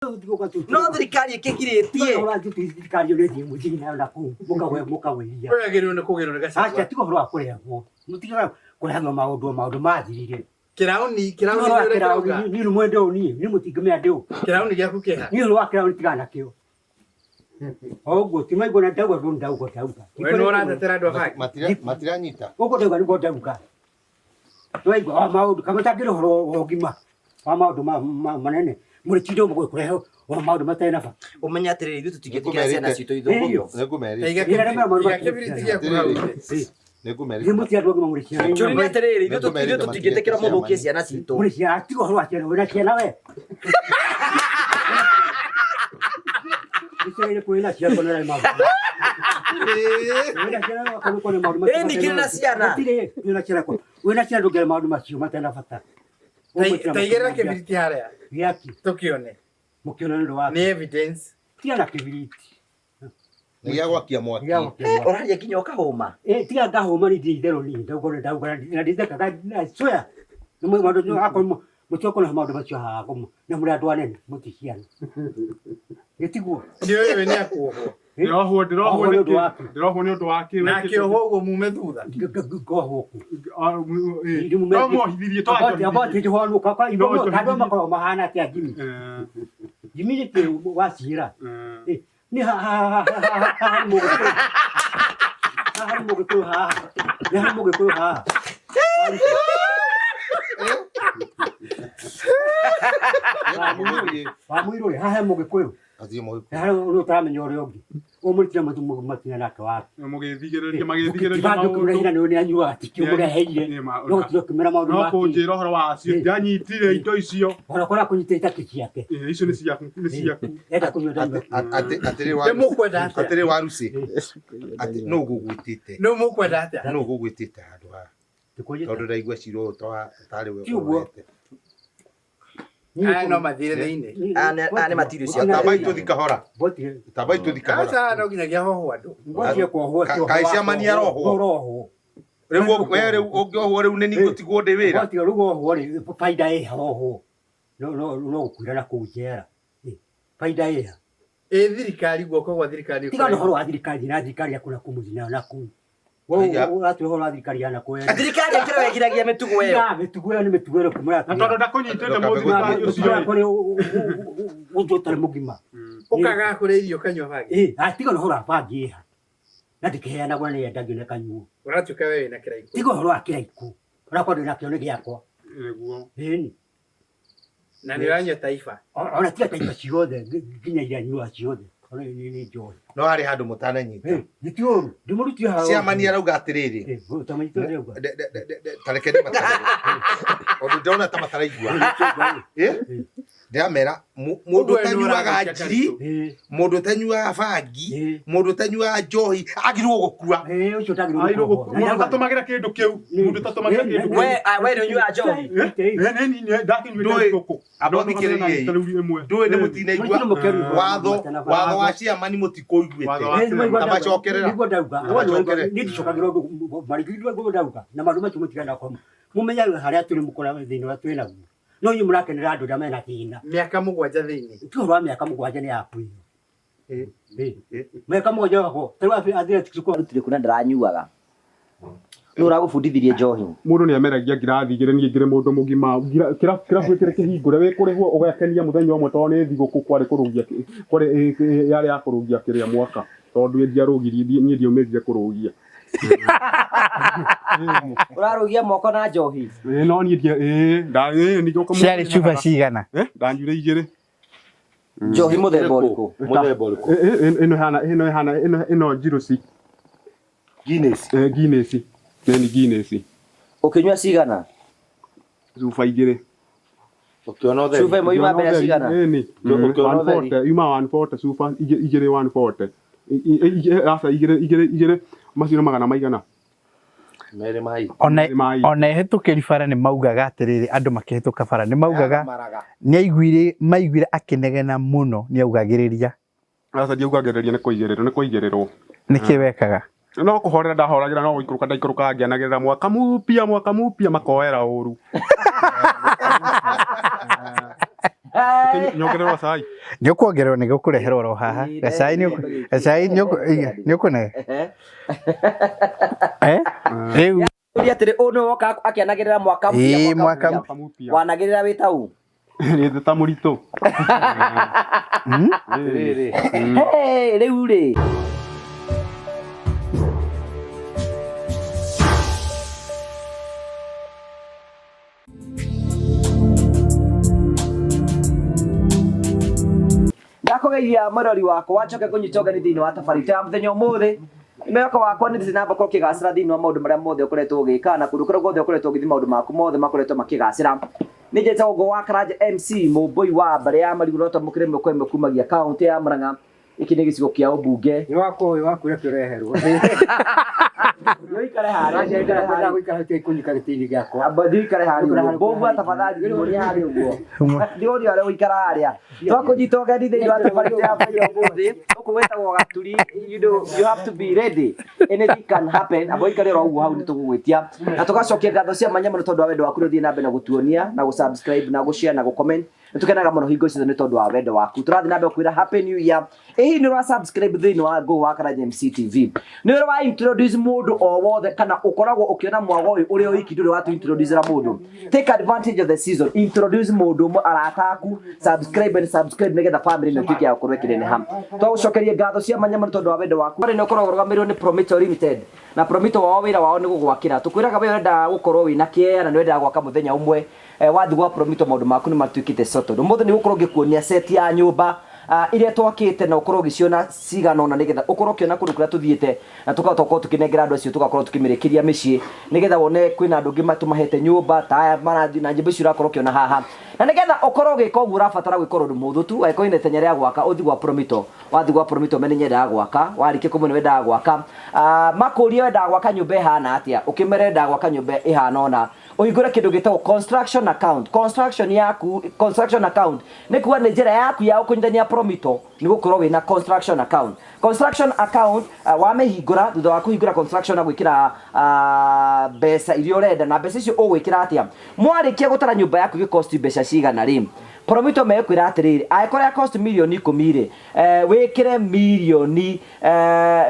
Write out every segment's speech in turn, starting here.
No thirikari ĩkĩgirĩtie. Thirikari ĩyo nĩ mũthii nayo na kũu mũkagwe mũkagwĩria. Ũragĩrĩirwo nĩ kũgĩrwo nĩ Aca Gachagua. tiga ũhoro wa kũrehwo. Mũtigaga kũrehanwo maũndũ maũndũ mathirire. Kĩraũni, kĩraũni Ũhoro wa nĩ ũrĩa kĩraũni kĩrauga. niĩ nĩ mwende ũũ niĩ niĩ mũtingĩmenya ndĩ ũũ. Kĩraũni gĩaku kĩha. Niĩ ũhoro wa kĩraũni tigana nakĩo. O ũguo ti maigua na ndauga ndũ ndauga ndauga. We nĩ ũratetera andũ a bangi. Matiranyita. Ũguo ndauga nĩguo ndauga. Twaigua wa maũndũ kamwe tangĩrĩ ũhoro wa ũgima wa maũndũ manene mũrĩtinda ũguo kũrehe wa maũndũ matarĩ na bata. Ũmenye atĩrĩrĩ, ithuĩ tũtingĩtĩkĩra ciana citũ ithũkio. Nĩngũmerĩte. Iga Ĩra rĩmwe maũndũ iga kĩbiriti gĩaku hau thĩ. Nĩngũmerĩte. Ithuĩ mũtirĩ andũ agima mũrĩ ciana. Kĩũria nĩ atĩrĩrĩ, ithuĩ tũtingĩtĩkĩra mũthũkie ciana citũ. Mũrĩ ciana, tiga ũhoro wa ciana, wĩna ciana we. Nĩciagĩrĩire kwĩna ciana kona nĩ maũndũ. Wĩna ciana wakorwo kona maũndũ macio Ĩĩ, ningĩ na ciana. Gũtirĩ wĩna ciana kwa. Wĩna ciana ndũngĩara maũndũ macio matarĩ na bata. Ta igĩrĩra kĩbiriti harĩa. Gĩaki. Tũkĩone. Mũkĩona nĩ ũndũ wa. Nĩ evidence. Tiga na kĩbiriti. Nĩ gĩa gwakia mwaki. Gĩa gwakia mwaki. Ũraria nginya ũkahũma. Ĩ tiga ngahũma ni ndirĩ itherũ niĩ ndauga ndauga na ndithekaga I swear. Nĩ maũndũ akorwo mũtiokona maũndũ macio haha na mũrĩ andũ anene mũti ciana. Gĩtiguo. Nĩ ũyũ nĩ akuohwo. Ndĩrohwo ndĩrohwo Ohwo nĩ ũndũ nĩkĩ? waku. Ndĩrohwo nĩ ũndũ wa kĩ? Na akĩohwo ũguo mume thutha. Ngohwo kũ. No mohithirie Andũ makoragwo mahana atĩa Jimmy? Jimmy nĩ kĩ waciĩra? Nĩ haha nĩ mũgĩkũyũ. Haha nĩ mũgĩkũyũ haha. Nĩ harĩ mũgĩkũyũ haha. Wa mũirũ rĩ, haha he mũgĩkũyũ. Athiĩ mũgĩkũyũ. Nĩ harĩ ũrĩa ũtaramenya ũrĩa ũngĩ. Ũmũrutire matina nake wake. Mũgĩthigĩrĩria magĩthigĩrĩria Kĩbandĩ ũkĩmũrehera nĩ anyuaga tikĩ ũmũreheire. No gũtirĩ ũkĩmera maũndũ No make. kũnjĩra ũhoro wacio ndianyitire indo icio. Ona korwo akũnyitĩte itakĩ ciake. Icio nĩ ciaku nĩ ciaku. Enda kũnyua ndanyua. Atĩrĩ Nĩ mũkwenda atĩa? Atĩrĩ Waruci. Atĩ nũ ũgũgwĩtĩte? Nĩ mũkwenda atĩa? Nũ ũgũgwĩtĩte handũ haha? Tondũ ndaigua cira ũyũ tarĩ we Ti ũguo. ũrorete. Aya no mathire thĩinĩ. Aya nĩ matirio cia Tambai tũthi kahora. Tambai tũthi kahora. Aca no nginyagia hohwo andũ. Ngwatire kuohwo ti Kaĩ ciamani arohwo? Ũrohwo. Rĩu we rĩu ũngĩohwo rĩu nĩ niĩ ngũtigwo ndĩ wĩra. Ngwatire rĩu wohwo rĩ baida ĩ ha wohwo. No no no gũkuira na kũu njera. Baida ĩ ha? Ĩ thirikari guoko gwa thirikari. Tiga na ũhoro wa thirikari na thirikari yaku na kũu mũciĩ nayo na kũu. Ũratwĩra ũhoro wa thirikari ya na kũu. Thirikari ĩkĩra wegiragia mĩtugo ĩyo. Ya mĩtugo ĩyo nĩ mĩtugo ĩrĩkũ Na tondũ ndakũnyitĩte mũthirikari ũcio. Ũndũ ũtarĩ mũgima. Ũkaga kũrĩa irio ũkanyua bangi. Ĩ, tiga na ũhoro wa bangi ĩha. Na ndĩkĩheanagwo na nĩyendagio na ĩkanyuo. Ũratuĩka we wĩna kĩraikũ. Tiga ũhoro wa kĩraikũ. Ũrakorwo ndĩ nakĩo nĩ gĩakwa. Nĩguo. Ĩni. Na nĩ ũranyua Taifa. Ona tiga Taifa ciothe nginya iria nyuaga ciothe. Ona nĩ njohi. No harĩ handũ mũtananyita. Nĩ ti ũru. Ndĩmũrutire haha. Ciamani arauga atĩrĩrĩ. Ũtamanyita ũrĩa auga. Ta reke ndĩmatarĩrie. Ũndũ ndĩrona ta mataraigua. Ndĩramera mũndũ ũtanyuaga njiri, mũndũ ũtanyuaga bangi, mũndũ ũtanyuaga njohi agĩrĩirwo gũkua. Ũcio ndagĩrĩirwo gũkua. Mũndũ ũtatũmagĩra kĩndũ kĩu. Mũndũ ũtatũmagĩra kĩndũ kĩu. We nĩ ũnyuaga njohi? Ndakĩnyuĩte ngũkũ. Amba ũthikĩrĩrie ndũĩ nĩ mũtinaigua watho watho wa ciamani mũtikũiguĩte tamacokerera nĩguo ndauga niĩ ndicokagĩra ũndũ marigĩrĩrio nĩguo ndauga na maũndũ macio mũtigana kwa mũmenye harĩa tũrĩ mũkora thĩna ũrĩa twĩ naguo no inyuĩ mũrakenera andũ arĩa mena thĩna Mĩaka 7 thĩinĩ. ti ũhoro wa mĩaka 7 nĩ yaku ĩyo mĩaka 7 wako tarĩu athletics kwa Arutire kuna ndaranyuaga. Nũ ũragũbundithirie njohi? Mũndũ nĩ ameragia ngirathi igĩrĩ niĩ ngĩrĩ mũndũ mũgima kĩrabu kĩrĩ kĩhingũre wĩ kũrĩhwo ũgekenia mũthenya ũmwe tondũ nĩ thigũkũ kwarĩ kũrũgia kwarĩ yarĩ ya kũrũgia kĩrĩa mwaka tondũ ndiarũgirie niĩ ndiaumĩrire kũrũgia. Ũrarũgia moko na njohi? Ĩĩ no niĩ ndia ĩĩ nda ĩĩ ningĩ ũkamũ Ciarĩ cuba cigana? Ndanyuire igĩrĩ. Njohi mũthemba ũrĩkũ? Mũthemba ũrĩkũ? Ĩno ĩhana ĩno ĩhana ĩno ĩno njiruci. Guinness. Guinness. Nĩ Guinness. Ũkĩnyua cigana? Cuba igĩrĩ. Ũkĩona ũtheri. Cuba ĩmwe yuma mbeca cigana? Ĩni. Ũkĩona ũtheri. 140 yuma 140 cuba igĩrĩ 140. Aca igĩrĩ igĩrĩ igĩrĩ macio nĩ magana maigana? Merĩ mai. Ona ehĩtũkĩri bara nĩ maugaga atĩrĩrĩ andũ makĩhĩtũka bara nĩ maugaga nĩ aiguire maiguire akĩnegena mũno nĩ augagĩrĩria. Aca ndiaugagĩrĩria nĩ kũigĩrĩrwo nĩ kũigĩrĩrwo. Nĩkĩ wekaga? No kũhorera ndahoragĩra no gũikũrũka ndaikũrũkaga ngĩanagĩrĩra mwaka mupia mwaka mupia makoera ũru. Nyongererwo cai. Nĩ ũkuongererwo nĩ gũkũreherwo oro haha. Gacai nĩ gacai nĩ ũkũne. Eh? Rĩu Ũria atĩrĩ ũũ nĩwe woka akĩanagĩrĩra mwaka mpya Ĩĩ, mwaka Mwaka mpya. Wanagĩrĩra wĩ ta ũ? Nĩ ta mũritũ. Atĩrĩrĩ. Hey, rĩu rĩ. Ndakũgeithia mwĩrori wakwa njoke kũnyita ũgeni thĩinĩ wa tabarĩra ya mũthenya ũmũthĩ. Mwĩhoko wakwa nĩ ndĩrĩ namba ũkorwo ũkĩgacĩra thĩinĩ wa maũndũ marĩa mothe ũkoretwo ũgĩka na kũndũ kũrĩa guothe ũkoretwo ũgĩthiĩ maũndũ maku mothe makoretwo makĩgacĩra. Nĩ njĩtagwo Ngũgũ wa Karanja MC mũmbũi wa mbarĩ ya Marigũ Rota mũkĩrĩ ĩmwe kwa ĩmwe kumagia kaũntĩ ya Murang'a. Gĩkĩ nĩ gĩcigo kĩa ũmbunge. Nĩ wakwa ũyũ waku reke ũreherwo. Ũikare harĩa, ũikare harĩa. Gũikara kũnyika gĩtĩ-inĩ gĩakwa. Amba thiĩ ũikare harĩa ũguo. Mbũmbua tafadhali thiĩ harĩa ũguo. Thiĩ harĩa ũikara harĩa. Twakũnyita ũgeni thĩinĩ wa tabarĩra ya mũthenya ũmũthĩ. Gũkũ gwĩtagwo Gaturi. You know, you have to be ready. Anything can happen. Amba ũikare oro ũguo hau nĩ tũgũgwĩtia. Na tũgacokia ngatho cia mwanya mũno tondũ wa wendo waku ũrĩa ũthiĩ na mbere na gũtuonia na gũ-subscribe na gũ-share na gũ-comment. Nĩ tũkenaga mũno hingo ciothe nĩ tondũ wa wendo waku. Tũrathiĩ na mbere kwĩra happy new year. Ĩ hihi nĩ ũra subscribe thĩinĩ wa Ngũgũ wa Karanja MC TV? Nĩ ũrĩ wa introduce mũndũ o wothe kana ũkoragwo ũkĩona mwago ũyũ ũrĩ o wiki ndũrĩ watu introduce ra mũndũ. Take advantage of the season. Introduce mũndũ ũmwe arata aku, subscribe and subscribe nĩgetha family ĩno ĩtuĩke ya gũkorwo ĩkĩneneha. Twagũcokeria ngatho cia mwanya mũno tondũ wa wendo waku. Nĩ ũkoragwo ũrũgamĩrĩirwo nĩ Promito Limited. Na Promito wao wĩra wao nĩ gũgwakĩra. Tũkwĩraga we ũrenda gũkorwo wĩna kĩea na nĩ ũrendaga gwaka mũthenya ũmwe. Wathiĩ gwa Promito maũndũ maku nĩ matuĩkĩte settled. Ũmũthĩ nĩ gũkorwo ngĩkuonia set ya nyũmba iria twakĩte na ũkorwo ũgĩciona cigana ũna nĩgetha ũkorwo ũkĩona kũndũ kũrĩa tũthiĩte na tũkahota gũkorwo tũkĩnengera andũ acio tũgakorwo tũkĩmĩrĩkĩria mĩciĩ nĩgetha wone kwĩna andũ angĩ tũmahete nyũmba ta aya marathiĩ na nyũmba icio ũrakorwo ũkĩona haha. Na nĩgetha ũkorwo ũgĩka ũguo ũrabatara gwĩka ũndũ mũhũthũ tu, angĩkorwo wĩna itanya rĩa gwaka ũthiĩ gwa Promito. Wathiĩ gwa Promito ũmenye nyendaga gwaka, warĩkia kũmenya wendaga gwaka, makũrie wendaga gwaka nyũmba ĩhana atĩa, ũkĩmere wendaga gwaka nyũmba ĩhana ũna. Ũhingũre kĩndũ gĩtagwo construction account. Construction yaku, construction account nĩ kuga nĩ njĩra yaku ya ũkũnyitania Promito nĩ gũkorwo wĩna construction account. Construction account wamĩhingũra, thutha wa kũhingũra construction na gwĩkĩra mbeca iria ũrenda, na mbeca icio ũgwĩkĩra atĩa? Mwarĩkia gũtara nyũmba yaku ĩgĩkosti mbeca cigana rĩ, Promito mekwĩra atĩrĩrĩ, angĩkorwo ya cost mirioni ikũmi rĩ, wĩkĩre mirioni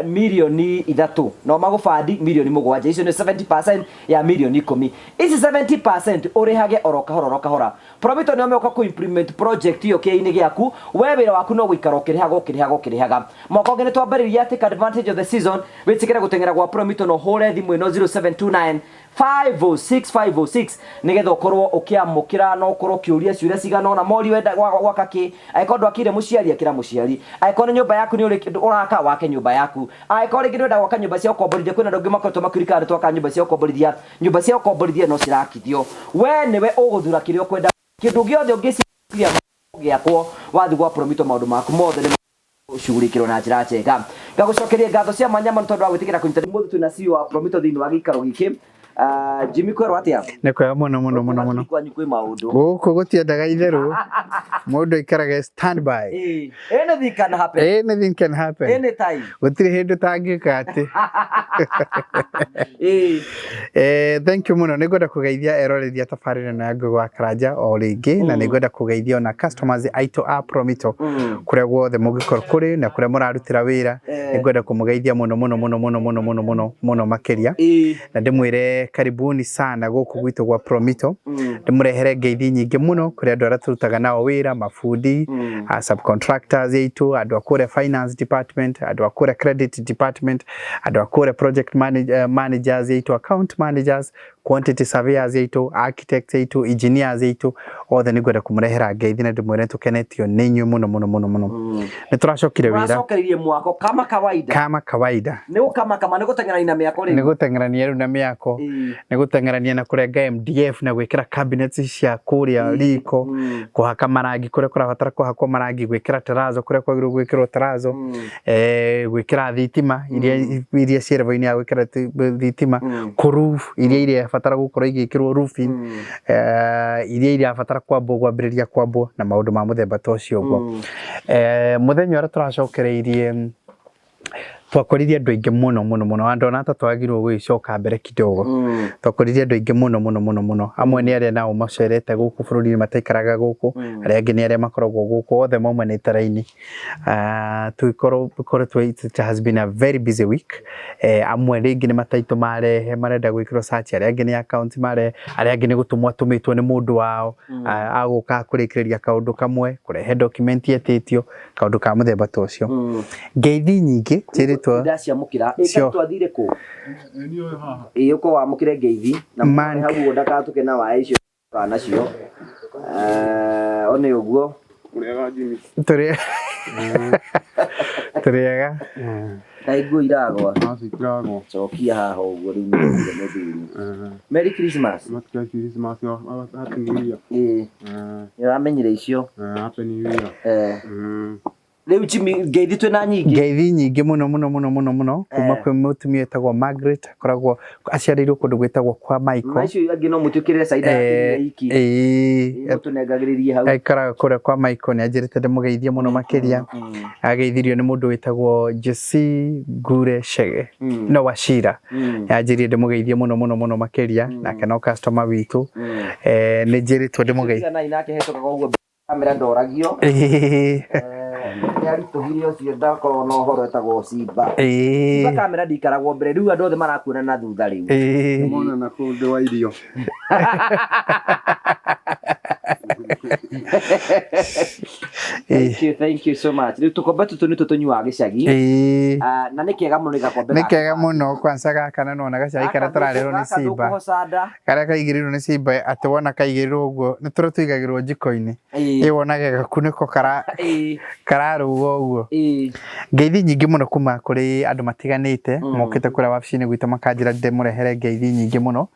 3 no magũbandi mirioni 7, icio nĩ 70% ya mirioni 10. Ici 70% ũrĩhage oro kahora oro kahora. Promito nĩo megũka kũ implement project ĩyo kĩĩ-inĩ gĩaku, we wĩra waku no gũikara ũkĩrĩhaga ũkĩrĩhaga ũkĩrĩhaga. Mwaka ũngĩ nĩ twambĩrĩria take advantage of the season, wĩtĩkĩre gũteng'era gwa Promito na ũhũre thimũ ĩno 0729 506 506 nĩgetha ũkorwo ũkĩamũkĩra na ũkorwo ũkĩũria ciũria cigana ũna mori wenda gwaka kĩ, angĩkorwo ndwakĩire mũciari akĩra mũciari, angĩkorwo nĩ nyũmba yaku nĩ ũraka wake nyũmba yaku, angĩkorwo rĩngĩ nĩ ũrenda gwaka nyũmba cia gũkomborithia, kwĩna andũ angĩ makoretwo makĩũria kana nĩ twakaga nyũmba cia gũkomborithia, nyũmba cia gũkomborithia no cirakithio, we nĩwe ũgũthura kĩrĩa ũkwenda, kĩndũ gĩothe ũngĩciria gĩakwo wathiĩ gwa Promito maũndũ maku mothe nĩ ũcugurikirwo na njĩra njega. Ngagũcokeria ngatho cia mwanya mũno tondũ wa gwĩtĩkĩra kũnyita mũthĩ twĩna CEO wa Promito thĩinĩ wa gĩikaro gĩkĩ. Jimmy kwerwo atĩa? Nĩ kwega mũno mũno mũno mũno. Kwanyu kwĩ maũndũ. Gũkũ gũtiendaga itherũ. Mũndũ aikaraga stand by. Anything can happen. Anything can happen. Anytime. Gũtirĩ hĩndĩ ũtangĩka atĩ. Thank you mũno. Nĩngwenda kũgeithia eroreri a tabarĩra ĩno ya Ngũgĩ wa Karanja o rĩngĩ, na nĩngwenda kũgeithia ona customers aitũ a Promito kũrĩa guothe mũngĩkorwo kũrĩ na kũrĩa mũrarutĩra wĩra. Nĩngwenda kũmũgeithia mũno mũno mũno mũno mũno mũno mũno mũno makĩria. Na ndĩmwĩre karibuni sana gũkũ gwitũ gwa Promito. Ndĩmũrehere ngeithi nyingĩ mũno kũrĩ andũ arĩa tũrutaga nao wĩra, mabundi, subcontractors aitũ, andũ a kũrĩa finance department, andũ a kũrĩa credit department, andũ a kũrĩa project managers aitũ, account managers, quantity surveyors aitũ, architects aitũ, engineers aitũ, othe nĩngwenda kũmũrehera ngeithi na ndĩmwĩre tũkenetio nĩ inyuĩ mũno mũno mũno mũno. Nĩ tũracokire wĩra. Tũracokereirie mwako kama kawaida. Kama kawaida. Nĩ gũkama kama, nĩ gũteng'erania na mĩako rĩu. Nĩ gũteng'erania rĩu na mĩako. Nĩ gũteng'erania na kũrenga MDF na gwĩkĩra cabinets cia kũrĩa riko, kũhaka marangi kũrĩa kũrabatara kũhakwo marangi, gwĩkĩra terrazzo kũrĩa kwagĩrĩirwo gwĩkĩrwo terrazzo, gwĩkĩra thitima iria ciĩ level-inĩ ya gwĩkĩra thitima, kũ roof iria irabatara gũkorwo igĩkĩrwo roofing, iria irabatara kwambwo kwambĩrĩria kwambwo na maũndũ ma mũthemba ta ũcio ũguo. Mũthenya ũrĩa tũracokereirie Twakorire andũ aingĩ mũno mũno mũno, andũ ona hata twagĩrĩirwo gũgĩcoka mbere kidogo. Twakorire andũ aingĩ mũno mũno mũno mũno, amwe nĩ arĩa nao macerete gũkũ bũrũri-inĩ mataikaraga gũkũ, arĩa angĩ nĩ arĩa makoragwo gũkũ, othe maumanĩte raini. Tũkoretwo, it has been a very busy week. Amwe rĩngĩ nĩ mataitũ marehe marenda gwĩkĩrwo search, arĩa angĩ nĩ account marehe, arĩa angĩ nĩ gũtũmwo atũmĩtwo nĩ mũndũ wao, agũka kũrĩkĩrĩria kaũndũ kamwe, kũrehe document etĩtio, kaũndũ ka mũthemba ta ũcio. Ngeithi nyingĩ njĩrĩtwo Ndaciamũkĩra. Cio. Ĩ twathire kũ? Ĩ ũko wamũkĩre ngeithi na Man. hau ũguo ndagatũke na waya icio kana nacio. One ũguo. Ũrĩaga Jimmy. Tũrĩ tũrĩega. Kaĩ nguo iragwa. Acio itiragwo. Cokia haha ũguo rĩu nĩ mũthuri. Merry Christmas. Matika Christmas, Happy New Year. Ĩ nĩ ũramenyire icio. Happy New Year. Rĩu Jimmy ngeithi twĩna nyingĩ. Ngeithi nyingĩ mũno mũno mũno mũno mũno kuma kwĩ mũtumia wĩtagwo Margaret, akoragwo aciarĩirwo kũndũ gwĩtagwo kwa Michael. Macio angĩ no mũtwĩkĩrĩre caida ya iki. Mũtũnengagĩrĩrie hau. Aikaraga kũrĩa kwa Michael, nĩ anjĩrĩte ndĩmũgeithie mũno makĩria. Ageithirio nĩ mũndũ wĩtagwo Jesse Ngure Chege, no Wachira. Anjĩrire ndĩmũgeithie mũno mũno mũno makĩria, nake no customer witũ. Nĩ njĩrĩtwo ndĩmũgeithie. Tiganai nake hetũkaga ũguo kamera ndoragio. Nĩ aritũhire ũcio ndakorwo na ũhoro etagwo Simba. Simba kamera ndikaragwo mbere rĩu andũ othe marakuona na thutha rĩu. Mona na kũndũ wa irio. Thank you, thank you so much. Rĩu tũkombe tũtũ nĩtwo tũnyuaga gĩcagi. Na nĩ kega mũno nĩ gakombe Nĩ kega mũno kwanza gaka na nona gacai karĩa tũrarĩrwo nĩ Simba. Ndũkũhoca nda. Karĩa kaigĩrĩirwo nĩ Simba atĩ wona kaigĩrĩirwo ũguo nĩ tũrĩa tũigagĩrwo njiko-inĩ. Ĩ wonaga gakunĩko kararũga ũguo. Ngeithi nyingĩ mũno kuma kũrĩ andũ matiganĩte mokĩte kũrĩa wabici-inĩ gwitũ makanjĩra ndĩmũrehere ngeithi nyingĩ mũno.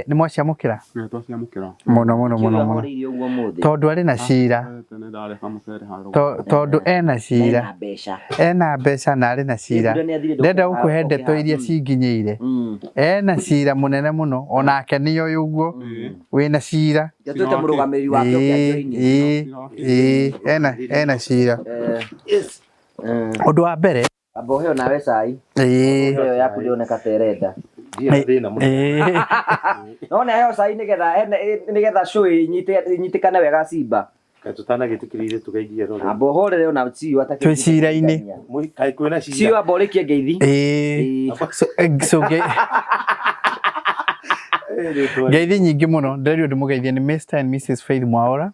Nĩ mwaciamũkĩra? Nĩ twaciamũkĩra. Mũno mũno mũno mũno. Ũrahoreirie ũguo ũmũthĩ. Tondũ arĩ na cira. Tene ndareka mũcere handũ. Tondũ ena cira. Ena mbeca. Ena mbeca na arĩ na cira. Mbura nĩ athire Ndenda ndũkũ- gũkũhe ndeto oke iria haha. cinginyĩire. Ena cira mũnene mũno onake nĩoĩ ũguo wĩna cira. Ndatwĩte mũrũgamĩrĩri wake ũke anjoini. Ĩĩ, ena cira. Ũndũ wa mbere. Amba ũheo nawe cai. Ũheo yaku ndĩroneka ta ĩrenda. No nĩ aheo cai nĩgetha show ĩnyitĩkane wega Simba. Kaĩ tũtanagĩtĩkĩrire tũgeithie rore. Amba ũhorere ona CEO atakĩrĩtie Twĩ cira-inĩ. Kaĩ kwĩna cira. CEO amba ũrĩkie ngeithi. So ngeithi nyingĩ mũno ndĩrerirwo ndĩmũgeithie nĩ Mr and Mrs Faith Mwaora.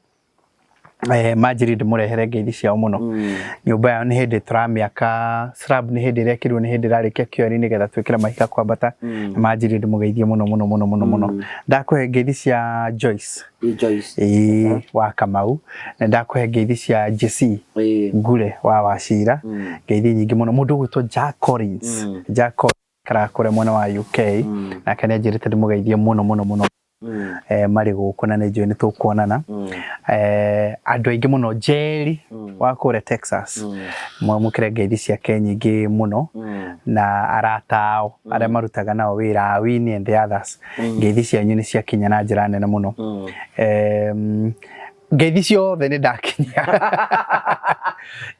Manjĩrire ndĩmũrehere ngeithi ciao mũno. Nyũmba yao nĩ hĩndĩ tũramĩaka slab, nĩ hĩndĩ ĩrekĩrwo, nĩ hĩndĩ ĩrarĩkia kĩori nĩgetha twĩkĩre mahiga kwambata. Manjĩrire ndĩmũgeithie mũno mũno mũno mũno mũno. Ndakũhe ngeithi cia Joyce. Joyce. Wa Kamau. Na ndakũhe ngeithi cia Jesse Ngure wa Wachira. Ngeithi nyingĩ mũno. Mũndũ ũgwĩtwo Jack Collins. Jack Collins aikaraga kũrĩa mwena wa UK. Nake nĩ anjĩrĩte ndĩmũgeithie mũno mũno mũno. Marĩ gũkũ na nĩ njũĩ nĩ tũkuonana. Andũ aingĩ mũno, Jerry wa kũrĩa Texas, mwamũkĩre ngeithi ciake nyingĩ mũno, na arata ao arĩa marutaga nao wĩra, Winnie and the others. Ngeithi cianyu nĩ ciakinya na njĩra nene mũno. Ngeithi ciothe nĩ ndakinya.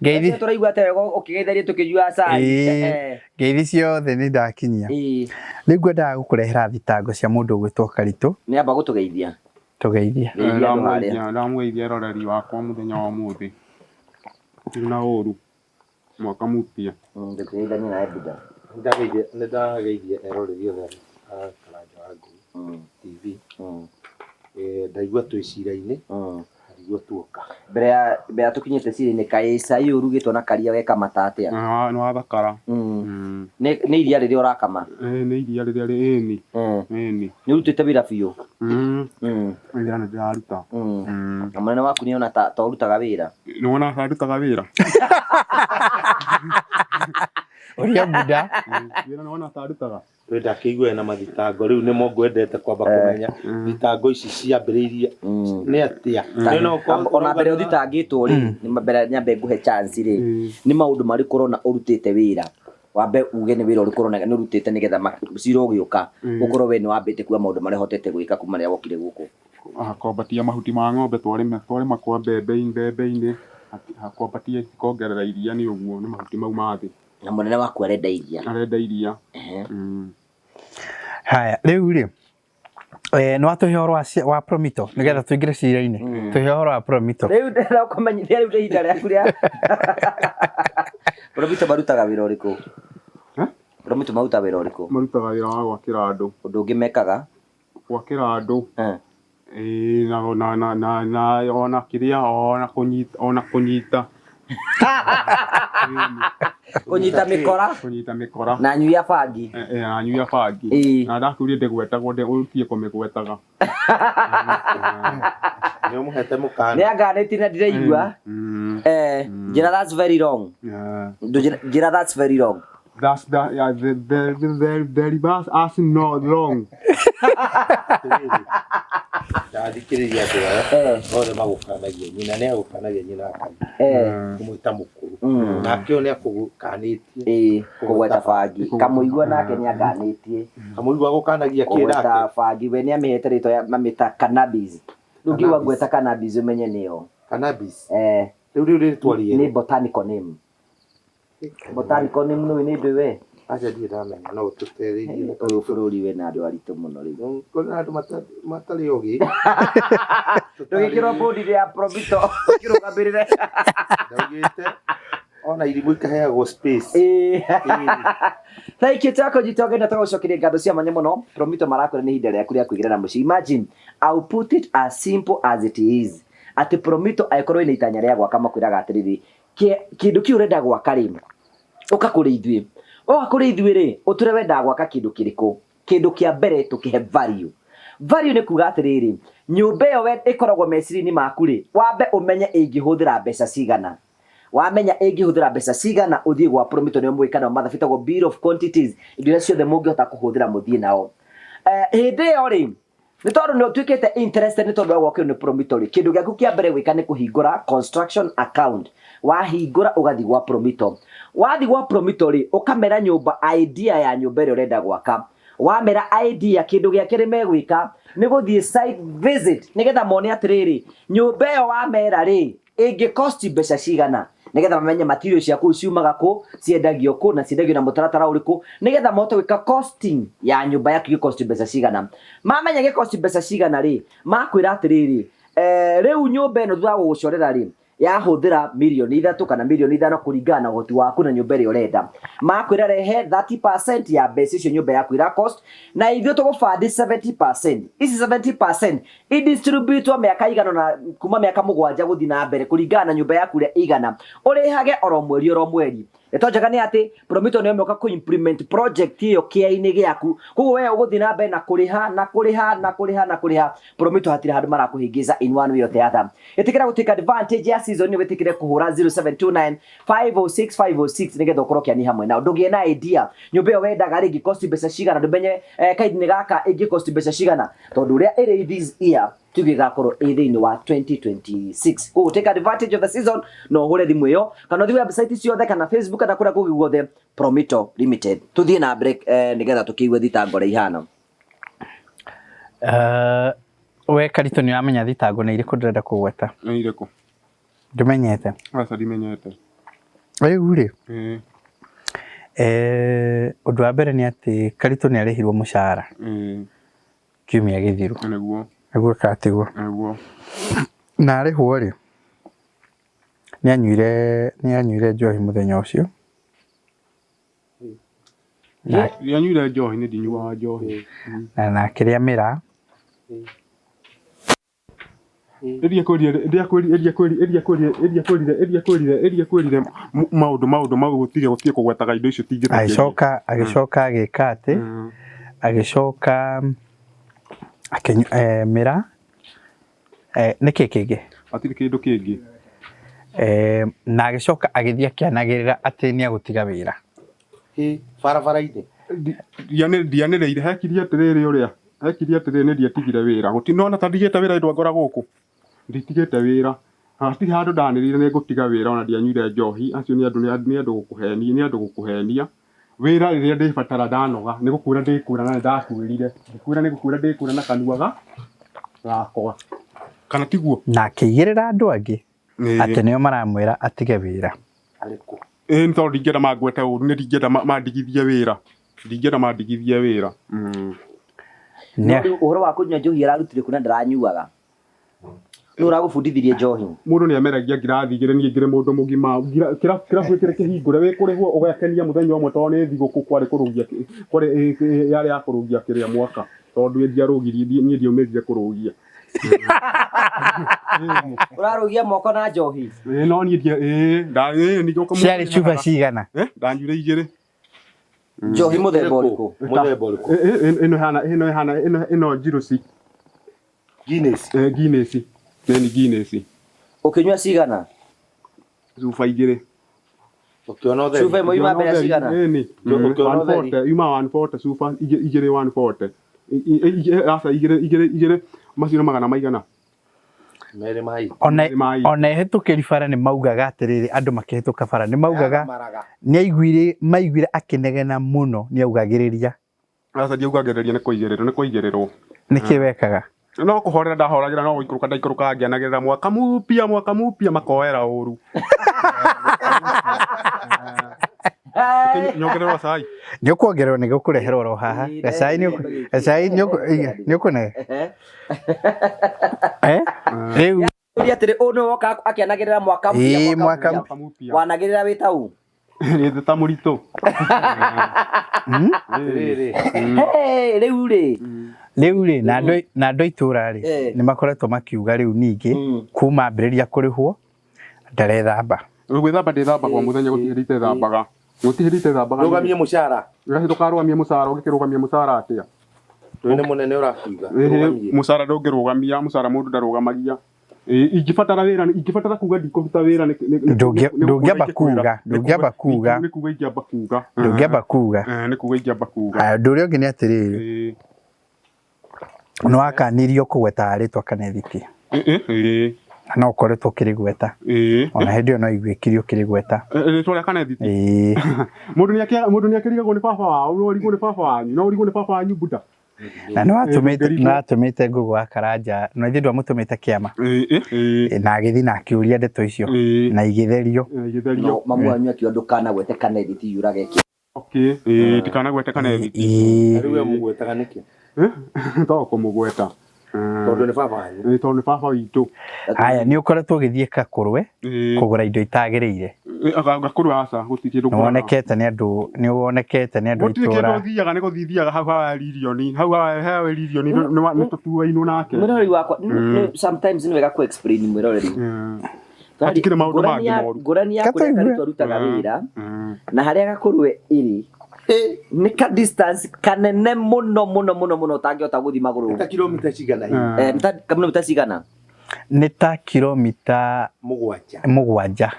Ngeithi tũraigua atĩ wega ũkĩgeithania tũkĩnyua cai. Ngeithi ciothe nĩ ndakinyia. Rĩu ngwendaga gũkũrehera thitango cia mũndũ ũgwĩtwo Karitũ. Nĩ amba gũtũgeithia. Tũgeithie. Ndamũgeithia eroreri wakwa mũthenya wa ũmũthĩ. Ndirĩ na ũru. Mwaka mpya. Ndũkĩgeithanie nawe Buda. Nĩ ndageithia eroreri othe a Karanja wa Ngui TV. Ndaigua twĩ cira-inĩ. Ndaigua tuoka. Mbere ya tũkinyĩte cira-inĩ, kaĩ cai ũrugĩtwo na karia gekamata atĩa? Nĩ wathakara. Nĩ iria rĩrĩa ũrakama? Nĩ iria rĩrĩa ĩni. Ĩni. Nĩ ũrutĩte wĩra biũ? Wĩra nĩ ndĩraruta. Na mũnene waku nĩ ona ta ũrutaga wĩra? Nĩ wona ta ndutaga wĩra? Ũria Buda. Wĩra nĩ wona ta ndutaga? Twenda kĩigue na mathitango rĩu nĩmo ngwendete kwamba kũmenya thitango ici ciambĩrĩirie nĩ atĩa. Ona mbere ũthitangĩtwo rĩ, mbere nyambe ngũhe chance rĩ, nĩ maũndũ marĩkũ ũrona ũrutĩte wĩra? Wambe uge nĩ wĩra ũrĩkũ ũrona nĩ ũrutĩte nĩgetha cira ũgĩũka ũkorwo we nĩ wambĩte kuga maũndũ marĩa ũhotete gwĩka kuma rĩrĩa wokire gũkũ. Kwambatia mahuti ma ng'ombe twarĩma kwa mbembe-inĩ, kwambatia cikongerera iria nĩ ũguo nĩ mahuti mau ma thĩ. Na mũnene waku arenda iria. Arenda iria. Ehe. Haya, rĩu rĩ nĩ watũhe ũhoro wa Promito nĩgetha tũingĩre cira-inĩ. Tũhe ũhoro wa Promito. Rĩu ndĩrenda kũmenyithia rĩu nĩ ihinda rĩaku rĩa Promito marutaga wĩra ũrĩkũ? Eh? Promito marutaga wĩra ũrĩkũ? Marutaga wĩra wa gwakĩra andũ. Ũndũ ũngĩ mekaga? Gwakĩra andũ. Eh. Ĩĩ, na ona kĩrĩa ona kũnyita ona kũnyita. Kũnyita mĩkora Kũnyita mĩkora. na nyui ya bangi. Eh, eh, na nyui ya bangi. Ĩĩ. Na ndakwĩrire ndĩgwetagwo ũtige kũmĩgwetaga. Nĩ ũmũhete mũkana. Nĩ anganĩtie na ndiraigua. Eh, njĩra that's very wrong. Yeah. Njĩra that's very wrong. That's the, yeah, the reverse as not wrong. Ndathikĩrĩria andũ aya Eh. othe magũkanagia nyina nĩ agũkanagia nyina akami Eh. kũmwĩta mũkũrũ nake ũyũ nĩ akũgũkanĩtie Ĩĩ, kũgweta bangi. Kamũigua nake nĩ anganĩtie. kamũigua agũkanagia kĩ Kũgweta nake bangi we nĩ amĩhete rĩtwa ya mamĩta cannabis. Rĩu ngiuga ngweta cannabis ũmenye nĩyo. Cannabis. Eh. Rĩu rĩu rĩtwa rĩerũ. Nĩ botanical name. Botanical name nĩ nĩ ndũ we. Aca ndirĩ ndamenya no ũtũteithĩrĩrie. Ũyũ bũrũri wĩna andũ aritũ mũno rĩu. Kũrĩ na andũ matarĩ ogĩ. Ndũgĩkĩrwo bũndi ya Promito ũkĩrũgamĩrĩre. Ndaugĩte ona irimũ ikaheagwo space. Ĩĩ. Thank you Tako Jitoge na tũgũcokeria ngatho cia mwanya mũno. Promito marakwĩra nĩ ihinda rĩaku rĩa kũigĩra na mũciĩ. Imagine, I'll put it as simple as it is. Atĩ Promito angĩkorwo wĩna itanya rĩa gwaka makwĩraga atĩrĩrĩ, kĩndũ kĩu ũrenda gwaka rĩ, ũka kũrĩ ithuĩ. Woka kũrĩ ithuĩ rĩ, ũtũre wendaga gwaka kĩndũ kĩrĩkũ? Kĩndũ kĩa mbere tũkĩhe value. Value nĩ kuga atĩrĩrĩ, nyũmba ĩyo ĩkoragwo meciria-inĩ maku rĩ, wambe ũmenye ĩngĩhũthĩra mbeca cigana. Wamenya ĩngĩhũthĩra mbeca cigana, ũthiĩ gwa Promito nĩo mũgĩka nao mathabu ĩtagwo bill of quantities, indo iria ciothe mũngĩhota kũhũthĩra mũthiĩ nao. Hĩndĩ ĩyo rĩ, nĩ tondũ nĩ ũtuĩkĩte interested nĩ tondũ wa gwakĩrwo nĩ Promito rĩ, kĩndũ gĩaku kĩa mbere gwĩka nĩ kũhingũra construction account. Wahingũra ũgathiĩ gwa Promito. Wathiĩ gwa Promito rĩ, ũkamera nyũmba, idea ya nyũmba ĩrĩa ũrenda gwaka. Wamera idea, kĩndũ gĩa kerĩ megwĩka nĩ gũthiĩ site visit nĩgetha mone atĩrĩrĩ, nyũmba ĩyo wamera rĩ, ĩngĩ cost mbeca cigana, nĩgetha mamenye material cia kũu ciumaga kũ, ciendagio kũ, na ciendagio na mũtaratara ũrĩkũ, nĩgetha mahote gwĩka costing ya nyũmba yaku ĩngĩ cost mbeca cigana. Mamenya ĩngĩ cost mbeca cigana rĩ, makwĩra atĩrĩrĩ, rĩu nyũmba ĩno thutha wa gũgũcorera rĩ, yahũthĩra mirioni 3 kana mirioni 5 kũringana na ũhoti waku na nyũmba ĩrĩa ũrenda. Makwĩra rehe 30% ya mbeca icio nyũmba yaku ĩra cost, na ithuĩ tũgũbandi 70%. Ici 70% idistributwo mĩaka igana na kuma mĩaka 7 gũthiĩ na mbere kũringana na nyũmba yaku ũrĩa ĩigana, ũrĩhage oro mweri oro mweri. Ndeto njega nĩ atĩ Promito nĩo moka kũ-implement project ĩyo kĩea-inĩ gĩaku, koguo we ũgũthiĩ na mbere na kũrĩha na kũrĩha na kũrĩha na kũrĩha. Promito hatirĩ handũ marakũhĩngĩca in one way or the other. Ĩtĩkĩra gũtake advantage ya season ĩno, wĩtĩkĩre kũhũra 0729 506 506 nĩgetha ũkorwo ũkĩania hamwe nao. Ndũgĩe na idea nyũmba ĩyo wendaga rĩ ĩngĩ-cost mbeca cigana, ndũmenye kahinda-inĩ gaka ĩngĩ-cost mbeca cigana, tondũ ũrĩa ĩrĩ this year tuge ĩgakorwo ĩ thĩinĩ wa 2026. Koguo take advantage of the season na ũhũre thimũ ĩyo kana ũthiĩ website ciothe kana Facebook kana kũrĩa kũngĩ guothe Promito Limited. Tũthiĩ na mbere nĩgetha tũkĩigue thitango ũrĩa ihana. We Karitũ nĩ ũramenya thitango nĩ irĩkũ ndĩrenda kũgweta? Nĩ irĩkũ? Ndũmenyete? Aca ndimenyete. Rĩu rĩ, ũndũ wa mbere nĩ atĩ Karitũ nĩ arĩhirwo mũcara kiumia gĩthiru. Nĩguo. Nĩguo katigwo. Nĩguo. Na arĩhwo rĩ, nĩ anyuire njohi mũthenya ũcio. Ndianyuire njohi, nĩ ndinyuaga njohi. Na akĩrĩa mĩraa. Ĩrĩa kwĩrire maũndũ mau gũtirĩ kũgwetaga indo icio tingĩtĩkĩria. Agĩcoka agĩka atĩ, agĩcoka akĩnyua mĩraa. Nĩkĩ kĩngĩ? Hatirĩ kĩndũ kĩngĩ. Na agĩcoka agĩthiĩ akĩanagĩrĩra atĩ nĩ egũtiga wĩra. Barabara-inĩ. Ndianĩrĩire, hekirie atĩrĩrĩ ũrĩa, hekirie atĩrĩrĩ nĩ ndiatigire wĩra. Gũtinona ta ndigĩte wĩra hĩndĩ ngora gũkũ. Nditigĩte wĩra. Hatirĩ handũ ndanĩrĩire nĩ ngũtiga wĩra ona ndianyuire njohi. Acio nĩ andũ nĩ andũ gũkũhenia, nĩ andũ gũkũhenia. Wĩra rĩrĩa ndĩbatara ndanoga, nĩ gũkwĩra ndĩkwĩra na nĩ ndakwĩrire. Ngĩkwĩra nĩ gũkwĩra ndĩkwĩra na kanua gakwa. Kana tiguo? Na akĩigĩrĩra andũ angĩ atĩ nĩo maramwĩra atige wĩra. Arĩkũ? Ĩĩ nĩ tondũ ndingĩenda mangwete ũru, nĩ ndingĩenda mandigithie wĩra. Ndingĩenda mandigithie wĩra. No rĩu ũhoro wa kũnyua njohi ararutire kũ na ndaranyuaga? Nũ ũragũbundithirie njohi? Mũndũ nĩ ameragia ngirathi igĩrĩ, niĩ ngĩrĩ mũndũ mũgima. Kĩrabu gĩkĩ kĩhingũre, wĩ kũrĩhwo ũgekenia mũthenya ũmwe tondũ nĩ thigũkũ kwarĩ kũrũgia, kwarĩ yarĩ ya kũrũgia kĩrĩa mwaka. Tondũ ndiarũgirie, niĩ ndiaumĩrire kũrũgia. Ũrarũgia moko na njohi? Ĩĩ no niĩ ndia, ĩĩ, nda, ĩĩ, ningĩ ũkamũ- Ciarĩ cuba cigana? Ndanyuire igĩrĩ. Njohi mũthemba ũrĩkũ? Mũthemba ũrĩkũ? Ĩno ĩhana, ĩno ĩhana, ĩno, ĩno njiruci. Guinness. Guinness. Nĩ Guinness. Ũkĩnyua cigana? Cuba igĩrĩ. Ũkĩona ũtheri. Cuba ĩmwe yuma mbeca cigana? Ĩni. Ũkĩona ũtheri. 140, yuma 140 cuba igĩrĩ 140. Aca igĩrĩ igĩrĩ igĩrĩ macio nĩ magana maigana. Merĩ ma igana. Ona ehĩtũkĩri bara nĩ maugaga atĩrĩrĩ, andũ makĩhĩtũka bara nĩ maugaga nĩ aiguire, maiguire akĩnegena mũno nĩ augagĩrĩria. Aca ndiaugagĩrĩria, nĩ kũigĩrĩrwo, nĩ kũigĩrĩrwo. Nĩkĩ wekaga? No kũhorera ndahoragĩra, no gũikũrũka ndaikũrũkaga ngĩanagĩrĩra mwaka mupia, mwaka mupia, makoera ũru. Nyongererwo cai. Nĩ ũkuongererwo, nĩ gũkũreherwo oro haha. Gacai nĩ gacai nĩ ũkũne. Rĩu Ũria atĩrĩ, ũũ nĩwe woka akĩanagĩrĩra mwaka mpya, Ĩĩ, mwaka mwaka mpya. Wanagĩrĩra wĩ ta ũ? Nĩ ta mũritũ. Atĩrĩrĩ. Hey, rĩu rĩ. Rĩu rĩ, na andũ a itũũra rĩ, nĩ makoretwo makiuga rĩu ningĩ, kuma ambĩrĩria kũrĩhwo, ndarethamba. Gwĩthamba ndĩthambaga o mũthenya, gũtirĩ hĩndĩ itethambaga. Gũtirĩ hĩndĩ itethambaga. Rũgamie mũcara. Ndũkarũgamie mũcara, ũngĩkĩrũgamia mũcara atĩa? Ndũĩ nĩ mũnene ũrakiuga. Rũgamie. Mũcara ndũngĩrũgamia, mũcara mũndũ ndarũgamagia. Ingĩbatara wĩra, ingĩbatara kuga ndikũruta wĩra Ndũngĩamba kuga, ndũngĩamba kuga. Nĩ kuga ingĩamba kuga. Ndũngĩamba kuga. Nĩ kuga ingĩamba kuga. Haya, ũndũ ũrĩa ũngĩ nĩ atĩrĩrĩ, nĩ wakanirio kũgweta rĩtwa Kanethiki. Na no ũkoretwo ũkĩrĩgweta. Ona hĩndĩ ĩyo no iguĩkire ũkĩrĩgweta. Rĩtwa rĩa Kanethiki. Mũndũ nĩ akĩrigagwo nĩ baba wao, no ũrigwo nĩ baba wanyu, no ũrigwo nĩ baba wanyu Buddha. Na nĩ watũmĩte Ngũgũ wa Karanja, na ithuĩ ndwamũtũmĩte kĩama. Na agĩthiĩ na akĩũria ndeto icio, na igĩtherio. No, mamu wanyu akiuga ndũkanagwete Kanethiki yũrage kĩ. Okay, ndikanagwete Kanethiki. Rĩu we mũgwetaga nĩkĩ? To kũmũgweta. Tondũ nĩ baba wanyu. Tondũ nĩ baba witũ. Haya, nĩ ũkoretwo ũgĩthiĩ Gakũrwe kũgũra indo itagĩrĩire. Gakũrwe aca, gũtirĩ kĩndũ ngũraga. Nĩwonekete nĩ andũ, nĩwonekete nĩ andũ Gũtirĩ kĩndũ itũũra. thiaga, nĩ gũthiĩ thiaga hau ha Ririoni, hau ha Ririoni nĩ tũtuainwo nake. Mwĩroreri wakwa, sometimes nĩ wega kũ explain mwĩroreri. Hatikĩrĩ maũndũ mangĩ moru. Ngũrani ya kũrĩa Karĩtũ arutaga wĩra na harĩa Gakũrwe ĩrĩ nĩ ka distance kanene mũno mũno mũno mũno ũtangĩhota gũthiĩ magũrũ. Nĩ ta kilomita cigana hihi? Nĩ ta kilomita cigana? Nĩ ta kilomita mũgwanja. Mũgwanja.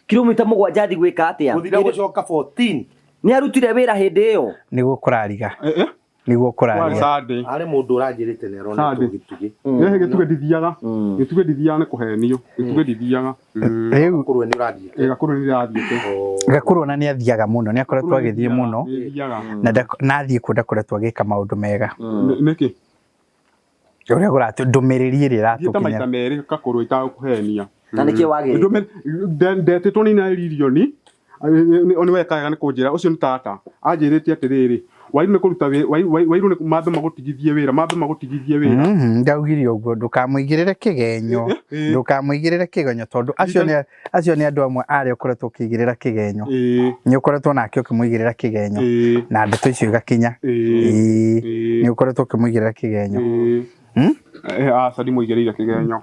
Kilomita mũgwanja athiĩ gwĩka atĩa? Gũthiĩ na gũcoka 14. Nĩ arutire wĩra hĩndĩ ĩyo? Nĩguo kũrariga. Nĩguo kũrariga. Sunday. Harĩ mũndũ ũranjĩrĩte nĩ aronetwo gĩtugĩ. Gĩtugĩ ndithiaga. Gĩtugĩ ndithiaga nĩ kũhenio. Gĩtugĩ ndithiaga. Rĩu Gakũrwe nĩ ũrathiĩte. Gakũrwe nĩ ndĩrathiĩte. Gakũrwe ona nĩ athiaga mũno, nĩ akoretwo agĩthiĩ mũno. Nĩ thiaga. Na athiĩ kuo ndakoretwo agĩka maũndũ mega. Nĩkĩ? Ũrĩa kũratũ ndũmĩrĩri ĩrĩa Thiĩte ĩratũkinyĩra. maita merĩ Gakũrwe itagũkũhenia. Na nĩkĩ wagĩrĩte? Ndetĩtwo nĩ Ririoni, nĩ wekaga nĩ kũnjĩra, ũcio nĩ tata. Anjĩrĩte atĩrĩrĩ, Wairũ nĩ kũruta wĩra, Wairũ nĩ mambe magũtigithie wĩra, mambe magũtigithie wĩra. Ndaugire ũguo, ndũkamũigĩrĩre kĩgenyo, ndũkamũigĩrĩre kĩgenyo tondũ acio nĩ andũ amwe arĩa ũkoretwo ũkĩigĩrĩra kĩgenyo. Nĩ ũkoretwo nake ũkĩmũigĩrĩra kĩgenyo na ndeto icio igakinya. Nĩ ũkoretwo ũkĩmũigĩrĩra kĩgenyo. Aca ndimũigĩrĩire kĩgenyo.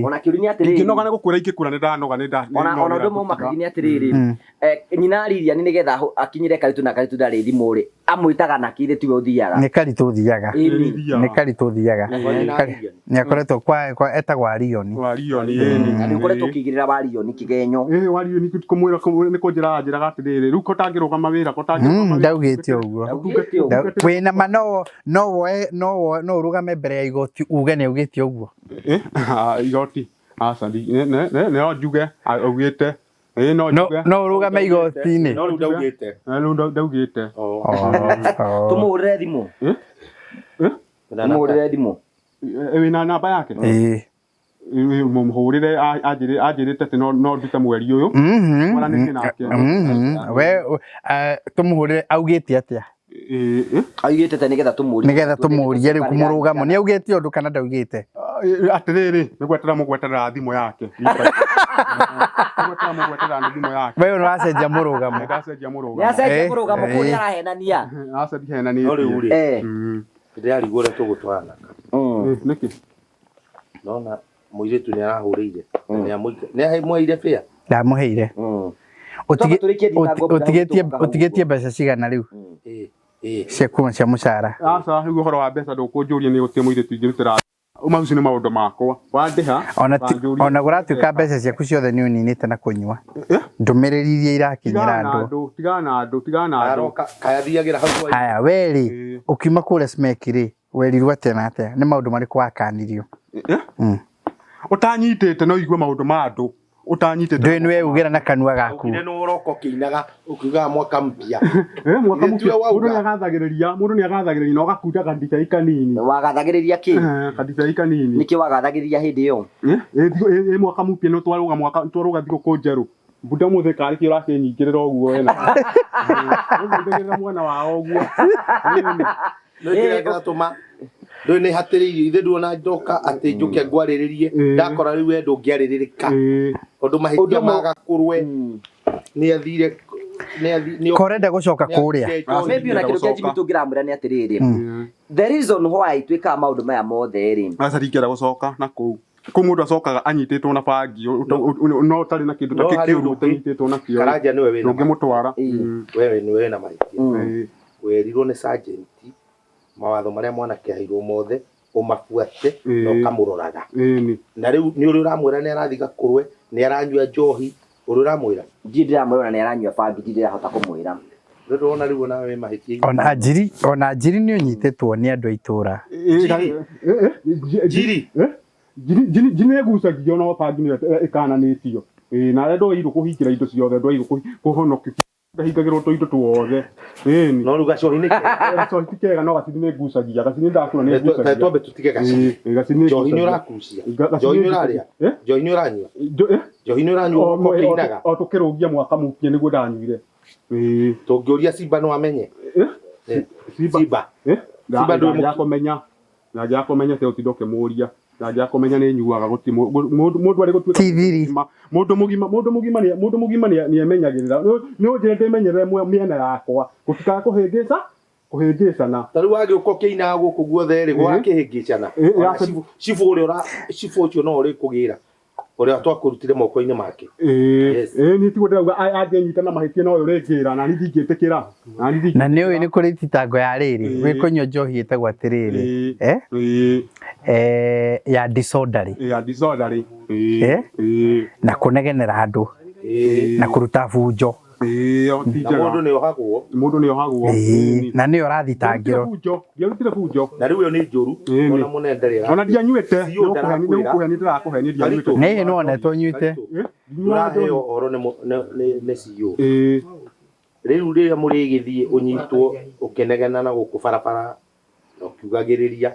Ona kĩũria nĩ atĩrĩrĩ. Ingĩnoga nĩ gũkwĩra ingĩkwĩra nĩ ndanoga, nĩ nda- nĩ Ona nogera ũndũ ũmwe gũtiga. ũmakagia nĩ atĩrĩrĩ, nyina Lilian nĩgetha akinyĩre Karitũ na Karitũ ndarĩ thimũ rĩ, amwĩtaga na kĩ tiwe ũthiaga. Nĩ Karitũ ũthiaga. Ĩni. Nĩ Karitũ ũthiaga. Nĩ akoretwo kwa etagwo Warioni. Warioni, ĩni. Na nĩ ũkoretwo ũkĩigĩrĩra Warioni kĩgenyo. Ĩĩ, Warioni kũmwĩra nĩ kũnjĩra anjĩraga atĩrĩrĩ, rĩu ko tangĩrũgama wĩra, ko tangĩrũgama wĩra. Ndaugĩte ũguo. Ndaugĩte ũguo. Wĩna ma no no woe no woe no ũrũgame mbere ya igoti uge nĩ augĩte ũguo. Igoti. Aca, no njuge augĩte. No njuge. No ũrũgame igoti-inĩ. No rĩu ndaugĩte. Rĩu ndaugĩte. Tũmũhũrĩre thimũ. Tũmũhũrĩre thimũ. Wĩna namba yake? Ĩĩ. Mũhũrĩre anjĩrĩte atĩ no ndute mweri ũyũ. Mwaranĩtie nake. We tũmũhũrĩre augĩte atĩa? Ĩĩ. Augĩte atĩ nĩgetha tũmũrie. Nĩgetha tũmũrie rĩu mũrũgamo nĩ augĩte ũndũ kana ndaugĩte? Atĩrĩrĩ, nĩ gwetera mũgweterera thimũ yake. Nĩ gwetera mũgweterera nĩ thimũ yake. We nĩwacenjia mũrũgamo. Nĩndacenjia mũrũgamo. Nĩacenjia mũrũgamo kũu nĩarahenania. Aca ndihenanĩtie. No rĩu rĩ, ndĩrarigwo ũrĩa tũgũtwarana. Nĩkĩ? Nona mũirĩtu nĩ arahũrĩire. Nĩ amũheire bĩa? Ndamũheire. Ũtigĩtie mbeca cigana rĩu? Cia kuma cia mũcara. Aca, rĩu ũhoro wa mbeca ndũkũnjũria nĩ gũtirĩ mũirĩtu ingĩrutĩra. Macio nĩ maũndũ makwa. Wandĩha. Ona gũratuĩka mbeca ciaku ciothe nĩ ũninĩte na kũnyua. Ndũmĩrĩri iria irakinyĩra andũ. Tigana na andũ, tigana na andũ. Kayathiagĩra hau. Haya, we rĩ, ũkiuma kũrĩa Smek rĩ, werirwo atĩa na atĩa? Nĩ maũndũ marĩkũ wakanirio? Ũtanyitĩte no igue maũndũ ma andũ. Ũtanyitĩte. Ndũĩ nĩwe ugĩra na kanua gaku. Ugire nĩ ũroka ũkĩinaga ũkiugaga mwaka mpya. Mwaka mpya. Mũndũ nĩagathagĩrĩria, mũndũ nĩagathagĩrĩria na ũgakunda kandibei kanini. Wagathagĩrĩria kĩ? Kandibei kanini. Nĩkĩ wagathagĩrĩria hĩndĩ ĩyo? Ĩ mwaka mpya nĩ twarũga mwaka twarũga thigũkũ njerũ. Buda mũthĩ karĩ kĩ ũrakĩnyingĩrĩra ũguo wena. Ũnyingĩrĩra mwana wao ũguo. Nĩ kĩrĩa kĩratũma ndũĩ nĩ hatĩrĩirio ithe nduona ndoka atĩ njũke ngwarĩrĩrie ndakora rĩu we ndũngĩarĩrĩrĩka ũndũ mahĩtia magakũrwe nĩ athire Korenda gũcoka kũrĩa. Maybe ona kĩndũ kĩa Jimmy tũngĩramwĩra nĩ atĩrĩrĩ, the reason why twĩkaga maũndũ maya mothe rĩ, Aca ndingĩenda gũcoka na kũu. Kũu mũndũ acokaga anyitĩtwo na bangi no ũtarĩ na kĩndũ ta kĩũru ũtanyitĩtwo nakĩo. Karanja nĩwe wĩna ndũngĩmũtwara. Wewe nĩwe wĩna mahĩtia. Werirwo nĩ sergeant mawatho marĩa mwanake aheirwo mothe ũmabuate na ũkamũroraga. Na rĩu nĩ ũrĩa ũramwĩra nĩ arathiĩ gakũrwe, nĩ aranyua njohi, ũrĩa ũramwĩra? Ndirĩ ndĩramwĩra ona nĩ aranyua bangi, ndirĩ ndĩrahota kũmwĩra. Rĩu ndĩrona rĩu onawe wĩ mahĩtia-inĩ. Ona njiri nĩ ũnyitĩtwo nĩ andũ a itũra. Njiri. Njiri nĩ ĩgucagio no bangi nĩyo ĩkananĩtio. Na arĩa ndwairwo kũhingĩra indo ciothe, ndwairwo kũhonokia. Ndahingagĩrwo tũindo tuothe. No rĩu gacohi nĩ kega. Gacohi ti kega no gacini nĩ ngucagia. Gacini ndakũra nĩ ngucagia. Twambe tũtige gacini. Njohi nĩ ũrakucia. Njohi nĩ ũrarĩa. Njohi nĩ ũranyua. Njohi nĩ ũranyua ũkĩinaga. O tũkĩrũgia mwaka mũpya nĩguo ndanyuire. Tũngĩũria Simba no amenye. Simba. Simba ndangĩakũmenya. Ndangĩakũmenya atĩ ũtinde ũkĩmũria. Ndangĩakũmenya nĩ nyuaga gũtirĩ mũndũ arĩ gũtuĩka mũndũ mũgima mũndũ mũgima mũndũ mũgima nĩ emenyagĩrĩra. Nĩ ũnjĩre ndĩmenyerere mĩena yakwa gũtikae kũhĩngĩca kũhĩngĩcana. Ta rĩu wagĩũka ũkĩinaga gũkũ guothe rĩ gwakĩhĩngĩcana. Cibũ ũrĩa cibũ ũcio no ũrĩkũgĩra ũrĩa twakũrutire moko-inĩ make. Ĩĩ niĩ tiguo ndĩrauga angĩnyita na mahĩtia no ũrĩngĩra na niĩ ndingĩtĩkĩra. Na nĩ ũĩ nĩ kũrĩ thitango ya rĩrĩ gwĩ kũnyua njohi ĩtagwo atĩrĩrĩ ya disorderly. Ya disorderly. Na kũnegenera andũ na kũruta bunjo. Na mũndũ nĩ ohagwo. Mũndũ nĩ ohagwo. Na nĩyo ũrathitangĩrwo. Ndiarutire bunjo. Na rĩu ĩyo nĩ njũru. Ona mũnene ndarĩ. Ona ndianyuĩte. Nĩ gũkũhenia ndĩrakũhenia ndianyuĩte. Nĩ nĩ wonetwo ũnyuĩte. Ndũraheo ũhoro nĩ CEO. Rĩu rĩrĩa mũrĩgĩthiĩ ũnyitwo ũkĩnegena na gũkũ barabara na ũkiugagĩrĩria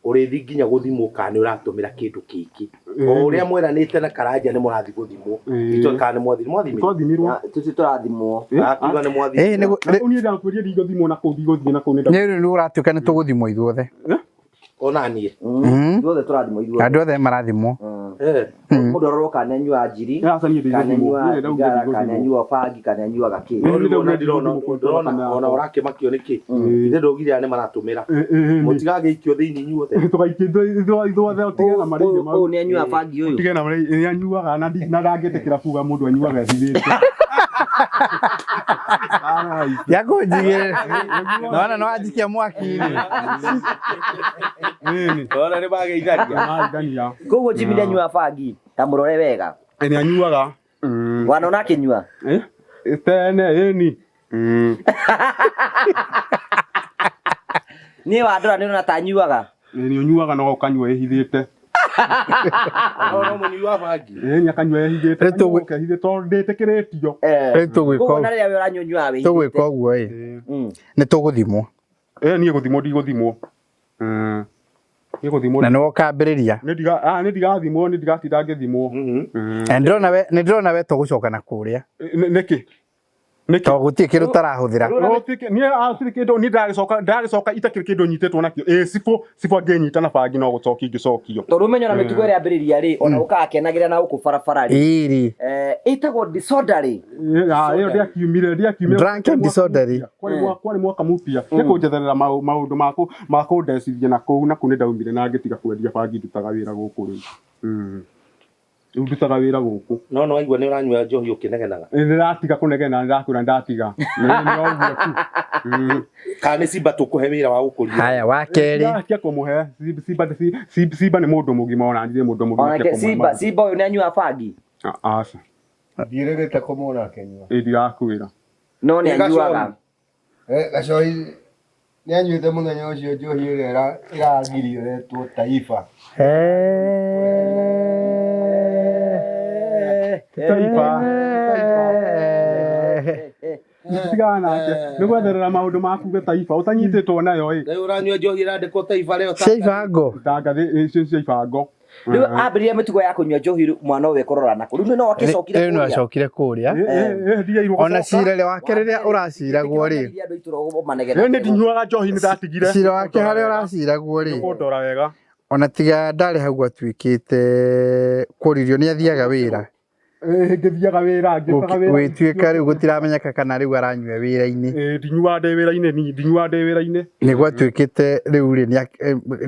ũrĩthiĩ nginya gũthimwo kana nĩ ũratũmĩra kĩndũ kĩngĩ. O ũrĩa mweranĩte na Karanja nĩ mũrathiĩ gũthimwo. Itũĩ kana nĩ mwathimirwo? Twathimirwo. Tũtirĩ tũrathimwo. Akiuga nĩ mwathimirwo. Niĩ ndakwĩrire ndigũthimwo na kũu ndigũthiĩ na kũu. Nĩ rĩu ũratuĩka nĩ tũgũthimwo ithuothe. Ona niĩ. Ithuothe tũrathimwo ithuothe. Andũ othe marathimwo. Mũndũ arorwo kana anyua njiri, kana anyua thigara, kana anyua bangi, kana anyuaga kĩ. Ndĩrona ona ũrakĩmakio nĩkĩ? Ithe ndũgire aya nĩ maratũmĩra. Mũtigagĩikio thĩinĩ inyuothe. Tũgaikio ithuothe ũtige na marĩhi mau. Ũyũ nĩ anyuaga bangi ũyũ. Ũtige na marĩhi nĩ anyuaga na ndangĩtĩkĩra kuga mũndũ anyuaga ehithĩte. Ya kũnjigĩrĩra. Nona no anjikia mwaki-inĩ. Nona nĩ mageithania. Koguo Jimmy nĩ anyuaga bangi, ta mũrore wega. Nĩ anyuaga. Wanona akĩnyua? Tene ĩni. Niĩ wandora nĩ ũrona ta anyuaga. Nĩ ũnyuaga no ũkanyua ĩhithĩte. No mũnyui wa bangi. Ĩni akanyua ehithĩte. Ehithĩte tondũ ndĩtĩkĩrĩtio. Rĩu Koguo na rĩrĩa we ũranyua ũnyuaga wĩhithĩte. Tũgwĩka ũguo ĩ. Nĩ tũgũthimwo. Ĩ niĩ gũthimwo ndigũthimwo. Nĩ gũthimwo. Na nĩwe ũkambĩrĩria. Nĩ ndiga ah nĩ ndigathimwo nĩ ndigatinda ngĩthimwo. Na nĩndĩrona we nĩndĩrona we to gũcoka na kũrĩa. Nĩkĩ? Nĩkĩ? To gũtirĩ kĩndũ ũtarahũthĩra. No tike niĩ hatirĩ kĩndũ niĩ ndagĩcoka ndagĩcoka itakĩrĩ kĩndũ nyitĩtwo nakĩo. Ĩ cibũ cibũ angĩnyita na bangi no gũcokia ingĩcokio. Tondũ ũmenyo na mĩtugo ĩrĩa ambĩrĩria rĩ ona ũkakenagĩra na gũkũ barabara rĩ Ĩrĩ. Ĩtagwo disorderly. Ĩyo ndĩakiumire ndĩakiumire. Drunk and disorderly. Kwarĩ mwaka kwarĩ mwaka mupia. Nĩ kũnjetherera maũndũ ma kũndecithia na kũu na kũu nĩ ndaumire na ngĩtiga kwendia bangi ndutaga wĩra gũkũ rĩu. Rĩu ndutaga wĩra gũkũ. No no waigua nĩ ũranyua njohi ũkĩnegenaga. Nĩ ndĩratiga kũnegena nĩ ndakwĩra ndatiga. Nĩ ũguo tu. Kana nĩ Simba tũkũhe wĩra wa gũkũria. Haya wa kerĩ. Tia kũmũhe Simba Simba nĩ mũndũ mũgima ona ndirĩ mũndũ mũgima. Onake Simba Simba ũyũ nĩ anyuaga bangi. Aca. Ndiĩrĩgĩte kũmwona akĩnyua. Ĩ ndirakwĩra. No nĩ anyuaga. Gacohi nĩ anyuĩte mũthenya ũcio njohi ĩrĩa ĩragirio ĩretwo Taifa. Taifa. Tigana nake. Nĩ gwetherera maũndũ maku ge Taifa ũtanyitĩtwo nayo ĩ. Rĩu ũranyua njohi ĩrandĩkwo Taifa rĩo. Cia ibango. Tangathi icio cia ibango. Rĩu ambĩrĩria mĩtugo ya kũnyua njohi rĩu mwana ũyũ ekũrora nakũ. Rĩu no akĩcokire Rĩu no acokire kũrĩa. Ona cira rĩ wake rĩrĩa ũraciragwo rĩ. Rĩu nĩ ndinyuaga njohi nĩ ndatigire. Cira wake harĩa ũraciragwo rĩ. Kũndora wega. Ona tiga ndarĩ hau atuĩkĩte kũririo nĩ athiaga wĩra. Ngĩthiaga wĩra ngĩũkaga wĩra. Gwĩtuĩka rĩu gũtiramenyeka kana rĩu aranyua wĩra-inĩ. Ndinyuaga ndĩ wĩra-inĩ niĩ ndinyuaga ndĩ wĩra-inĩ. Nĩ gwatuĩkĩte rĩu rĩ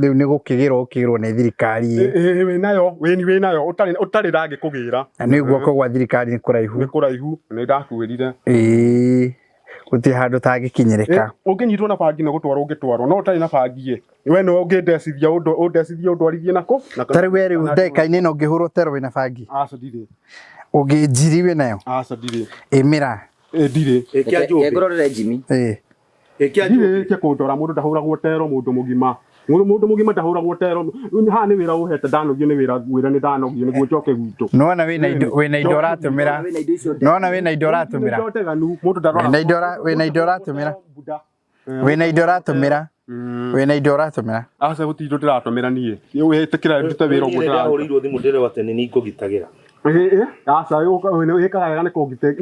rĩu nĩ gũkĩgĩrwo gũkĩgĩrwo nĩ thirikari ĩ. Wĩ nayo wĩni wĩ nayo ũtarĩ ũtarĩ ndangĩkũgĩra. Na nĩ guoko gwa thirikari nĩ kũraihu. Nĩ kũraihu nĩ ndakwĩrire. Ĩĩ gũtirĩ handũ tangĩkinyĩrĩka. Ũngĩnyitwo na bangi nĩ gũtwarwo ũngĩtwarwo no ũtarĩ na bangi ĩ we nĩwe ũngĩndecithia ũndecithia ũndwarithie nakũ. Ta rĩu we rĩu ndagĩka-inĩ ĩno ũngĩhũrwo tero wĩna bangi. Aca ndirĩ. Ũngĩ njiri wĩ nayo. Aca ndirĩ. Ĩmĩra. Ndirĩ. Ngũrorere Jimmy. Ĩĩ. Ndirĩ tia kũndora mũndũ ndahũragwo tero mũndũ mũgima. Mũndũ mũgima ndahũragwo tero. Haha nĩ wĩra ũhete ndanogio nĩ wĩra ngwĩra nĩ ndanogio nĩguo njoke gwitũ. Nĩwona wĩna indo wĩna indo ũratũmĩra. Nĩwona wĩna indo ũratũmĩra. Mũndũ ndarora. Wĩna indo wĩna indo ũratũmĩra. Wĩna indo ũratũmĩra. Wĩna indo ũratũmĩra. Aca gũtirĩ indo ndĩratũmĩra niĩ. Wĩtĩkĩra ndute wĩra ũguo ndĩraruta. Ndahũrĩirwo thimũ ndĩrwo atĩ nĩ niĩ ngũgitagĩra. Aca wĩkaga wega nĩ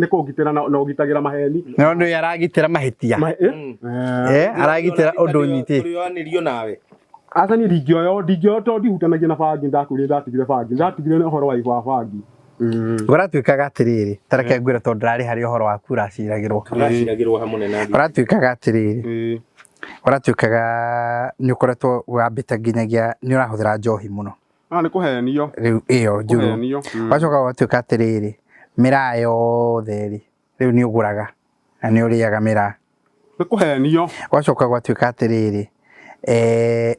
kũngitĩra na ũgitagĩra maheni. No nĩ aragitĩra mahĩtia. Aragitĩra ũndũ ũnyitĩte. Tũrĩoyanĩrio nawe. Aca niĩ ndingĩoywo ndingĩoywo tondũ ndihutanagia na bangi ndakwĩrire ndatigire bangi ndatigire ũhoro wa bangi. Ũratuĩkaga atĩrĩrĩ ta reke ngwĩre tondũ ndarĩ harĩ ũhoro waku ũraciragĩrwo. Ũraciragĩrwo hamwe na Ũratuĩkaga atĩrĩrĩ ũratuĩkaga nĩ ũkoretwo wambĩte nginyagia nĩ ũrahũthĩra njohi mũno. Ah nĩ kũhenio. Rĩu ĩyo njũru. Kũhenio. Ũgacoka ũgatuĩka atĩrĩrĩ mĩraa yothe rĩ rĩu nĩ ũgũraga na nĩ ũrĩaga mĩraa. Nĩ kũhenio. Ũgacoka ũgatuĩka atĩrĩrĩ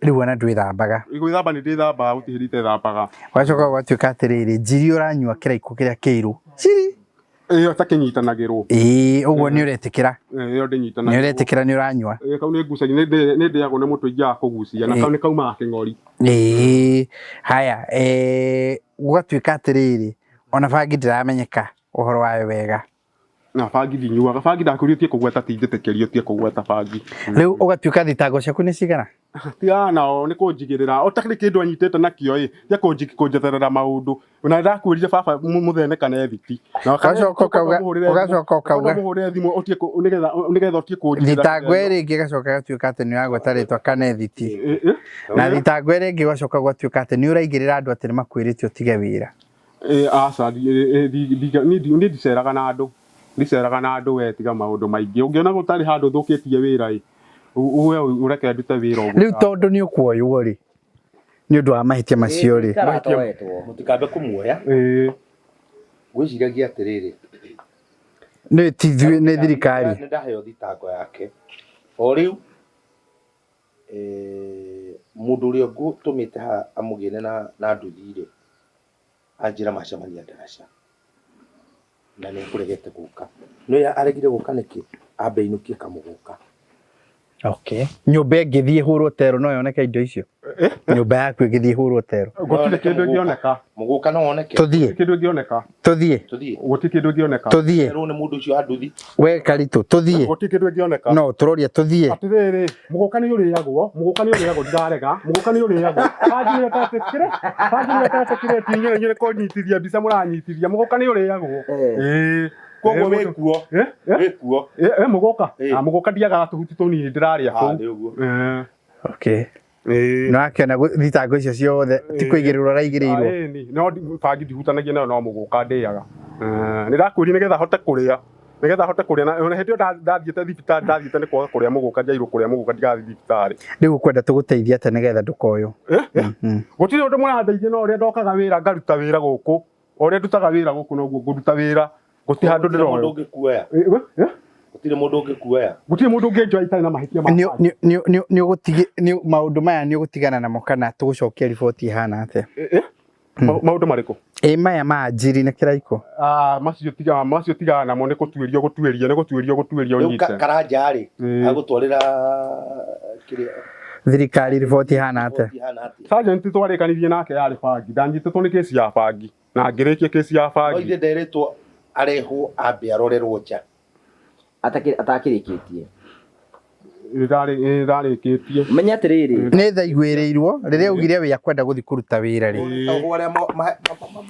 rĩu ona ndwĩthambaga. Gwĩthamba nĩ ndĩthambaga gũtirĩ hĩndĩ itethambaga. Ũgacoka ũgatuĩka atĩrĩrĩ njiri ũranyua kĩraikũ kĩrĩa kĩirũ. Njiri. Ĩyo takĩnyitanagĩrwo. Ĩĩ ũguo nĩ ũretĩkĩra. Ĩyo ndĩnyitanagĩrwo. Nĩ ũretĩkĩra nĩ ũranyua. Ĩĩ kau nĩ ngucagia nĩ ndĩagwo nĩ mũtwe ingĩaga kũgucia na kau nĩ kaumaga kĩng'ori. Ĩĩ haya gũgatuĩka atĩrĩrĩ ona bangi ndĩramenyeka ũhoro wayo wega. Na bangi ndinyuaga bangi ndakwĩrire ũtige kũgweta ti njĩtĩkĩrie ũtige kũgweta bangi. Rĩu ũgatuĩka thitango ciaku nĩ cigana? Tigana nao nĩ kũnjigĩrĩra ũtarĩ kĩndũ anyitĩte nakĩo ĩ tia kũnjetherera maũndũ na ndakwĩrire baba mũthene kana thiti. Ũgacoka ũkauga ũgacoka ũkauga mũhũrĩre thimũ ũtige nĩgetha nĩgetha ũtige kũnjigĩrĩra. Thitango ĩrĩa ĩngĩ ĩgacoka ĩgatuĩka atĩ nĩ ũragweta rĩtwa Kanethiti. Na thitango ĩrĩa ĩngĩ ũgacoka ũgatuĩka atĩ nĩ ũraigĩrĩra andũ atĩ nĩ makwĩrĩte ũtige wĩra. Aca niĩ ndiceraga na andũ. Ndiceraga na andũ we tiga maũndũ maingĩ. Ũngĩona gũtarĩ handũ thũkĩtie wĩra ĩ we ũreke ndute wĩra ũguo. Rĩu tondũ nĩ ũkuoywo rĩ nĩ ũndũ wa mahĩtia macio rĩ. Mũtikambe kũmuoya. Ngwĩciragia atĩrĩrĩ. Nĩ ti ithuĩ nĩ thirikari. Nĩ ndaheo thitango yake. O rĩu mũndũ ũrĩa ngũtũmĩte haha amũgĩre na nduthi rĩ anjĩra macemania ndaraca na nĩ ekũregete gũka. Nĩ aregire gũka nĩkĩ? Ambe ainũkie kamũgũka. Okay. Nyũmba ĩngĩthiĩ ĩhũrwo tero no yoneke indo icio? Nyũmba yaku ĩgĩthiĩ hũrwo tero. Gũtirĩ kĩndũ ĩngĩoneka. Mũgũka no woneke. Tũthiĩ. Gũtirĩ kĩndũ ĩngĩoneka. Tũthiĩ. Tũthiĩ. Gũtirĩ kĩndũ ĩngĩoneka. Tũthiĩ. Erwo nĩ mũndũ ũcio wa nduthi. We Karitũ, tũthiĩ. Gũtirĩ kĩndũ ĩngĩoneka. No, tũroria tũthiĩ. Atĩrĩrĩ, mũgũka nĩ ũrĩagwo, mũgũka nĩ ũrĩagwo ndirarega, mũgũka nĩ ũrĩagwo. Bangi nĩyo ĩtetĩkĩre, bangi nĩyo ĩtetĩkĩre ti inyuĩ inyuĩ kũnyitithia mbica mũranyitithia, mũgũka nĩ ũrĩagwo. Ĩĩ. Koguo wĩ kuo. Eh? Eh? Wĩ kuo. Eh, eh, mũgũka? Ĩĩ. Ah, mũgũka ndiagaga tũhuti tũnini ndĩrarĩa Ah, kũu. nĩ ũguo. Eh. Okay. Ĩĩ. Nĩ wakĩona thitango icio ciothe ti kũigĩrĩrwo araigĩrĩirwo. Ah, ĩni. No bangi ndihutanagia nayo no mũgũka ndĩaga. Eh, nĩ ndakwĩrire nĩgetha hote kũrĩa. Nĩgetha hote kũrĩa na ona hĩndĩ ĩyo ndathiĩte thibitarĩ ndathiĩte nĩ kwaga kũrĩa mũgũka njairwo kũrĩa mũgũka ndigathiĩ thibitarĩ. Rĩu ũkwenda tũgũteithie atĩa nĩgetha ndũkoywo? Eh? Eh? Gũtirĩ ũndũ mũrandeithia no ũrĩa ndokaga wĩra ngaruta wĩra gũkũ. O ũrĩa ndutaga wĩra gũkũ noguo ngũruta wĩra. Gũtirĩ handũ Gũtirĩ mũndũ ndĩroywo. ũngĩkuoya. Eh, eh, eh? Gũtirĩ mũndũ ũngĩkuoya. Gũtirĩ mũndũ ũngĩnjoya itarĩ na mahĩtia ma Nĩ- nĩ- nĩ- nĩ- nĩ ũgũtigi- nĩ- maũndũ maya nĩ ũgũtigana namo kana tũgũcokia riboti ĩhana atĩa? Eh, eh? Maũndũ marĩkũ? Ĩ maya ma njiri na kĩraiko. Ah, macio tiga macio tigana namo nĩ gũtuĩrio gũtuĩrio nĩ gũtuĩrio gũtuĩrio Rĩu ũnyite. Karanja rĩ, Ĩĩ. agũtwarĩra kĩrĩa Thirikari riboti ĩhana atĩa? riboti ĩhana atĩa? Sergeant twarĩkanirie nake yarĩ bangi ndanyitĩtwo nĩ kesi ya bangi na ngĩrĩkia kesi ya No bangi. ithe nderĩtwo arehwo ambe arorerwo nja. Atakĩrĩkĩtie. Ndarĩkĩtie. Menya atĩrĩrĩ. Nĩ tha iguĩrĩirwo rĩrĩa augire we akwenda gũthiĩ kũruta wĩra rĩ. Ũguo arĩa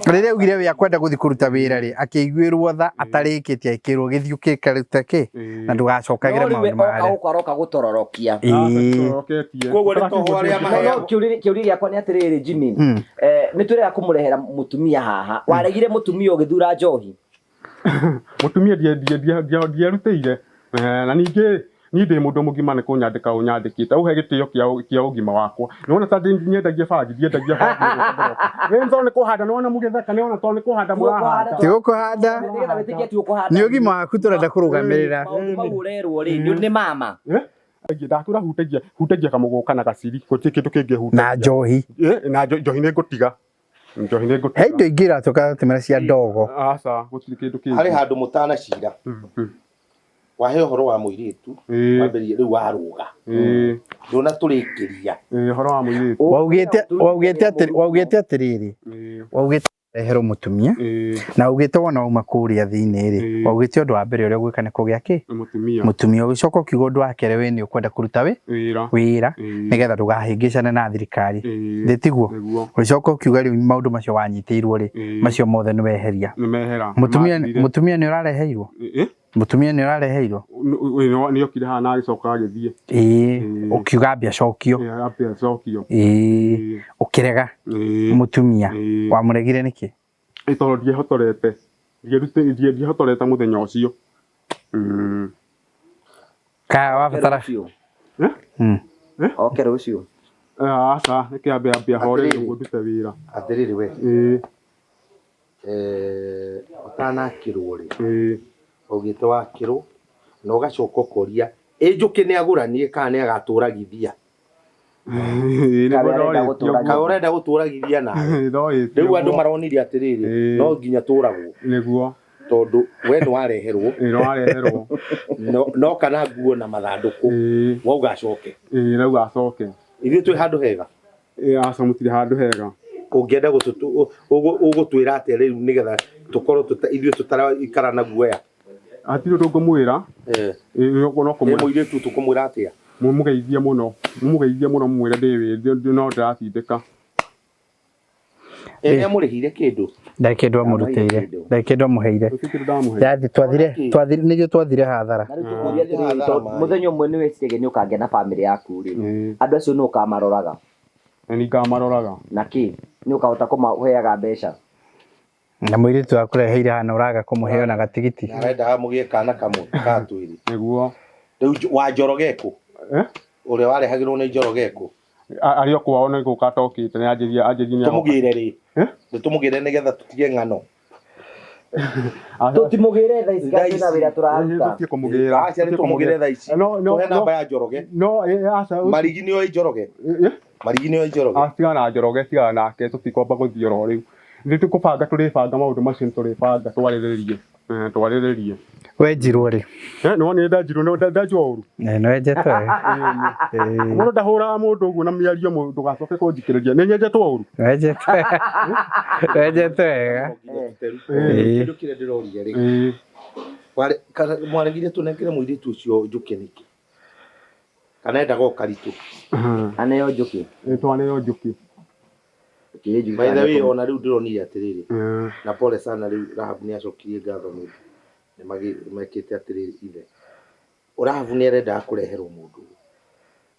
Rĩrĩa augire we akwenda gũthiĩ kũruta wĩra rĩ, akĩiguĩrwo tha atarĩkĩtie akĩrwo gĩthiĩ ũkĩkarute kĩ na ndũgacokagĩre No rĩu we maũndũ oka marĩa. gũkũ aroka gũtororokia. Ĩĩ. Koguo nĩ toho arĩa No, no, maheagwo. kĩũria gĩakwa nĩ atĩrĩrĩ Jimmy. Eh, nĩ twĩrega kũmũrehera mũtumia haha. Waregire mũtumia ũgĩthura njohi. Mũtumia ndierutĩire. Na ningĩ niĩ ndĩ mũndũ mũgima nĩ kũnyandĩka ũnyandĩkĩte ũhe gĩtĩo kĩa ũgima wakwa. Nĩwona ta nyendagia bangi ndiendagia bangi. Ĩ tondũ nĩ kũhanda nĩwona mũgĩtheka nĩwona tondũ nĩ kũhanda mũrahanda. Ti gũkũhanda. Nĩgetha wĩtĩkie ti ũkũhanda. Nĩ ũgima waku tũrenda kũrũgamĩrĩra. Maũndũ mau ũrerwo rĩ, nĩ mama. Eh? Ndakwĩra hutagia hutagia kamũgũka na gaciri gũtirĩ kĩndũ kĩngĩ hutagia. Na njohi. Eh, na njohi nĩ ngũtiga. Njohi nĩ ngũtiga. He indo ingĩ iratũka tũmĩra cia ndogo. Aca gũtirĩ kĩndũ kĩngĩ. Harĩ handũ mũtanacira. Wahe ũhoro wa mũirĩtu, wambĩrĩria rĩu warũga. Ndũnatũrĩkĩria. Ũhoro wa mũirĩtu. Waugĩte waugĩte atĩ waugĩte atĩrĩrĩ. Waugĩte reherwo mũtumia na augĩte wona wauma kũrĩa thĩinĩ rĩ waugĩte ũndũ wa mbere ũrĩa ũgwĩka nĩ kũgĩa kĩ Mũtumia. mũtumia ũgĩcoka ũkiuga ũndũ wa kerĩ we nĩ ũkwenda kũruta wĩ Wĩra. wĩra nĩgetha ndũgahĩngĩcane na thirikari thĩ tiguo Nĩguo. ũgĩcoka ũkiuga rĩu maũndũ macio wanyitĩirwo rĩ macio mothe nĩ weheria Nĩ mehera. mũtumia Nĩmathirire. mũtumia nĩ ũrareheirwo Eh? mũtumia nĩ ũrareheirwo Nĩ okire haha na agĩcoka agĩthiĩ. ĩĩ ũkiuga ambe acokio Ĩĩ, ambe acokio. ĩĩ ũkĩrega mũtumia wamũregire nĩkĩ Ĩ tondũ ndiehotorete. Ndiehotorete mũthenya ũcio. Ka wabatara Oke rũciũ. Aca reke ambe ambe ahorere ũguo ndute wĩra. Atĩrĩrĩ we. Ĩĩ. Ũtanakĩrwo rĩ, waugĩte wakĩrwo na ũgacoka ũkoria ĩ njũkĩ nĩ agũranie kana nĩ agatũragithia. Kaĩ ũrenda gũtũragithia nawe. Rĩu andũ maronire atĩrĩrĩ, no nginya tũragwo. Nĩguo. Tondũ we nĩ wareherwo. Ĩĩ nĩ wareherwo. No kana nguo na mathandũkũ wauga acoke. Ĩĩ rauga acoke. Ithuĩ twĩ handũ hega. Ĩĩ aca mũtirĩ handũ hega. Ũngĩenda ũgũtwĩra atĩa rĩu nĩgetha tũkorwo ithuĩ tũtaraikara na guoya. Hatirĩ ũndũ ngũmwĩra. Ĩĩ no kũmwĩra. Mũirĩtu tũkũmwĩra atĩa? Mũmũgeithie mũno. Mũmũgeithie mũno mũmwĩre ndĩ wĩ no ndĩratindĩka. Ĩ nĩamũrĩhire kĩndũ? Ndarĩ kĩndũ amũrutĩire ndarĩ kĩndũ amũheire yathi twathire twathire nĩguo twathire hathara Na rĩu tũkũria atĩrĩrĩ, tondũ mũthenya ũmwe nĩ wĩciragia nĩ ũkagĩa na bamĩrĩ yaku rĩ, andũ acio nĩ ũkamaroraga. Nĩ ngamaroraga. Na kĩ? Nĩ ũkahota kũmaheaga mbeca. Na mũirĩtu akũreheire hana ũraga kũmũhe ona gatigiti. Arendaga mũgĩe kana kamwe ka twĩrĩ. Nĩguo. Rĩu wa Njoroge kũ? Ũrĩa warehagĩrwo nĩ Njoroge kũ? Arĩ o kwao nĩ gũka atokĩte nĩ anjĩrie anjĩrie nĩ Tũmũgĩre rĩ? Nĩ tũmũgĩre nĩgetha tũtige ng'ano. Tũtimũgĩre thaa ici kana twĩna wĩra tũraruta. Tũtige kũmũgĩra. Aca nĩ tũmũgĩre thaa ici. Tũhe namba ya Njoroge. No aca. Marigi nĩ oĩ Njoroge. Marigi nĩ oĩ Njoroge. Tigana na Njoroge tigana nake tũtikwamba gũthiĩ oro rĩu. Nĩ tũkũbanga tũrĩbanga maũndũ macio nĩ tũrĩbanga twarĩrĩrie. Eh, twarĩrĩrie. Wenjirwo rĩ? Eh, nĩ wonire ndanjirwo nĩ ndanjwo ũru. Eh, nĩ wenjetwo wega. Eh, Mũndũ ndahũraga mũndũ ũguo na mĩario mũndũ ndũgacoke kũnjikĩrĩria. Nĩ nyenjetwo ũru. nĩ wenjetwo wega. Nĩ wenjetwo wega. Eh. Kĩndũ kĩrĩa ndĩrorire rĩ Eh. Mwaregire tũnengere mũirĩtu ũcio njũkĩ nĩkĩ kana endaga o karitũ Aneo njũkĩ. Eh, twaneo njũkĩ. Ũkĩrĩ njũkĩ by the kana way nĩ ona rĩu ndĩronire atĩrĩrĩ Eh. na pole sana rĩu Rahabu nĩ acokirie ngatho nĩ ũndũ nĩ mekĩte atĩrĩrĩ ithe Rahabu nĩ arendaga kũreherwo mũndũ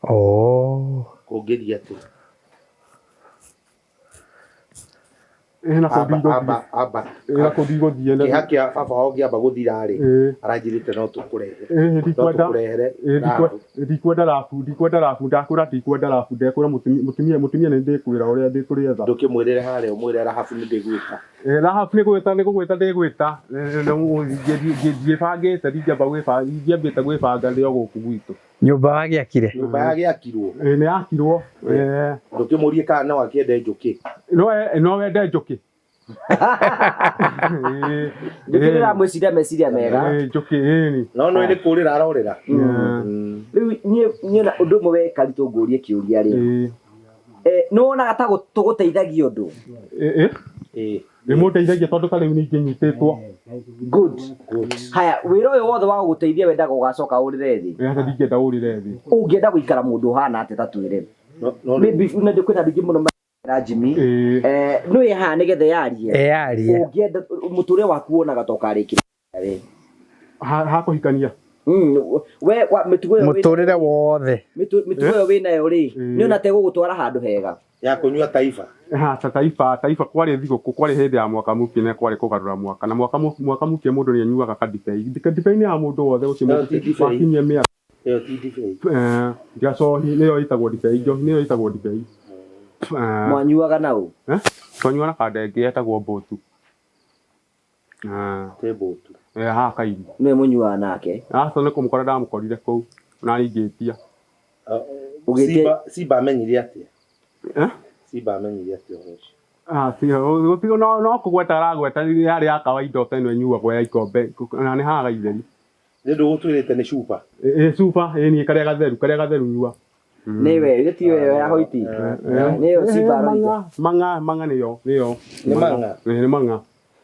Oh. kũngĩthiĩ atĩa Eh, na amba kũndũ amba amba Eh, na kũndũ igũthiĩ. kĩeha kĩa baba wao kĩamba gũthira rĩ Eh. aranjĩrĩte no tũkũrehe Eh, no ndikwenda tũkũrehere Eh, Rahabu ndikwenda rabu ndikwenda rabu ndakwĩra ndikwenda rabu ndekwĩra mũtumia mũtumia mũtumia nĩ ndĩkwĩra ũrĩa ndĩtũrĩetha ndũkĩmwĩrĩre harĩa ũmwĩre Rahabu nĩ ndĩgwĩka Eh, Rahabu nĩ gwĩta nĩ gũgwĩta ndĩgwĩta ndiĩbangĩte ndingĩamba gwĩbanga ndingĩambĩte gwĩbanga ndĩ o gũkũ gwitũ Nyũmba wagĩakire? nyũmba yagĩakirwo Eh, nĩ yakirwo Eh, ndũkĩmũrie kana no akĩende njũkĩ no we- no wende njũkĩ Eh, Njũkĩ nĩ ĩramwĩciria meciria mega. eh, njũkĩ ĩni no no nĩ kũrĩra arorĩra Rĩu niĩ niĩ na ũndũ ũmwe we Karitũ ngũrie kĩũria rĩ. Eh, nĩ wonaga ta tũgũteithagia ũndũ. Nĩ mũndeithagia tondũ ta rĩu ningĩ nyitĩtwo Good. Haya, wĩra ũyũ wothe wa gũgũteithia wendaga ũgacoka ũrĩre thĩ. Eh, hata ndingĩenda ũrĩre thĩ Ũngĩenda gũikara mũndũ ũhana atĩa ta twĩre. Maybe na kwĩna andũ aingĩ mũno mara Jimmy. Eh, Eh, nĩ wĩ haha nĩgetha yarie. Eyarie. Ũngĩenda mũtũrĩre waku wonaga ta ũkarĩkĩra rĩ. ha kũhikania We wa mĩtugo ĩyo wĩna- Mũtũrĩre wothe. mĩtugo ĩyo wĩnayo rĩ, nĩ ona tegũgũtwara handũ hega. ya kũnyua taifa Aca taifa taifa kwarĩ thigũkũ kwarĩ hĩndĩ ya mwaka mũkĩ na kwarĩ kũgarũra mwaka na mwaka mwaka mũkĩ mũndũ nĩ anyuaga kandibei ndibei nĩ ya mũndũ wothe gũtirĩ Ĩyo ti mũndũ ndibei. wakinyia mĩaka ĩyo ti ndibei Eh, gacohi nĩyo ĩtagwo ndibei njohi nĩyo ĩtagwo ndibei Eh, Mwanyuaga na ũ? eh, twanyua na kanda ĩngĩ yetagwo mbũtu Eh, tĩ mbũtu eh, haha kairi Nĩwe mũnyuaga nake. aca nĩ kũmũkora ndamũkorire kũu na ingĩtia Ũgĩtie- Simba Simba amenyire atĩa Eh? Simba amenyire atĩa ũhoro ũcio Ah, si, gũtirĩ no no kũgweta aragweta yarĩ ya kawaida ta ĩno ĩnyuagwo ya ikombe na nĩ haha gaitheri nĩ ndũgũtwĩrĩte nĩ cuba ĩ cuba ĩ niĩ karĩa gatheru karĩa gatheru nyua Nĩwe, githĩ ti we ya hoiti. Nĩyo Simba aroiga. mang'a mang'a mang'a nĩyo nĩyo Nĩ mang'a? Ĩ, nĩ mang'a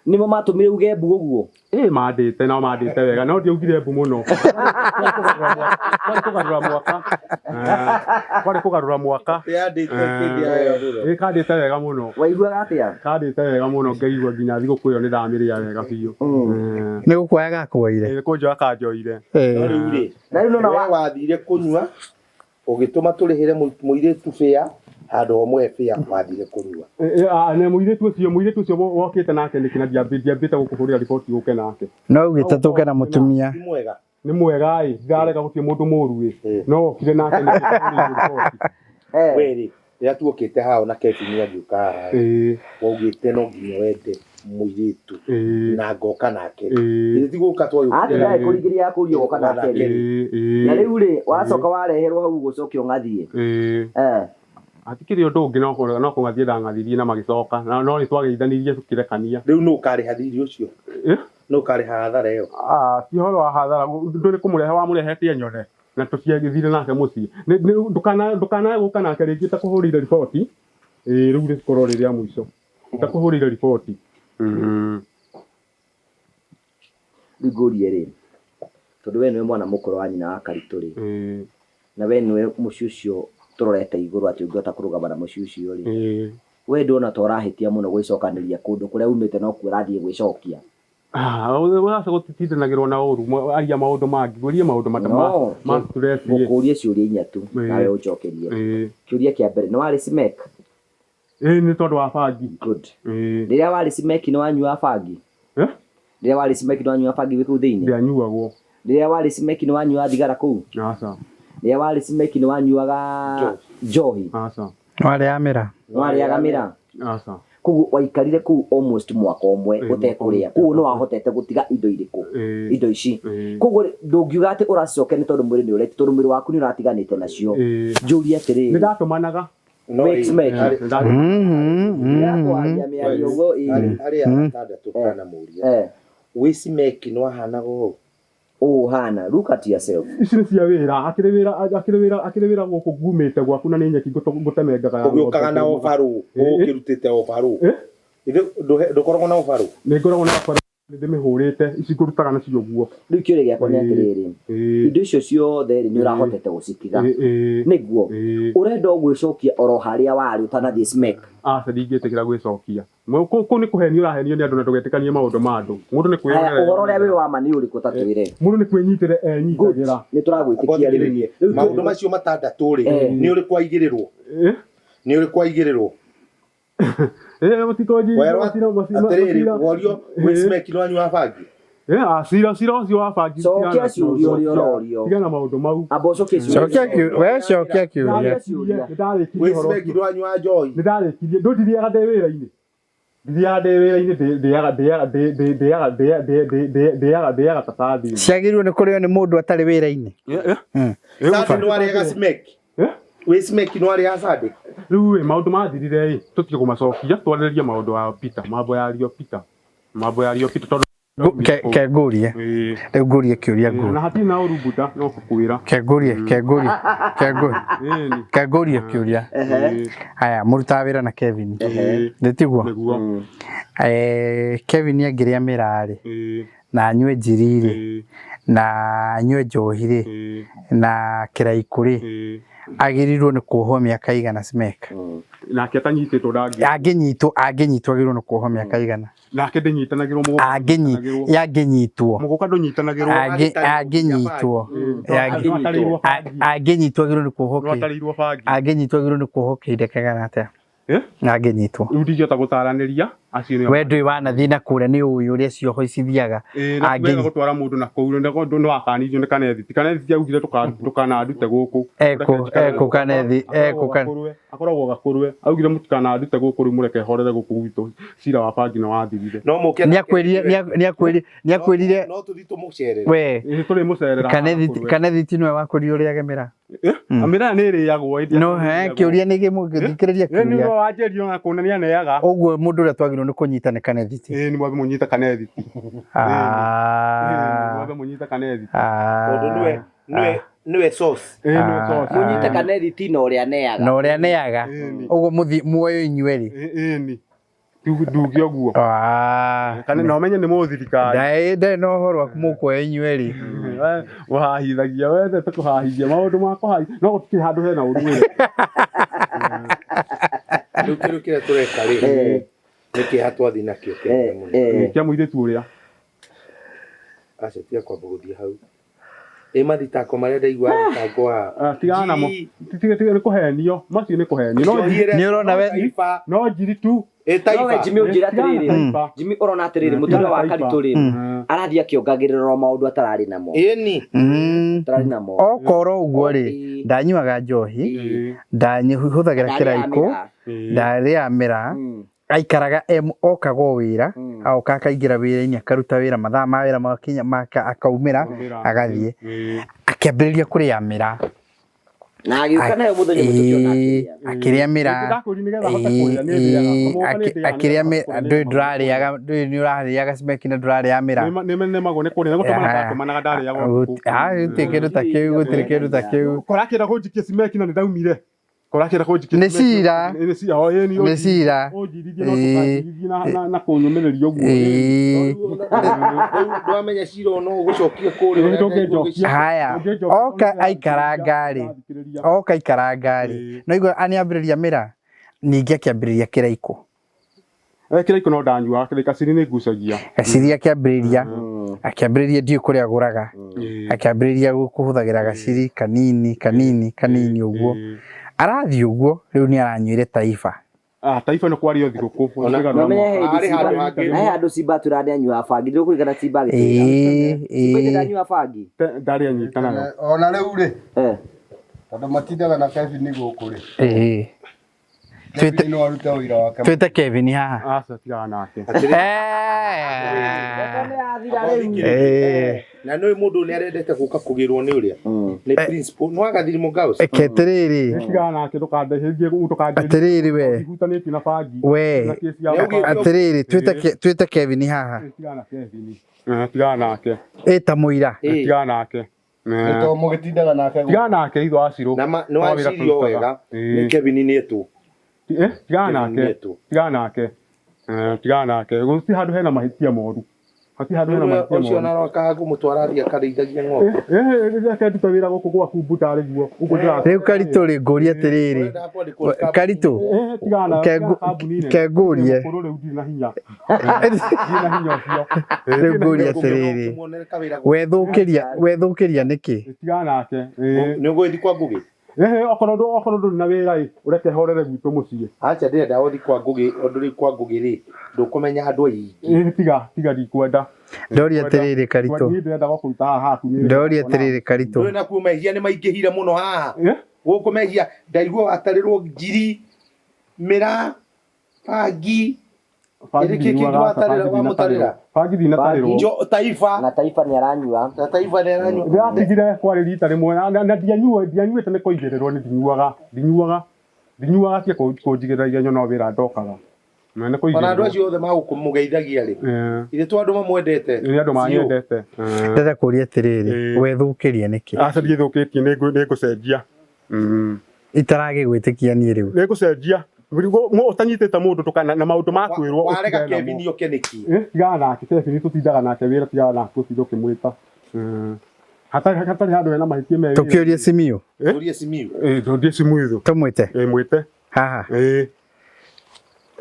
Nĩmo matũmire uge mbu ũguo. ĩ mandĩte no mandĩte wega no ndiaugire mbu mũno kwarĩ kũgarũra mwaka Eh, kwarĩ kũgarũra mwaka yandĩte kĩndĩ ya wega mũno ĩ kandĩte wega mũno Waiguaga atĩa? kandĩte wega mũno ngaigua nginya thigũkũ ĩyo nĩ ndamĩrĩa wega biũ Eh, Nĩ gũkuoya gakuoire. ĩ kũnjoya kanjoire no Eh. rĩu rĩ Na rĩu nona we wa wathire kũnyua ũgĩtũma tũrĩhĩre mũirĩtu bĩa handũ ho mũhe bĩa wathire kũnyua nĩ mũirĩtu ũcio mũirĩtu ũcio wokĩte nake nĩkĩ na ndiambĩte gũkũhũrĩra riboti ũke nake No ugĩte tũke na mũtumia. ti mwega nĩ mwega ĩ ndarega gũtirĩ mũndũ mũru ĩ Eh. no wokire nake nĩkĩ ndahũrĩirwo riboti Eh. we rĩ rĩrĩa tuokĩte haha na Kevin agĩũka haha ĩ waugĩte no nginya wende mũirĩtu ĩ na ngoka nake ĩ ithe ti gũka Ati twagĩũkire ndaĩ kũringĩria kũrio goka nake rĩ. ĩ ĩ Na rĩu rĩ, wacoka wareherwo hau gũcokio ng'athiĩ. ĩ Eh. hatikĩrĩ ũndũ ũngĩ no no kũng'athiĩ ndang'athirie na magĩcoka na no nĩ twageithanirie tũkĩrekania rĩu nũ ũkarĩha thirĩ ũcio Eh? nũ ũkarĩha hathara ĩyo Ah, ti ũhoro wa hathara ndũ nĩ kũmũrehe wamũrehete nyone na tũtiagĩthire nake mũciĩ ndũkanae gũka nake rĩngĩ takũhũrĩire riboti ĩ rĩu rĩkorwo rĩ rĩa mũico takũhũrĩire riboti Mm. Rĩu ngũrie rĩ, tondũ we nĩwe mwana mũkũrũ wa nyina wa Karitũ rĩ, Ĩ, na we nĩwe mũciĩ ũcio tũrorete igũrũ atĩ ũngĩhota kũrũgama na mũciĩ ũcio rĩ, ĩ. we ndũrona ta ũrahĩtia mũno gwĩcokanĩria kũndũ kũrĩa umĩte no kuo ũrathiĩ gwĩcokia. Ah, ũraca gũtitindanagĩrwo na ũru aria maũndũ mangĩ ngũrie maũndũ No. ma stress ĩ. Ngũkũrie ciũria inya tu Ĩ. nawe ũnjokerie. Ĩ. Kĩũria kĩa mbere, nĩ warĩ Simek? Ĩ, nĩ tondũ wa bangi Good. Ĩ. Rĩrĩa warĩ Simek nĩ wanyuaga bangi? Eh? Rĩrĩa warĩ Simek nĩ wanyuaga bangi wĩ kũu thĩinĩ? Ndianyuagwo. Rĩrĩa warĩ Simek nĩ wanyuaga thigara kũu? Aca. Rĩrĩa warĩ Simek nĩ wanyuaga njohi? Aca. Nĩ warĩaga mĩraa? Nĩ warĩaga mĩraa? Aca. Koguo waikarire kũu almost mwaka ũmwe Ĩ, ũtekũrĩa. Koguo nĩ wahotete gũtiga indo irĩkũ? Ĩ. Indo ici. Ĩ. Koguo ndũngiuga atĩ ũracicokia nĩ tondũ mwĩrĩ nĩ ũreti tondũ mwĩrĩ waku nĩ ũratiganĩte nacio. Ĩ. Njũrie Nĩ atĩrĩrĩ. ndatũmanaga. No Wix rĩ, Meki. Ndĩrakwaria mĩario ũguo ĩĩ. Arĩa atandatũ kanamũria. Wĩcimeki nĩwahanaga ũũ? Ũũ ũhana look at yourself. Ici nĩ cia wĩra, akĩrĩ wĩra, akĩrĩ wĩra, akĩrĩ wĩra gũkũ ngumĩte gwaku na nĩ nyeki ngũtemengaga ya ng'ombe. Ũgĩũkaga na obarũ, ũkĩrutĩte obarũ. Eh? Ithe ndũkoragwo na obarũ? Nĩ ngoragwo na obarũ, nĩ ndĩmĩhũrĩte, ici ngũrutaga nacio ũguo. Rĩu kĩũria gĩakwa nĩ atĩrĩrĩ, indo icio ciothe rĩ, nĩ ũrahotete gũcitiga? Nĩguo. Ũrenda o gwĩcokia oro harĩa warĩ ũtanathiĩ Smek? Aca, ndingĩtĩkĩra gwĩcokia. Kũu nĩ kũhenio ũrahenio nĩ andũ na ndũgetĩkanie maũndũ ma andũ. Mũndũ nĩ Haya, kwĩyonera. ũhoro ũrĩa wĩ wa ma nĩ ũrĩkũ ta twĩre? Mũndũ nĩ kwĩnyitĩra enyitagĩra. Nĩ tũragwĩtĩkia rĩu. Rĩu Maũndũ macio matandatũ rĩ, nĩ ũrĩkũ waigĩrĩrwo? Nĩ ũrĩkũ waigĩrĩrwo? Werwo atĩrĩrĩ, worio wĩcimeki nĩwanyua bangi? Cira cira ũcio wa bangi. Cokia ciũria ũrĩa ũrorio. Tigana maũndũ mau. Amba ũcokie ciũria. Cokia we cokia kĩũria. Wĩcimeki nĩwanyua njohi? Nĩndarĩkirie, ndũndiriaga ndĩ wĩra-inĩ. Ndiriaga ndĩ wĩra-inĩ, ndĩaga ndĩaga ndĩaga ndĩaga ndĩaga ta sardine. Ciagĩrĩirwo nĩ kũrĩo nĩ mũndũ atarĩ wĩra-inĩ. Sande nĩwarĩaga cimeki? Wĩcimeki nĩwarĩaga sande? Rĩu ĩ maũndũ mathirire ĩ, tũtige kũmacokia, twarĩrĩrie maũndũ ya Peter, mambo ya Rio Peter. Mambo ya Rio Peter tondũ Ke ngũrie. Rĩu ngũrie kĩũria ngũrie. Na hatirĩ na ũru Buda, no gũkwĩra. Ke ngũrie, ke ngũrie, ke ngũrie. Ke ngũrie kĩũria. Haya, mũrutaga wĩra na Kevin. Nĩ tiguo? Kevin angĩrĩa mĩraa rĩ, na anyue njiri rĩ, na anyue njohi rĩ, na kĩraikũ rĩ, agĩrĩirwo nĩ kuohwo mĩaka igana Smek? Nake atanyitĩtwo ndangĩ. Angĩnyitwo, angĩnyitwo agĩrĩirwo nĩ kuohwo mĩaka igana? Nake ndĩnyitanagĩrwo mũgũka. Angĩnyitwo. Mũgũka ndũnyitanagĩrwo. Angĩnyitwo. Angĩnyitwo agĩrĩirwo nĩ kuohwo kĩ? Nĩwatarĩirwo bangi. Angĩnyitwo agĩrĩirwo nĩ kuohwo kĩhinda kĩigana atĩa? Angĩnyitwo. Rĩu ndingĩhota gũtaranĩria acio nĩo. We ndũĩ wanathiĩ na kũrĩa nĩ ũĩ ũrĩa cioho cithiaga. Ĩĩ, na ti wega gũtwara mũndũ na kũu nĩwakanirio nĩ Kanethi. Kanethi augire ndũkanandute gũkũ. Ekũ Kanethi, ekũ Kanethi. Akoragwo gakũrwe. Augire mũtikanandute gũkũ rĩu mũreke horere gũkũ gwitũ. Cira wa bangi nĩwathirire. No mũke Nĩakwĩrire, nĩakwĩrire, nĩakwĩrire. No tũthiĩ tũmũcerere. We. Tũrĩmũcerera. Kanethi, Kanethi ti nĩwe wakwĩrire ũrĩage mĩraa? Mĩraa nĩ ĩrĩagwo ĩndĩ. No, kĩũria nĩ gĩthikĩrĩria Nĩ kĩũria. wanjĩrio na kuonania neaga. Ũguo mũndũ ũrĩa twagĩrĩirwo nĩ kũnyita nĩ Kanethi ti? Ĩĩ, nĩ mwambe mũnyite Kanethi. Mwambe mũnyite Kanethi. Tondũ nĩwe nĩwe nĩwe source. Ĩĩ, nĩwe source. Mũnyite Kanethi ti na ũrĩa aneaga. Na ũrĩa aneaga. Ũguo mũthiĩ muoyo inyuerĩ. Ĩĩ. Nduge ũguo. Kana na ũmenye nĩ mũthirikari. Ndarĩ na ũhoro waku mũkuoya inyuerĩ. Ũhahithagia wendete kũhahithia maũndũ ma kũhahithia no gũtirĩ handũ hena ũru wĩra. Rĩu kĩndũ kĩrĩa tũreka rĩ, nĩ kĩeha twathiĩ nakĩo kĩnene mũno. Kĩa mũirĩtu ũrĩa. Aca tiga kwamba gũthiĩ hau. Ĩ mathitako marĩa ndaigua thitango haha. Tigana namo. Tiga tiga nĩ kũhenio. Macio nĩ kũhenio. No Nĩ ũrona we no njiri tu. No we Jimmy ũnjĩre atĩrĩrĩ, Jimmy ũrona atĩrĩrĩ, mũtũrĩre wa Karitũ rĩ, arathiĩ akĩongagĩrĩra o maũndũ atararĩ namo. Ĩni. Atararĩ namo. Okorwo ũguo rĩ, ndanyuaga njohi, ndahũthagĩra kĩraikũ, ndarĩaga mĩraa, aikaraga okaga o wĩra, agoka akaingĩra wĩra-inĩ akaruta wĩra mathaa ma wĩra makinya akaumĩra agathiĩ. Akĩambĩrĩria kũrĩa mĩraa. Na agĩũka nayo mũthenya ũmwe tũkĩona akĩrĩa. Akĩrĩa mĩraa. Akĩrĩa mĩraa, ndũĩ ndũrarĩaga, ndũĩ nĩ ũrarĩaga cimeki na ndũrarĩa mĩraa. Nĩmagwo nĩ kũrĩa, nĩ gũtũmana ndatũmanaga ndarĩaga ũtukũ. Gũtirĩ kĩndũ ta kĩu, gũtirĩ kĩndũ ta kĩu. Korakĩenda kũnjikia cimeki na nĩndaumire. Korakĩenda kũnjikia Nĩ cira. Nĩ cira, o ĩni. Nĩ cira. Ũnjirithie no ndũkanjirithie na kũnyũmĩrĩria ũguo. Rĩu ndwamenya cira no ũgũcokie kũrĩa. Haya, oka aikaranga rĩ, oka aikaranga rĩ, no igua nĩambĩrĩria mĩraa, ningĩ akĩambĩrĩria kĩraikũ. Kĩraikũ no ndanyuaga, kĩraikũ gaciri nĩ ngucagia. Gaciri akĩambĩrĩria, akĩambĩrĩria ndiũĩ kũrĩa agũraga, akĩambĩrĩria kũhũthagĩra gaciri kanini kanini kanini ũguo. Arathiĩ ũguo, rĩu nĩ aranyuire Taifa. Taifa nĩ kwario thigũkũ. Na ũmenye he hĩndĩ Simba, na he handũ Simba atwĩraga nĩanyuaga bangi, ndĩrũkũririkana Simba agĩtwĩra. Simba ithe ndanyuaga bangi. Ndarĩ anyitanaga. Ona rĩu rĩ, tondũ matindaga na Kevin gũkũ rĩ. Twĩte- no arute wĩra wake. Twĩte Kevin haha. Aca tigana nake. Eh. Na nä må ndå nä arendete gå ka kå gä rwo nä å rä a nä principal no agathirimo girls. Eke atĩrĩrĩ. Tigana nake ndũkandeithie ndũkangerie. Atĩrĩrĩ we. Hutanĩtie na bangi. We. Na kesi ya bangi. Atĩrĩrĩ, twĩte Kevin haha. Tigana na Kevin. Tigana nake. Ĩta mũira. Tigana nake. Nĩ tondũ mũgĩtindaga nake gũkũ. Tigana nake itho acirũ. Na nä wacirio wega nä Kevin nä etwo. Tigana Kevin nake. nĩetwo. Tigana nake. Tigana nake. Gũtirĩ handũ hena mahĩtia moru. Hatirĩ handũ hena mahĩtia Ũcio moru. ona rokaga kå må twara thiä akarĩithagia ng'ombe. Reke ndute wĩra gũkũ gwaku mbutarĩ guo. Ũguo ndĩra. Rĩu Karitũ rĩ ngũrie atĩrĩrĩ. Karitũ. Tigana na kambuni nene. Kengũrie. Mũkũrũ rĩu ndirĩ na hinya. Ndirĩ na hinya ũcio. Rĩu ngũrie atĩrĩrĩ. Wethũkĩria nĩkĩ? Tigana nake. Nä å gå thiĩ kwa Ngũgĩ? Okorwo ndũrĩ na wĩra ĩ, ũreke horere gwitũ mũciĩ. Aca ndĩrenda ũthiĩ kwa Ngũgĩ ũndũ rĩu kwa Ngũgĩ rĩ ndũkũmenya andũ aingĩ. Tiga tiga ndikwenda. Ndoria atĩrĩrĩ Karitũ. Niĩ ndĩrenda gũkũruta haha haku. Ndoria atĩrĩrĩ Karitũ. Ndũĩ nakuo mehia nĩ maingĩhire mũno haha. Gũkũ mehia ndaigua watarĩrwo ngiri, mĩraa, bangi. Bangi Ĩrĩ kĩ kĩngĩ watarĩra wamũtarĩra? Bangi ndinatarĩrwo. Njo Taifa. Na Taifa nĩ aranyua. Na Taifa nĩ aranyua. Ndĩratigire kwarĩ rita rĩmwe na ndianyuĩte nĩ kũigĩrĩrwo nĩ ndinyuaga ndinyuaga ndinyuaga tie kũnjigĩrĩra igenyo no wĩra ndokaga. Na nĩ Ona andũ kũigĩrĩrwo. acio othe magũkũmũgeithagia rĩ. Ithe to andũ mamwendete. Nĩ andũ manyendete. Ndĩrenda kũria atĩrĩrĩ, wethũkĩria nĩkĩ? Aca ndiĩthũkĩtie nĩ ngũcenjia. Itaragĩgwĩtĩkia niĩ rĩu. Nĩ ngũcenjia. Ũtanyitĩte mũndũ ndũkana na maũndũ ma kwĩrwo. Warega ũtigane namo. Kevin oke nĩkĩ? Tigana nake Kevin tũtindaga nake wĩra tigana nake ũtinde ũkĩmwĩta. Hatarĩ hatarĩ handũ hena mahĩtia me wĩra. Tũkĩũrie Simiyu. Tũrie Simiyu. Tũrie Simiyu. Tũmwĩte. Mwĩte. Haha.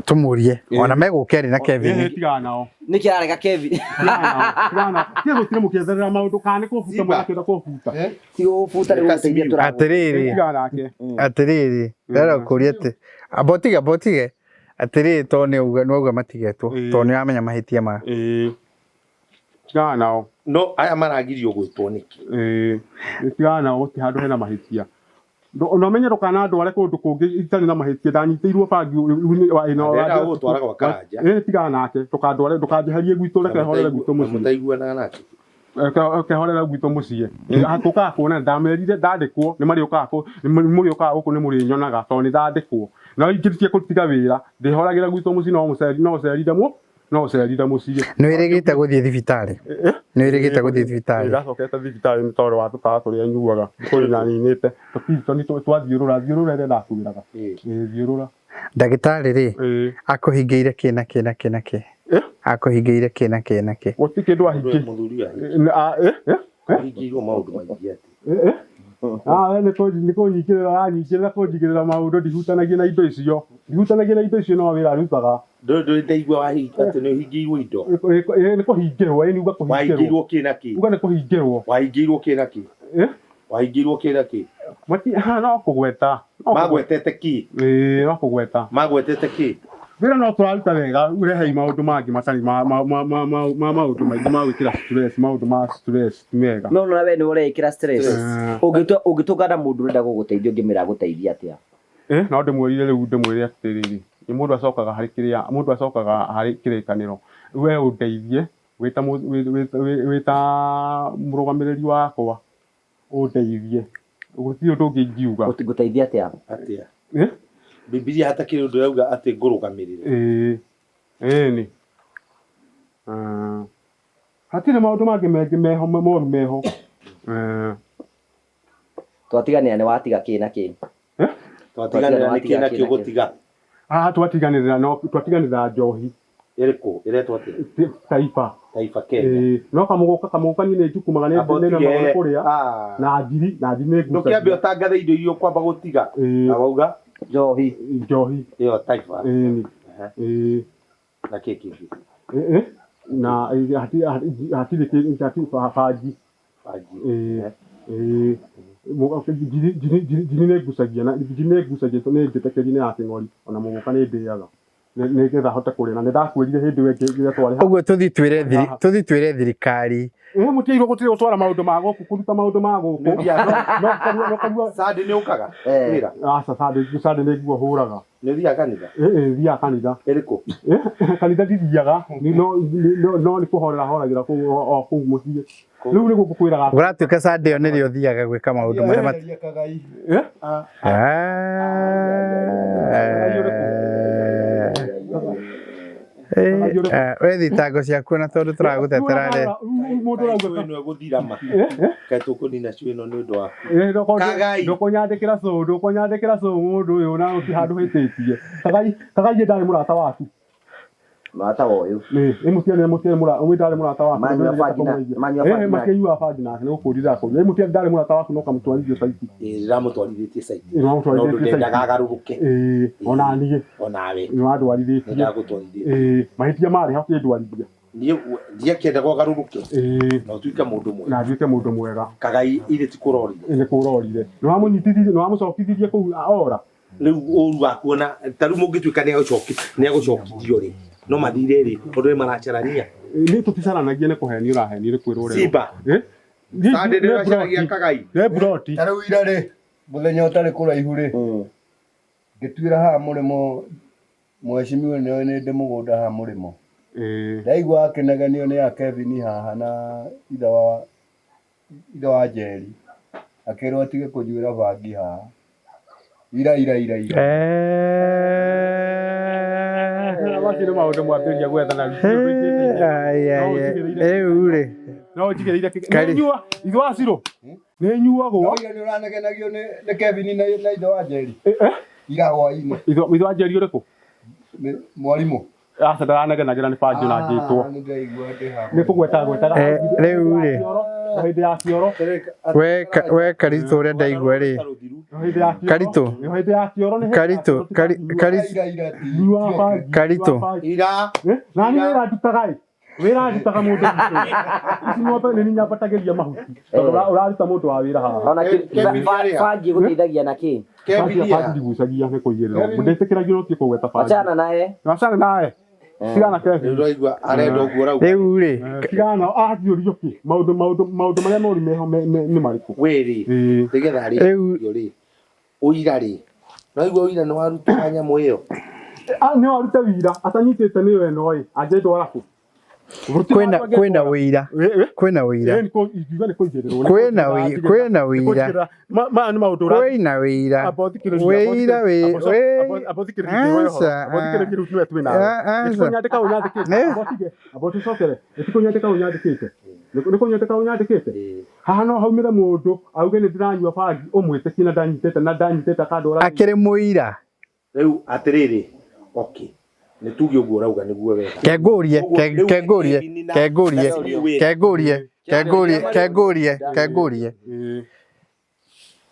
Tũmũrie. Ona megũka erĩ na Kevin. Tigana nao. Nĩkĩ ararega Kevin? Tigana nao. Tiga gũtira mũkĩetherera maũndũ kana nĩ kũbuta mũrakĩenda kũbuta. Ti gũbuta rĩu gũteithia tũragũteithia. Atĩrĩrĩ. Tigana nake. Atĩrĩrĩ, ndĩrenda kũria atĩ amba ũtige amba ũtige atĩrĩrĩ tondũ nĩ auga matigetwo tondũ nĩ ũramenya mahĩtia mao. Tigana nao. No aya maragirio gwĩtwo nĩkĩ? Tigana nao gũtirĩ handũ hena mahĩtia. Na ũmenye ndũkanandware kũndũ kũngĩ itarĩ na mahĩtia ndanyitĩirwo bangi Ndĩrenda gũgũtwara gwa Karanja. Tigana nake ndũkandware ndũkanjeherie gwitũ reke horere gwitũ mũciĩ. Mũtaiguanaga nake. Reke horere gwitũ mũciĩ. Tũkaga kuona ndamerire ndandĩkwo nĩ marĩũkaga mũrĩũkaga gũkũ nĩ mũrĩnyonaga tondũ nĩ ndandĩkwo. No ingĩtiga kũtiga wĩra ndĩhoragĩra gwitũ mũciĩ no ũcerire mũ no ũcerire mũciĩ. Nĩ wĩrĩgĩte gũthiĩ thibitarĩ? Nĩ wĩrĩgĩte gũthiĩ thibitarĩ? Ndacokete thibitarĩ nĩ tondũ wa tũtawa tũrĩa nyuaga kũrĩ na ninĩte twathiũrũra thiũrũra ĩrĩa ndakwĩraga. Thiũrũra. Ndagĩtarĩ rĩ akũhingĩire kĩ na kĩ na kĩ na kĩ? Akũhingĩire kĩ na kĩ na kĩ? Gũtirĩ kĩndũ ahingĩire. Mũthuri ahingĩirwo maũndũ maingĩ atĩ. Nĩ kũnyingĩrĩra aranyingĩrĩra kũnjigĩrĩra maũndũ ndihutanagia na indo icio. Ndihutanagia na indo icio no wĩra arutaga. Ndũrĩ ndaigua atĩ nĩ ũhingĩirwo indo. Nĩ kũhingĩrwo ĩĩ uga kũhingĩrwo. Wahingĩirwo kĩ na kĩ? Uga nĩ kũhingĩrwo. Wahingĩirwo kĩ na kĩ? Wahingĩirwo kĩ na kĩ? No kũgweta. Magwetete kĩ? No kũgweta. Magwetete kĩ? Wĩra no tũraruta wega ũrehei maũndũ mangĩ matarĩ ma maũndũ maingĩ ma gwĩkĩra stress maũndũ ma stress ti mega. No no we nĩ ũreĩkĩra stress. Ũngĩtũngana mũndũ ũrenda gũgũteithia ũngĩmwĩra agũteithie atĩa? No ndĩmwĩrire rĩu ndĩmwĩre atĩrĩrĩ nĩ mũndũ acokaga harĩ kĩrĩa mũndũ acokaga harĩ kĩrĩkanĩro we ũndeithie wĩta mũrũgamĩrĩri wakwa ũndeithie gũtirĩ ũndũ ũngĩ ingiuga. Ngũteithia atĩa? Atĩa? Bibilia hatakĩrĩ ũndũ ĩrauga atĩ ngũrũgamĩrĩre. Ĩĩ nĩ. Hatirĩ maũndũ mangĩ mengĩ meho moru meho. Twatiganĩra nĩ watiga kĩ na kĩ? Twatiganĩra nĩ kĩ na kĩ ũgũtiga? Twatiganĩra no twatiganĩra njohi. Ĩrĩkũ? Ĩretwo atĩa? Taifa. Taifa Kenya. No kamũgũka niĩ nĩ njukumaga nĩ nĩ kũrĩa na ngiri nĩ ngucagia. Ndũkĩambe ũtangathe indo iria ũkwamba gũtiga. Na wauga? Njohi. Njohi. Ĩyo Taifa. Ĩĩ. Na kĩ kĩngĩ? Na hatirĩ bangi. Bangi. Ĩĩ. Ngiri nĩ ngucagia na ngiri nĩ ngucagia nĩ njĩtĩkĩri nĩ ya kĩng'ori ona mũgũka nĩ ndĩaga. Nĩgetha hote kũrĩa na nĩndakwĩrire hĩndĩ ĩyo ĩngĩ rĩrĩa twarĩ Ũguo tũthiĩ twĩre tũthiĩ twĩre thirikari. Ĩ mũtiairwo gũtirĩ gũtwara maũndũ ma gũkũ kũruta maũndũ ma gũkũ. No no no karua Sunday nĩ ũkaga Eh. wĩra? Aca, Sunday nĩ nguo hũraga. Nĩ ũthiaga kanitha? Ĩ thiaga kanitha. Ĩrĩkũ? Kanitha ndithiaga, no nĩ kũhorera horagĩra kũu o kũu mũciĩ. Rĩu nĩguo ngũkwĩraga. Ũratuĩka Sunday ĩyo nĩrĩo ũthiaga gwĩka maũndũ marĩa mat Eheria Kagai. Eh? We thitango ciaku na tondũ tũragũtetera rĩ. Mũndũ Kaĩ ũrauga cũ ĩno ĩgũthira ma. Kaĩ tũkũnina cũ ĩno nĩ ũndũ waku. Kagai. Ndũkũnyandĩkĩra cũ, ndũkũnyandĩkĩra cũ mũndũ ũyũ na gũtirĩ handũ hĩtĩtie. Kagai, Kagai ndarĩ mũrata waku. Mũrata wa ũyũ. Ĩ mũtiarĩ mũtiarĩ mũra ũyũ ndarĩ mũrata waku. Manyua bangi manyua bangi nake. Makĩnyua bangi nake nĩ gũkũria ndakũria. Ĩ mũtiarĩ ndarĩ mũrata waku no kamũtwarithie caiti. Ĩ ndĩramũtwarithĩtie caiti. Ĩ Tondũ wamũtwarithĩtie ndendaga caiti. agarũrũke. Ĩ ona niĩ Onawe. nĩ wandwarithĩtie. Nĩ ndagũtwarithĩtie. Ĩ mahĩtia marĩ ha ũkĩndwarithia. Niĩ ndiakĩendaga ũgarũrũke. Ĩ Na ũtuĩke mũndũ mwega. Na nduĩke mũndũ mwega. Kagai ithe ti kũrorire. Ĩ nĩ kũrorire. Nĩ wamũnyitithirie, nĩ wamũcokithirie kũu ora. Rĩu ũru waku ona ta rĩu mũngĩtuĩka nĩ agũcokithio rĩ no mathire rĩ tondũ nĩ maracarania. Nĩ tũticaranagia nĩ kũhenio ũrahenio nĩ kwĩrwo ũrerwo. Simba. Ĩ? Sunday nĩ ũracaragia Kagai. Nĩ mburoti. Ta rĩu ira rĩ, mũthenya ũtarĩ kũraihu rĩ, ngĩtuĩra haha mũrĩmo mheshimiwa nĩoĩ nĩ ndĩ mũgũnda haha mũrĩmo. Ndaigua akĩnegenio nĩ a Kevin haha na ithe wa Njeri akĩrwo atige kũnyuĩra bangi haha. Ira ira ira ira. Macio nĩ maũndũ mwambĩrĩria gwetha na Rĩu rĩ. No njigĩrĩire nĩ nyua ithe wa Ciro. Nĩ nyuagwo. No ira nĩ ũranegenagio nĩ Kevin na ithe wa Njeri. Ira hwaĩ-inĩ. Ithe wa Njeri ũrĩkũ? Mwarimũ. Aca ndaranegenagĩra nĩ bangi na njĩtwo. Nĩ ndaigua ndĩ haha. Nĩ kũgweta gwetaga. Rĩu rĩ. Hĩndĩ ya kĩoro. We Karitũ ũrĩa ndaigua rĩ. Hĩndĩ ya kĩoro. Karitũ. Hĩndĩ ya kĩoro nĩ Karitũ. Nyua bangi. Karitũ. Ira. Na niĩ wĩra ndutaga ĩ. Wĩra ndutaga mũndũ witũ. Ici ng'ombe nĩ niĩ nyambatagĩria mahuti. Tondũ ũraruta mũndũ wa wĩra haha. Ona bangi ĩgũteithagia na kĩ? Bangi ndigucagia nĩ kũigĩrĩrwo. Ndĩtĩkĩragio no ti kũgweta bangi. Achana naye. Achana naye. Tigana Kevin. Rĩu ũraigua arenda ũguo ũrauga. Rĩu rĩ. Tigana athiũrio kĩ? Maũndũ maũndũ maũndũ marĩa moru meho nĩ marĩkũ? We rĩ. Nĩgetha rĩ. Rĩu ũira rĩ. Ũraigua ũira nĩ waruta nyamũ ĩyo. Nĩ warute wira atanyitĩte nĩyo ĩno ĩ angĩndwara kũ? Kwĩna kwĩna wĩira. Kwĩna wĩira. Ingiuga nĩ kũigĩrĩrwo. Kwĩna wĩira. Kwĩna wĩira. Maya nĩ maũndũ Kwĩna wĩira. Wĩira wĩ wĩ. Amba ũthikĩrĩrie wĩra ũhoro. Amba ũthikĩrĩrie rĩu nĩwe twĩ nawe. Nĩkũnyandĩka ũnyandĩkĩte. Amba ũtige. Amba ũtũcokere. Nĩkũnyandĩka ũnyandĩkĩte. Nĩkũnyandĩka ũnyandĩkĩte. Haha no haumĩre mũndũ auge nĩ ndĩranyua bangi ũmwĩtĩkie na ndanyitĩte na ndanyitĩte akandwara. Akĩrĩ mũira. Rĩu atĩrĩrĩ. Okay. Nĩ tuge ũguo ũrauga nĩguo wega. Kengũrie, kengũrie, kengũrie, kengũrie, kengũrie, kengũrie, kengũrie.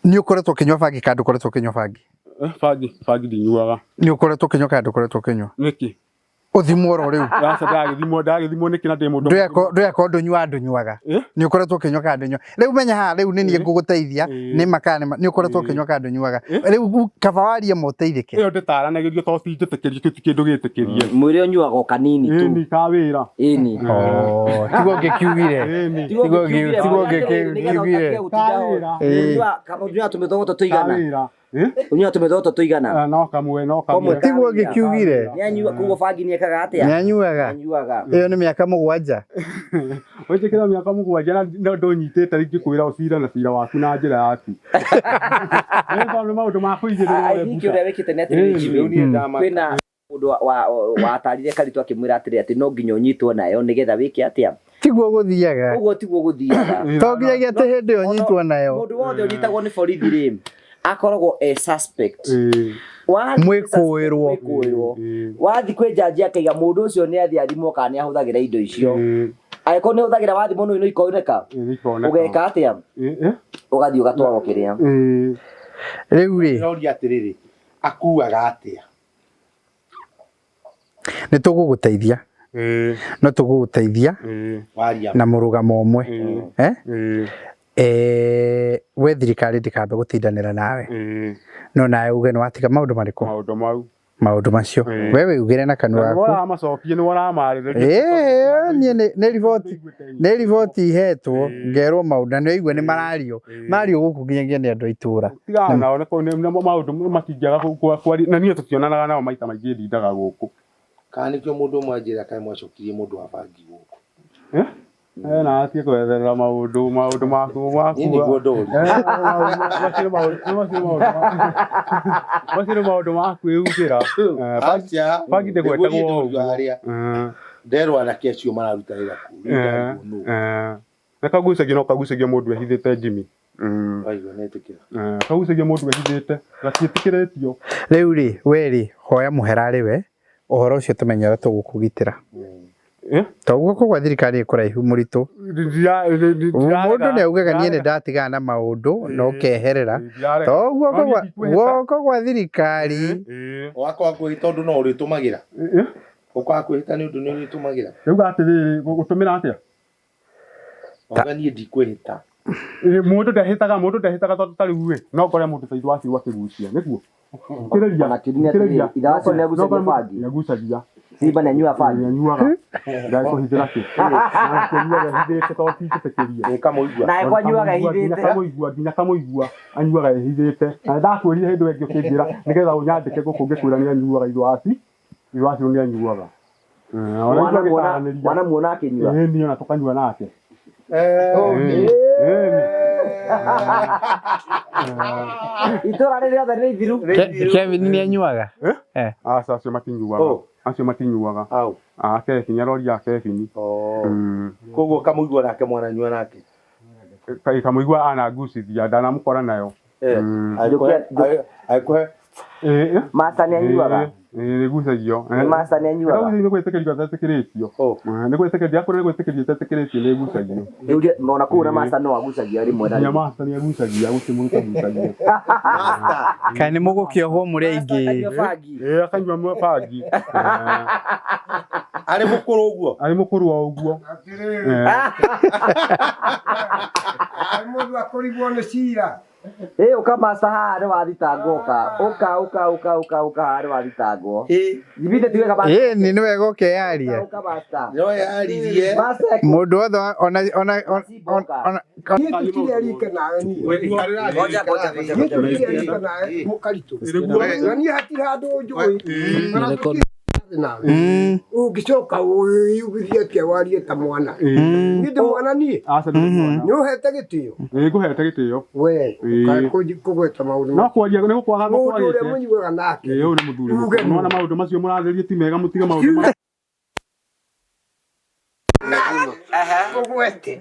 Nĩ ũkoretwo ũkĩnyua bangi kana ndũkoretwo ũkĩnyua bangi? Bangi, bangi ndinyuaga. Nĩ ũkoretwo ũkĩnyua kana ndũkoretwo ũkĩnyua? Nĩkĩ? Ũthimwo oro rĩu. Aca ndagĩthimwo ndagĩthimwo nĩkĩ na ndĩ mũndũ. Ndũyako ndũnyuaga ndũnyuaga. Nĩ ũkoretwo ũkĩnyua kana ndũnyuaga. Rĩu menya haha rĩu nĩ niĩ ngũgũteithia nĩ ma kana nĩ ma nĩ ũkoretwo ũkĩnyua kana ndũnyuaga. Rĩu kaba warie ma ũteithĩke. Ĩyo ndĩtaranagĩrio tondũ ti njĩtĩkĩrie kĩu ti kĩndũ gĩtĩkĩrie. Mwĩrĩ ũnyuaga o kanini tu. Ĩni ka wĩra. Ĩni. Oh, tiguo ngĩkiugire. Tiguo ngĩkiugire. Ũnyuaga tũmĩthogoto tũigana? Ũnyuaga tũmĩthogoto tũigana? No kamwe no kamwe. Tiguo ngĩkiugire. Nĩanyua koguo bangi nĩekaga atĩa? Nĩanyuaga. Nĩanyuaga. Ĩyo nĩ mĩaka 7. Wĩtĩkĩra mĩaka 7 na ndũnyitĩte ingĩkwĩra ũcire na cira waku na njĩra yaku. Nĩ tondũ maũndũ ma kũigĩrĩrwo I think ũrĩa wĩkĩte nĩ atĩrĩrĩ Jimmy, kwĩna mũndũ watarire Karitũ akĩmwĩra atĩrĩ atĩ no nginya ũnyitwo nayo nĩgetha wĩke atĩa? Tiguo gũthiaga. Ũguo tiguo gũthiaga. To nginyagia atĩ hĩndĩ ĩyo ũnyitwo nayo. Mũndũ wothe ũnyitagwo nĩ borithi rĩ akoragwo e suspect. Mwĩkũĩrwo. Mwĩkũĩrwo. Wathiĩ kwĩ jaji akaiga mũndũ ũcio nĩ athiĩ athimwo kana nĩ ahũthagĩra indo icio. Angĩkorwo nĩ ũhũthagĩra wathimwo no ikoneka. Ũgeka atĩa? Ũgathiĩ ũgatwarwo kĩrĩa. Rĩu rĩ. Ndĩroria atĩrĩrĩ, akuaga atĩa? Nĩ tũgũgũteithia. No tũgũgũteithia Waria. na mũrũgamo ũmwe. We thirikari ndĩkambe gũtindanĩra nawe. No nawe uge nĩ watiga maũndũ marĩkũ? Maũndũ mau. Maũndũ macio Ĩĩ. we wĩugĩre na kanua Na nĩwe gaku. ũramacokia nĩwe ũramarĩrĩria. Ĩĩ, niĩ nĩ riboti ihetwo Ĩĩ. ngerwo maũndũ na nĩwaigua nĩ marario Ĩĩ. mario gũkũ nginyagia nĩ andũ a itũra. Tigana nao nĩ maũndũ matingĩaga kwaria na niĩ tũtionanaga nao maita maingĩ ndindaga gũkũ. Kana nĩkĩo mũndũ ũmwe anjĩra kaĩ mwacokirie mũndũ wa bangi gũkũ. Eh? Eh, na atige kwetherera maũndũ maũndũ maku maku. Niĩ nĩguo ndoria. Eh, macio nĩ macio nĩ maũndũ ma kwĩugĩra. Eh, Aca. bangi ndĩgwetagwo Nĩguo niĩ ndorio ũguo. harĩa. Eh, Nderwo anake acio mararuta wĩra kũu. Rĩu eh, ndarigwo nũ. eh. Na kagucagia no kagucagia mũndũ ehithĩte Jimmy. Waigua netĩkĩra. Eh, kagucagia mũndũ ehithĩte gatiĩtĩkĩrĩtio. Rĩu rĩ we rĩ hoya mũhera rĩ we ũhoro ũcio tũmenye ũrĩa tũgũkũgitĩra. Eh? To guoko gwa thirikari nĩ kũraihu mũritũ. Mũndũ nĩ augaga niĩ nĩ ndatigana na maũndũ na ũkeherera. To guoko gwa guoko gwa thirikari Wakwa kwĩhĩta ũndũ no ũrĩtũmagĩra. Ũkaga kwĩhĩta nĩ ũndũ nĩ ũrĩtũmagĩra. Rĩu atĩrĩrĩ gũtũmĩra atĩa? Wauga niĩ ndikwĩhĩta. Mũndũ ndehĩtaga mũndũ ndehĩtaga tondũ ta rĩu ĩ no ngore mũndũ ta ithe wacio akĩgucia nĩguo. Kĩrĩria. Ona kĩndũ nĩ atĩrĩrĩ, ithe wacio nĩagucagia bangi? Nĩagucagia. Simba nĩanyuaga bangi? Nĩanyuaga. Ndagĩkũhithĩra kĩ? Nake anyuaga ehithĩte tondũ tinjĩtĩkĩrie. Ĩ kamũigua. Naye ko anyuaga ehithĩte. Nginya kamũigua nginya kamũigua anyuaga ehithĩte. Na ndakwĩrire hĩndĩ ĩyo ĩngĩ ũkĩnjĩra nĩgetha ũnyandĩke gũkũ ngĩkwĩra nĩanyuaga ithe waci. Ithe wacio nĩanyuaga. Eh, ona ithuĩ agĩtaranĩria. Wanamuona akĩnyua? Ĩĩ niĩ ona tũkanyua nake. Ĩĩ. Ĩĩ. Itũra rĩrĩ rĩothe nĩ ithiru. Kevin nĩ anyuaga? Eh? Aca acio matinyuaga. Acio matinyuaga. Ah, Kevin aroria Kevin. Koguo kamũigua nake mwananyua nake. Kamũigua anangucithia ndanamũkora nayo. Agĩkũhe Master nĩ anyuaga? Ĩĩ nĩgucagio. Master nĩ anyuaga? Nĩ gwĩtĩkĩrio atetĩkĩrĩtio. Nĩ gwĩtĩkĩrio akorwo nĩ gwĩtĩkĩrio atetĩkĩrĩtio nĩ ĩgucagio. Rĩu ona kũu na master no agucagia rĩmwe na Nginya rĩmwe. master nĩ agucagia gũtirĩ mũndũ ũtagucagia. Kaĩ nĩ mũgũkĩohwo mũrĩ aingĩ? Ĩĩ akanyua bangi. Arĩ mũkũrũ ũguo? Arĩ mũkũrũ o ũguo. Arĩ mũndũ akũrigwo nĩ cira. Ĩ ũka master haha nĩ wathitangwo ũka. Ũka ũka ũka ũka ũka haha nĩ wathitangwo. Jibite ti wega master. Ĩĩ nĩ wega ũkeyaria. Ũka master. No yaririe. Master Mũndũ wothe ona ona ona Niĩ tũtirĩ rika nawe niĩ. Ngoja ngoja ngoja Niĩ tũtirĩ rika nawe mũkaritũ. Na niĩ hatirĩ handũ njũĩ. Ona tũtirĩ nawe. Ũngĩcoka wĩyugithie atĩa warie ta mwana. Niĩ ndĩ mwana niĩ. Aca ndũrĩ mwana. Nĩ ũhete gĩtĩo. Ĩĩ ngũhete gĩtĩo. We Ĩĩ. kũgweta maũndũ. No kwaria nĩ gũkwaga Mũndũ ũrĩa gũkwagĩte. mũnyuaga nake. Ĩĩ ũyũ nĩ mũthuri. Uge nũ. Nĩwona maũndũ macio mũrarĩrĩria ti mega mũtige maũndũ ma Ũgwete.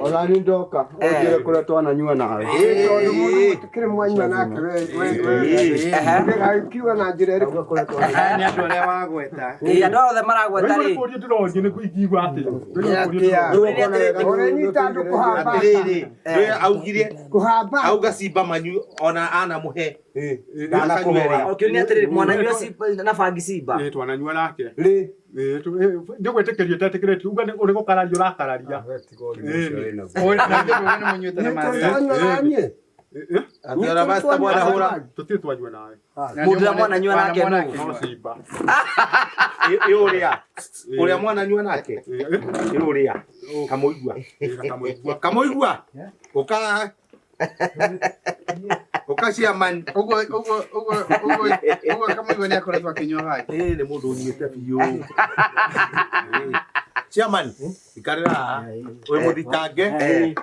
Ona niĩ ndoka ũnjĩre kũrĩa twananyua nawe. Ĩĩ tondũ mũndũ gũtikĩrĩ mwanyua nake we we we. Ũkiuga na njĩra ĩrĩkũ? Nĩ andũ arĩa wagweta. Ĩĩ andũ othe maragweta Rĩu rĩ. nĩ kũũria ndĩrorio nĩ ingiuga atĩa. Ũrenyita andũ kũhamba. Atĩrĩrĩ, ndũĩ augire Kũhamba. auga simba manyu ona anamũhe. Ndanakũhoya. Ũkĩũria nĩ atĩrĩrĩ mwananyua Simba na bangi Simba. Ĩĩ twananyua nake. Rĩ. Ĩĩ nĩ gwĩtĩkĩrio ũtetĩkĩrĩtio uga nĩ gũkararia ũrakararia. Nĩ niĩ. Atĩ ona master mwanahũra. Tũtirĩ twanyua nawe. Mũndũ ũrĩa mwananyua nake nũ? No Simba. Ĩ ũrĩa. Ũrĩa mwananyua nake. Ĩ ũrĩa. Kamũigua. Kamũigua. Ũka Ũka ciaman. Ũguo ũguo ũguo ũguo ũguo kamũigua nĩ akoretwo akĩnyua bangi. Ĩ nĩ mũndũ ũnyuĩte biũ. Chairman, ikarĩra haha. Wĩ mũthitange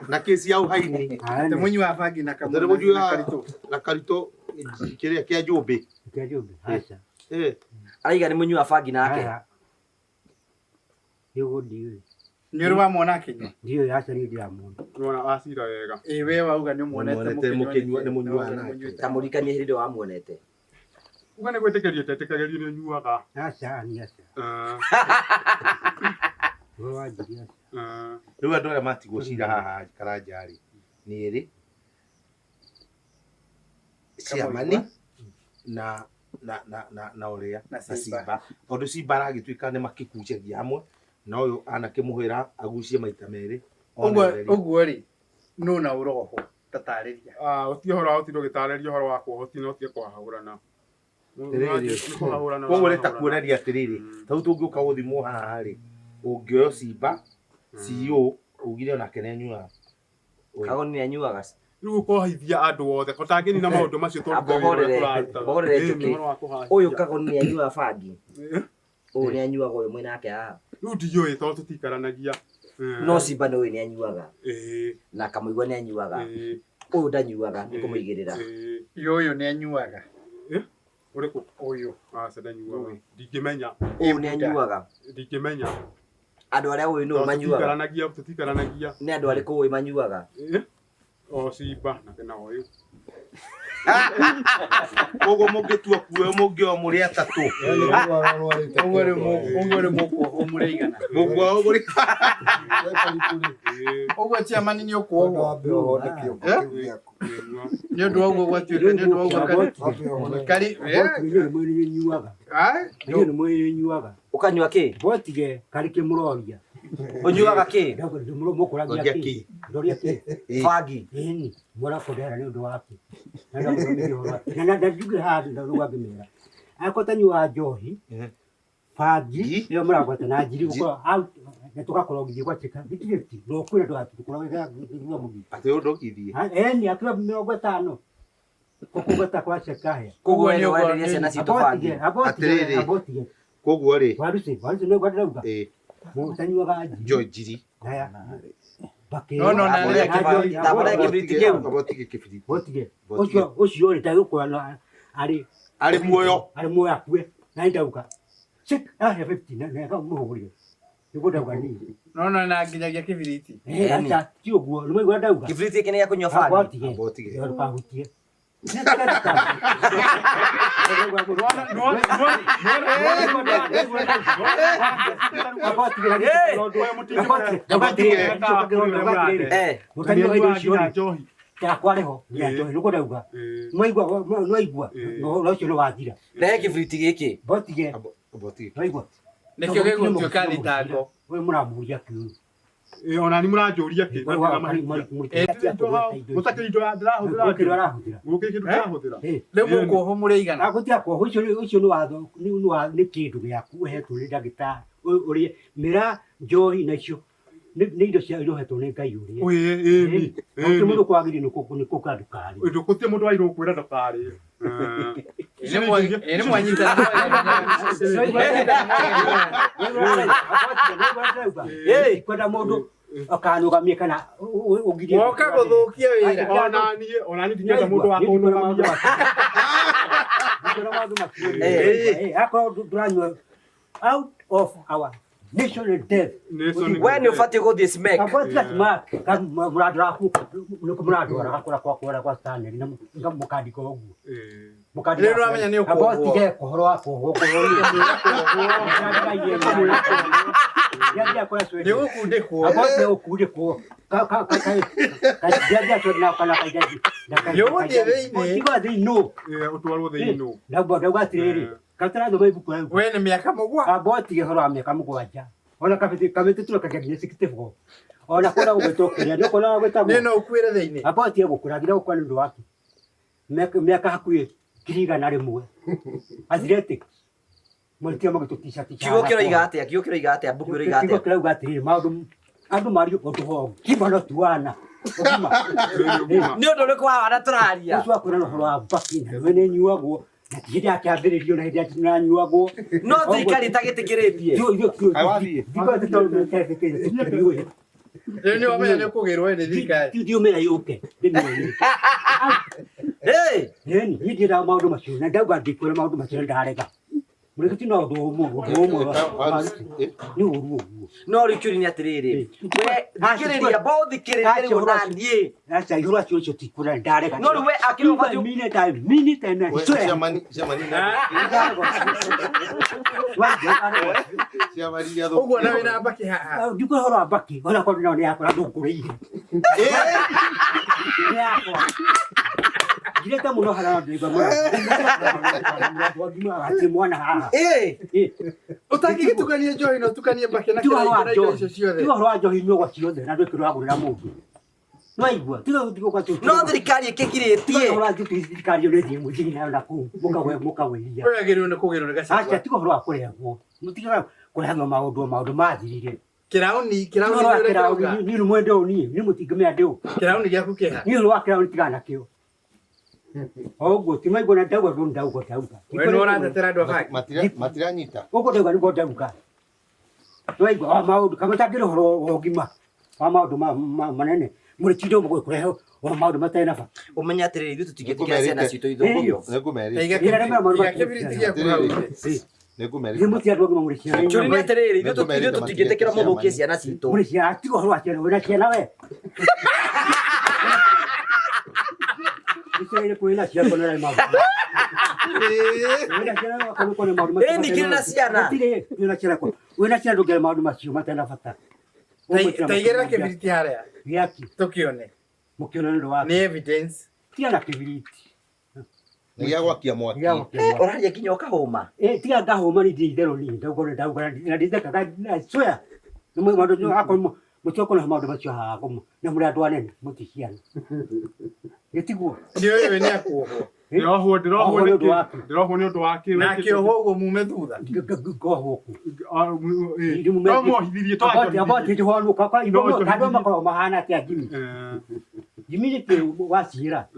na kĩci ya ũhaini. Nĩ mũnyui wa bangi na Nĩ mũnyui wa na karitũ kĩrĩa kĩa njũmbĩ. Kĩa njũmbĩ, aca. Ĩ. Araiga nĩ mũnyui wa bangi nake. Nĩguo ndiũĩ. Nĩ ũrĩ wamwona akĩnyua? Ndiũĩ aca niĩ ndiramuona. Nĩwona acira wega. Ĩ we wauga nĩ ũmuonete mũkĩnyua nĩ mũnyuaga nake. Ta mũririkanie hĩndĩ ĩrĩa wamuonete. Uga nĩ gwĩtĩkĩrio ũtetĩkagĩrio nĩ ũnyuaga. Aca niĩ aca. Ũhoro wanjirie aca. Rĩu andũ arĩa matigwo cira haha Karanja rĩ nĩ erĩ ciamani na na na na na ũrĩa Na na Simba. Simba tondũ Simba aragĩtuĩka nĩ makĩgucagia hamwe na ũyũ anakĩmũhĩra agucie maita merĩ one Ũguo ũtheri. ũguo rĩ nũ na ũrohwo tatarĩria. Ah, ũtige ũhoro wa gũtinda ũgĩtarĩria ũhoro wa kuohwo no ũtige kwahagũrana. Koguo nĩ ta kuonania atĩrĩrĩ, ta rĩu tũngĩũka gũthimwo haha rĩ, ũngĩoywo cimba CEO ugire onake nĩ anyuaga. Kagoni nĩ anyuaga. Rĩu ũkohithia andũ othe ko tangĩnina maũndũ macio Amba tũrute wĩra ũrĩa ũhorere, tũraruta. ũhorere Ĩĩ, njũkĩ. nĩ ũhoro wa kũhahithia. Ũyũ Kagoni nĩ anyuaga bangi. Ũyũ nĩ anyuaga ũyũ mwĩnake haha. Rĩu ndiũĩ tondũ tũtikaranagia. No Simba nĩ ũyũ nĩ anyuaga. Ĩĩ. Na Kamũigua nĩ anyuaga. Ĩĩ. Ũyũ ndanyuaga nĩ kũmũigĩrĩra. Ũyũ nĩ anyuaga. Ũrĩkũ? Ũyũ. Aca ndanyuaga. Ndingĩmenya. Ũyũ nĩ anyuaga. Ndingĩmenya. Andũ arĩa ũĩ nũ Tondũ manyuaga. tũtikaranagia. Nĩ andũ arĩkũ ũĩ manyuaga? O Simba na ũyũ. Koguo mũngĩtua kuoyo mũngĩoyo mũrĩ atatũ. Ũguo rĩu mũkuohwo mũrĩ aigana. Mũkuohwo mũrĩ Ũguo chairman nĩ ũkuohwo. Nĩ ũndũ wa ũguo gwatuĩka nĩ ũndũ wa ũguo kari nyuaga. Ũkanyua kĩ? Botige kari kĩ mũroria. Ũnyuaga kĩ? Mũkũragia kĩ? Ndoria kĩ? Bangi. Ĩni, mũrakondera nĩ ũndũ wa kĩ? Na ndamũthomithia ũhoro wa- na na njuge haha ndauga ngĩmera. Angĩkorwo ũtanyuaga njohi, bangi ĩyo mũragwata na njiri gũkorwo out na tũgakorwo ũgĩthiĩ gwatĩka gĩtirĩti na ũkwĩra ndũgakorwo mũgĩ. Atĩ ũndũ ũgĩthiĩ. Ĩni, akĩra 50 kũkũgwata kwa cekahĩa. Koguo we nĩ wenderia ciana citũ bangi. Atĩrĩrĩ. Abotige. Koguo rĩ. Waruci, waruci nĩ ngwenda Ĩĩ. Mũtanyuaga njiri. Njo njiri. Haya. Bakĩ. No, no, na Ndamũrĩa kĩbiriti kĩu. Abotige kĩbiriti. Botige. Ũcio ũcio rĩ ndagũkora na arĩ Arĩ muoyo. Arĩ muoyo akue. Na nĩ ndauga. Sik, ahe 50 na na kamũhũrire. Nĩguo ndauga niĩ. No no na nginyagia kĩbiriti. Eh, aca ti ũguo. Nĩ mwaigua ndauga. Kĩbiriti gĩkĩ nĩ gĩa kũnyua bangi. Abotige. Abotige. Ndũkahutie. Yakwa rĩho njohi nĩguo ndauga nwaigua nwaigua ũhoro ũcio nĩ wathira. Rehe kĩbiriti gĩkĩ. Botige. Abotige. Nwaigua. Nĩkĩo gĩgũtuĩka thitango. We mũramũria kĩu. Ĩĩ ona ni mũranjũria kĩ? Mũtakĩrĩ indo ndĩrahũthĩra. Gũkĩrĩ arahũthĩra. Gũkĩrĩ kĩndũ ndĩrahũthĩra. Rĩu mũkuohwo mũrĩ aigana. Gũtiga kuohwo ũcio ũcio nĩ watho nĩ kĩndũ gĩaku ũhetwo nĩ ndagĩtarĩ ũrĩe mĩra njohi nacio nĩ indo cia iria ũhetwo nĩ Ngai ũrĩe. Ĩĩ ĩĩ. Gũtirĩ mũndũ kwagĩrĩire nĩ kũka ndũkarĩe. Gũtirĩ mũndũ wagĩrĩirwo gũkwĩra ndũkarĩe. Ĩ nĩ mwanyitana. Kwenda mũndũ akanũgamie kana ũgirie. Woka gũthũkia wĩra. Ona niĩ ona niĩ ndingĩenda mũndũ wa kũnũgamia. Akorwo ndũranyua out of our nation death. We nĩ ũbatiĩ gũthiĩ smack. Abotiga smack. Mũrandora mũrandwara gakũra kwa kwara kwa Stanley na mũkandika ũguo. Rĩu nĩwamenya nĩ ũkuohwo. Abotige ũhoro wa kuohwo Nĩ ũgũkundĩkwo. Abotige gũkundĩkwo. Nĩũgũthiĩ thĩinĩ. Tiga thĩinĩ. Ũtwarwo thĩinĩ. Ndauga atĩrĩrĩ, katarathoma ibuku rĩu. We nĩ mĩaka mũgwanja. Abotige ũhoro wa mĩaka mũgwanja. Ona kamĩtĩ kamĩtĩ tũrekagia nginya 64. Ona kũrĩa gũgĩtwo kĩrĩa nĩ ũkuona gwĩtagwo. Nĩ no ũkuĩre thĩinĩ. Abotige gũkũra nginya gũkua nĩ ũndũ wake. Mĩaka hakuhĩ 100,000. Athletics. Mũrĩkia magĩtũtica tica. Kiugo kĩroiga atĩa? Kiugo kĩroiga atĩa? Mbuku ĩroiga Kiugo atĩa? kĩrauga atĩrĩrĩ maũndũ andũ mario ũndũ wa ũgima no tuana. Ũgima. Nĩ ũndũ ũrĩkũ wa wana tũraria? Ũcio wa kwĩrana ũhoro wa mbakĩ na we nĩ nyuagwo na ti hĩndĩ yakĩambĩrĩrio na hĩndĩ yakĩnyuagwo. No thirikari ĩtagĩtĩkĩrĩtie. Rĩu nĩ wamenya nĩ ũkũgĩrwo nĩ thirikari. Ndiumĩra yũke ndĩmĩone. Ĩni niĩ ndiendaga maũndũ macio na ndauga ndikwĩra maũndũ macio na ndarega. Mũrĩkĩti no ũndũ ũmwe ũndũ ũmwe nĩ ũru ũguo. No rĩu kĩũria nĩ atĩrĩrĩ. We thikĩrĩria bo thikĩrĩria rĩu na niĩ. Aca ihũra cio ũcio tikwĩra ndarega. No rĩu we akĩrĩ ũbatiĩ minute I minute and I swear. Ũguo na wĩna mbakĩ haha. Ndikwĩra ũhoro wa mbakĩ ona korwo no nĩ yakwa na ndũngũrĩire. Nĩ yakwa. Ngirĩte mũno harĩa ndĩigua mũno. Hatirĩ mwana haha. Ũtangĩgĩtukania njohi na ũtukanie mbakĩ na Tiga ũhoro kĩraikũ wa na indo njohi. icio ciothe. Tiga ũhoro wa njohi nyuagwo ciothe na ndwĩkĩrwo wagũrĩra mũndũ. Nwaigua tiga gũtiga No thirikari ĩkĩgirĩtie. Thirikari ĩyo nĩ mũthii nayo na kũu mũkagwĩria. Ũyũ nĩ kũgĩrwo nĩ Aca Gachagua. tiga ũhoro wa kũrehwo. Mũtigaga kũrehagwo maũndũ maũndũ mathirire. Kĩrauni kĩrauni Ũhoro wa nĩ ũrĩa kĩrauni kĩrauga. niĩ nĩ mwende ũũ niĩ niĩ mũtingĩmenya ndĩ ũũ. Kĩrauni gĩaku kĩha. Niĩ ũhoro wa kĩrauni tigana nakĩo. O ũguo ti maigua na ndauga ndũ ndauga ndauga. We nĩ ũratetera andũ a bangi. Matiranyita. Ũguo ndauga nĩguo ndauga. Nĩwaigua wa maũndũ kamwe tangĩrĩ ũhoro wa ũgima wa maũndũ manene mũrĩtinda mũgũkũrehe o maũndũ matarĩ na bata. Ũmenye atĩrĩrĩ ithuĩ tũtingĩtigĩra ciana citũ ithũkio. Nĩngũmerĩte. Iga kĩbiriti gĩaku hau. Nĩngũmerĩte. Ithuĩ mũti andũ agima mũrĩ ciana. Kĩũria nĩ atĩrĩrĩ ithuĩ tũtingĩtĩkĩra mũthũkie ciana citũ. Mũrĩ ciana tiga ũhoro wa ciana wĩna ciana we. Nĩciagĩrĩire kwĩna ciana kona nĩ maũndũ. Wĩna ciana wakorwo kona maũndũ macio. Ĩĩ, ningĩ na ciana. Gũtirĩ wĩna ciana kwa. Wĩna ciana ndũngĩara maũndũ macio matarĩ na bata. Taigĩrĩra kĩbiriti harĩa. Gĩaki. Tũkĩone. Mũkĩone nĩ ũndũ wa. Nĩ evidence. Tiga na kĩbiriti. Nĩ gĩa gwakia mwaki. Gĩa gwakia mwaki. Ũraria nginya ũkahũma. Eh, tiga ngahũma nĩ ndirĩ itherũ niĩ ndauga ũrĩa ndauga na ndithekaga I swear. Nĩ maũndũ akorwo mũtiokona maũndũ macio haha na mũrĩ andũ anene mũti ciana. Gĩtiguo. Nĩ ũyũ nĩ akuohwo. Ndĩrohwo ndĩrohwo Ohwo nĩ ũndũ nĩkĩ? waku. Ndĩrohwo nĩ ũndũ wa kĩ? Na akĩohwo ũguo mume thutha. Ngohwo kũ. No mwohithirie Andũ makoragwo mahana atĩa Jimmy? Jimmy nĩ kĩ wacira?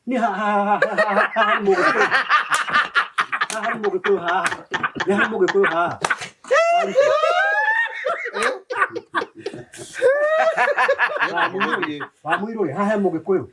Nĩ haha nĩ mũgĩkũyũ. Haha nĩ mũgĩkũyũ haha. Nĩ haha nĩ mũgĩkũyũ haha. Wamũirũ rĩ, haha he mũgĩkũyũ.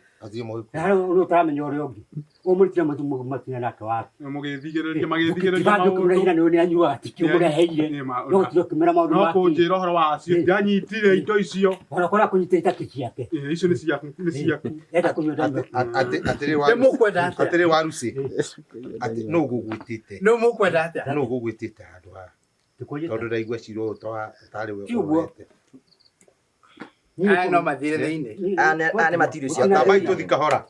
Haha nĩ ũtaramenya ũrĩa ũngĩ. Ũmũrutire matina nake wake. Mũgĩthigĩrĩria magĩthigĩrĩria maũndũ. Na nĩ anyuaga tikio mũreheire. No gũtirĩ ũkĩmera maũndũ No make. kũnjĩra ũhoro wacio ndianyitire indo icio. Ona korwo akũnyitĩte itakĩ ciake. Icio nĩ ciaku nĩ ciaku. Enda kũnyua ndanyua. Atĩrĩ Nĩ mũkwenda atĩa? Atĩrĩ Waruci. Atĩ nũ ũgũgwĩtĩte? Nũ mũkwenda atĩa? Nũ ũgũgwĩtĩte handũ haha? Tondũ ndaigua cira ũyũ tarĩ we Ti ũguo. ũrorete. Aya no mathire thĩinĩ. Aya nĩ matirio cia Tambai tũthi kahora.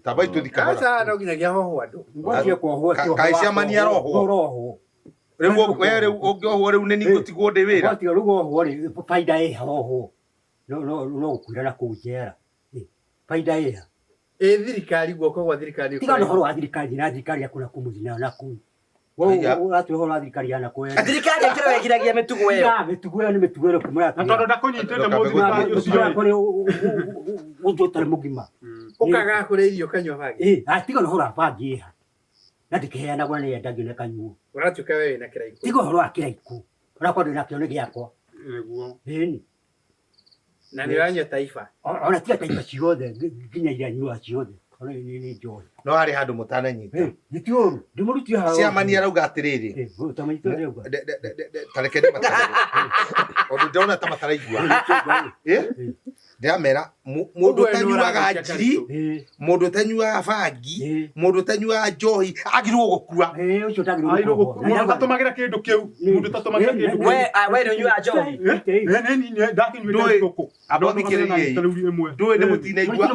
Tambai tũthi kahora. Aca no nginyagia hohwo andũ. Ngwatie kuohwo ti Kaĩ ciamani arohwo? Ũrohwo. Rĩu we rĩu ũngĩohwo rĩu nĩ niĩ ngũtigwo ndĩ wĩra. Ngwatia rĩu wohwo rĩ baida ĩha wohwo. No no no gũkuira na kũu njera. Baida ĩha. Ĩ thirikari guoko gwa thirikari. Tiga na ũhoro wa thirikari na thirikari yaku na kũu mũthiĩ nayo na kũu. Haiya. Ũratwĩra ũhoro wa thirikari ya na kũu. Thirikari ĩkĩrĩ wegiragia mĩtugo ĩyo. Tiga mĩtugo ĩyo nĩ mĩtugo ĩrĩkũ mũratwĩra? Na tondũ ndakũnyitĩte mũthirikari ũcio Mĩtugo yakwa nĩ ũndũ ũtarĩ mũgima. Ũkaga kũrĩa irio ũkanyua bangi. Ĩ, atiga na ũhoro wa bangi ĩha. Na ndĩkĩheanagwo na nĩyendagio na ĩkanyuo. Ũratuĩka we wĩna kĩraikũ. Tiga ũhoro wa kĩraikũ. Onakorwo ndĩ nakĩo nĩ gĩakwa. Nĩguo. Ĩni. Na nĩ ũranyua Taifa. Ona tiga taifa ciothe nginya iria nyuaga ciothe. Ona nĩ njohi. No harĩ handũ mũtananyita. Gĩti ũru. Ndĩmũrutie haha. Ciamani arauga atĩrĩrĩ. Ũtamanyita ũrĩa auga. Ta reke ndĩmatarĩrie. Tondũ ndĩrona ta mataraigua. Ndĩramera mũndũ Ũguo nĩ ũtanyuaga ũrathũkia njiri, mũndũ ũtanyuaga bangi, mũndũ ũtanyuaga njohi agĩrĩirwo gũkua. Ũcio Agĩrĩirwo gũkua. Mũndũ ũtatũmagĩra kĩndũ kĩu. Mũndũ ũtatũmagĩra kĩndũ kĩu. We nĩ ũnyuaga njohi? Ndakinyuĩte thũkũ. Amba ũthikĩrĩriei. Ndũĩ nĩ mũtinaigua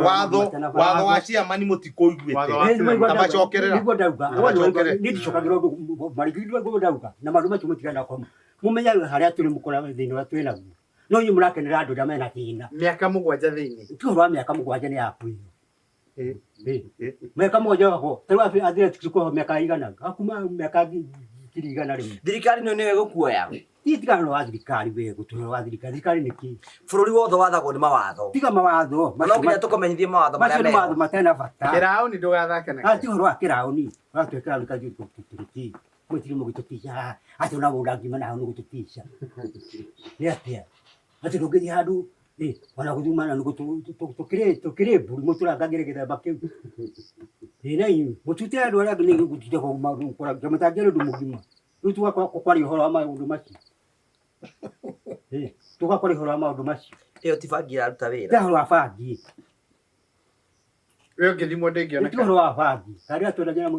watho watho wa ciamani mũtikũiguĩte. Tamacokerera. Nĩguo ndauga. Tamacokerera. Niĩ ndicokagĩra ũndũ marigithio nĩguo ndauga. Na maũndũ macio mũtigana kwa mũmenye harĩa tũrĩ mũkora thĩinĩ wa twĩ naguo. No inyuĩ mũrakenera andũ arĩa mena thĩna. Mĩaka mũgwanja thĩinĩ. Ti ũhoro wa mĩaka mũgwanja nĩ yaku ĩyo. Mĩaka mũgwanja wako. Ta rĩu athletics kuohwo mĩaka igana. Akuma mĩaka 100,000. Thirikari nĩyo nĩyo ĩgũkuoya. Niĩ tiga ũhoro wa thirikari we gũtũhe wa thirikari. Thirikari nĩ kĩ? Bũrũri wothe wathagwo nĩ mawatho. Tiga mawatho. Na no nginya tũkũmenyithie mawatho Macio marĩa nĩ mawatho meho. matarĩ na bata. Kĩraũni ndũgathake nakĩo. Ah, ti ũhoro wa kĩraũni. Ũratwĩra kĩraũni kaithuĩ tũtirĩ. Mũtirĩ mũgĩtũtica haha. Atĩ ona ũrangima na hau nĩ gũtũtica. Nĩ atĩa? Atĩ ndũngĩthiĩ handũ ona gũthumana nĩ tũkĩrĩ mbũri mũtũrangagĩre gĩthemba kĩu. Ĩ na inyuĩ mũtute andũ arĩa angĩ nĩ gũtinda kũragia mũtangĩra ũndũ mũgima. Rĩu tũgakorwo kwaria ũhoro wa maũndũ macio. Tũgakwaria ũhoro wa maũndũ macio. Ĩyo ti bangi ĩraruta wĩra. Tiga ũhoro wa bangi. We ũngĩthimwo ndĩngĩoneka. Ti ũhoro wa bangi. Karĩa twendagia na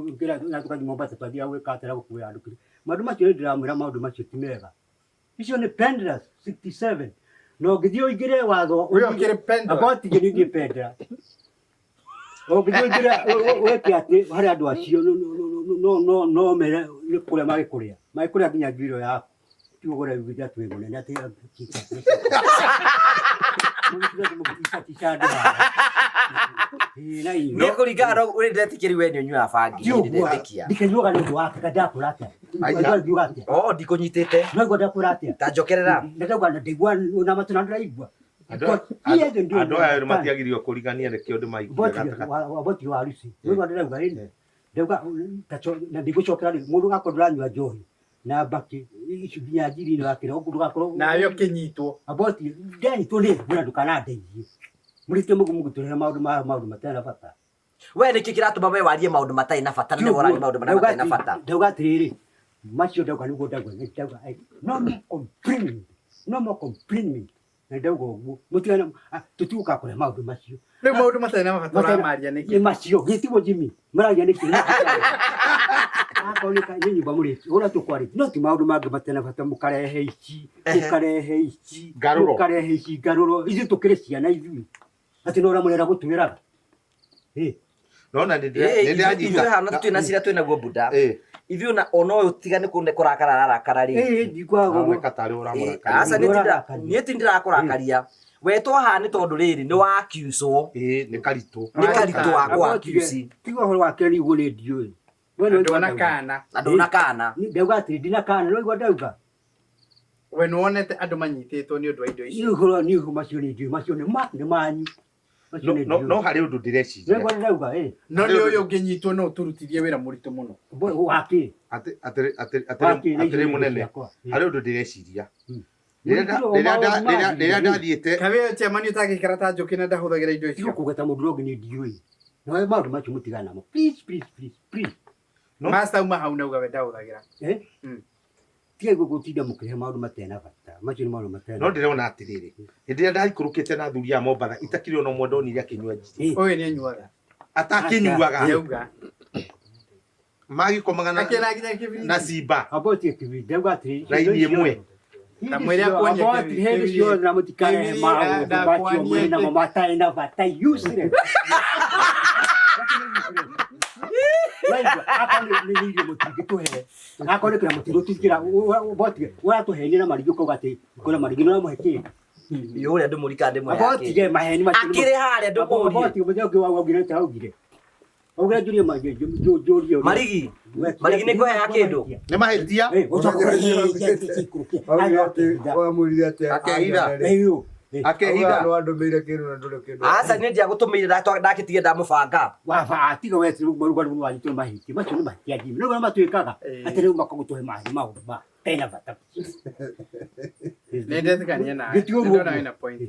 tũgathiĩ Mombasa twathiaga gwĩka atĩa na gũkuĩra andũ kĩrĩa. Maũndũ macio nĩ ndĩramwĩra maũndũ macio ti mega. Icio nĩ Pendras 67. Na ũngĩthiĩ ũingĩre watho We ũkĩrĩ Pendras? Amba ũtige nĩ ithuĩ Pendras. Ũngĩthiĩ ũingĩre wĩke atĩ harĩ andũ acio no no no mere nĩ kũrĩa magĩkũrĩa. Magĩkũrĩa nginya njuĩrĩ yaku. Ti ũgũre wĩte atĩ wĩ mũnene atĩ Nĩ kũringana na ũrĩa ndĩretĩkia we nĩ ũnyuaga bangi niĩ ndĩretĩkia. Ndikĩnyuaga nĩ ũndũ wake ndakũra atĩa? Aya. Ngiuga atĩa? Oh, ndikũnyitĩte. No igua ndakũra atĩa? Ta njokerera. Ndauga ndaigua na matũ na ndĩraigua. Andũ aya erĩ matiagĩrĩirwo kũrigania nĩkĩo ndĩmaigire gatagatĩ. Waboti wa harusi. Nĩguo ndĩrauga ĩni. Ndauga na ndigũcokera rĩ mũndũ akorwo ndũranyua njohi na mbakĩ ici nginya njiri-inĩ wakĩra ũguo ndũgakorwo Nawe ũkĩnyitwo. Aboti ndanyitwo nĩ mbura ndũkanandeithie. Mũrĩte mũguo mũgĩtũrehe maũndũ ma maũndũ matarĩ na bata. We nĩkĩ kĩratũma we warie maũndũ matarĩ na bata na nĩwe ũraria maũndũ marĩa matarĩ na bata? Ndauga atĩrĩrĩ macio ndauga nĩguo ndauga ndauga no more complaining no more complaining na ndauga ũguo mũtigane tũtigũka kũrĩa maũndũ macio. Rĩu maũndũ matarĩ na bata ũramaria nĩkĩ? Nĩ macio gĩtigwo Jimmy maragia nĩkĩ? Akorwo nĩ nyũmba mũrĩki ũrĩa tũkwarĩtie no ti maũndũ mangĩ matarĩ na bata mũkarehe ici mũkarehe ici Ngarũro. mũkarehe ici ngarũro ithuĩ tũkĩrĩ ciana ithuĩ atĩ no ũrĩa mũrenda gũtwĩraga. Nona nĩ Ithuĩ ndĩranyita. hana twĩna cira twĩna guo buda. Ithuĩ ona ona ũyũ tiga nĩ kũrakara ararakara rĩ. Aroneka tarĩ ũramũrakaria. Aca niĩ ti ndĩrakũrakaria. We twahaha nĩ tondũ rĩrĩ nĩ wakiucwo. Nĩ karitũ. Nĩ karitũ wa kũakiuci. Tiga ũhoro wake nĩguo nĩ ndiũĩ. Ndona kana. Na ndona kana. Ndauga atĩrĩ ndina kana no igua ndauga. We nĩwonete andũ manyitĩtwo nĩ ũndũ wa indo ici. Nĩ ũhoro nĩ ũhoro macio nĩ ndiũĩ macio nĩ ma nĩ manyu. Macio nĩ ndiũĩ. No harĩ ũndũ ndĩreciria. No igua ndauga ĩ. No nĩ ũyũ ũngĩnyitwo no ũtũrutithie wĩra mũritũ mũno. Wakĩ. Atĩrĩ mũnene harĩ ũndũ ndĩreciria. Rĩrĩa ndathiĩte Kawe chairman ũtangĩikara ta njũkĩ na ndahũthagĩra indo icio. Tiga kũgweta mũndũ ũrĩa ũngĩ nĩ ndiũĩ. No maũndũ macio mũtigane namo. Please please please please. Master uma hau nauga we ndahũthagĩra. Eh? Tiga gũtinda mũkĩrehe maũndũ matarĩ na bata. Macio nĩ maũndũ matarĩ no ndĩrona atĩrĩrĩ hĩndĩ ĩrĩa ndaikũrũkĩte na athuri a Mombatha itakĩrĩ ona ũmwe ndonire akĩnyua njiri. Ũyũ nĩ anyuaga. Atakĩnyuaga. Nĩauga. Magĩkomaga na Akĩona nginya kĩbiriti. na simba. Aboti kĩbiriti ndauga atĩrĩ. Raini ĩmwe. Ta mwĩre akuonie Aboti hĩndĩ ciothe na mũtikarehe maũndũ macio mwĩ namo matarĩ na bata useless. Waigua akorwo nĩ irio mũtingĩtũhe akorwo nĩ kĩrĩa mũtingĩtũtigĩra boti ũratũhenia na marigĩ ũkauga atĩ kwĩna marigĩ nĩ ũramũhe kĩndũ. Yũrĩa ndĩmũrika ndĩmũhe Aboti maheni macio. Akĩrĩ harĩa ndũmũrie. Aboti mũthenya ũngĩ waugire ta augire. Augire njurie njurie. Marigi. Marigi nĩ kũheaga kĩndũ. Nĩ mahĩtia. Wamwĩrire atĩa? Akehitha. Akehitha. Auga nĩwandũmĩire kĩndũ na ndũrĩ kĩndũ. Aca niĩ ndiagũtũmĩire ndakĩtige ndamũbanga. Waba tiga we rĩu rĩu wanyitwo mahĩtia macio nĩ mahĩtia Jimmy. Rĩu arĩa matwĩkaga atĩ rĩu makagũtũhe maĩ maũndũ ma tena bata. Nĩ ndetĩkania nawe. Gĩtigo Nĩ ndona wĩna point.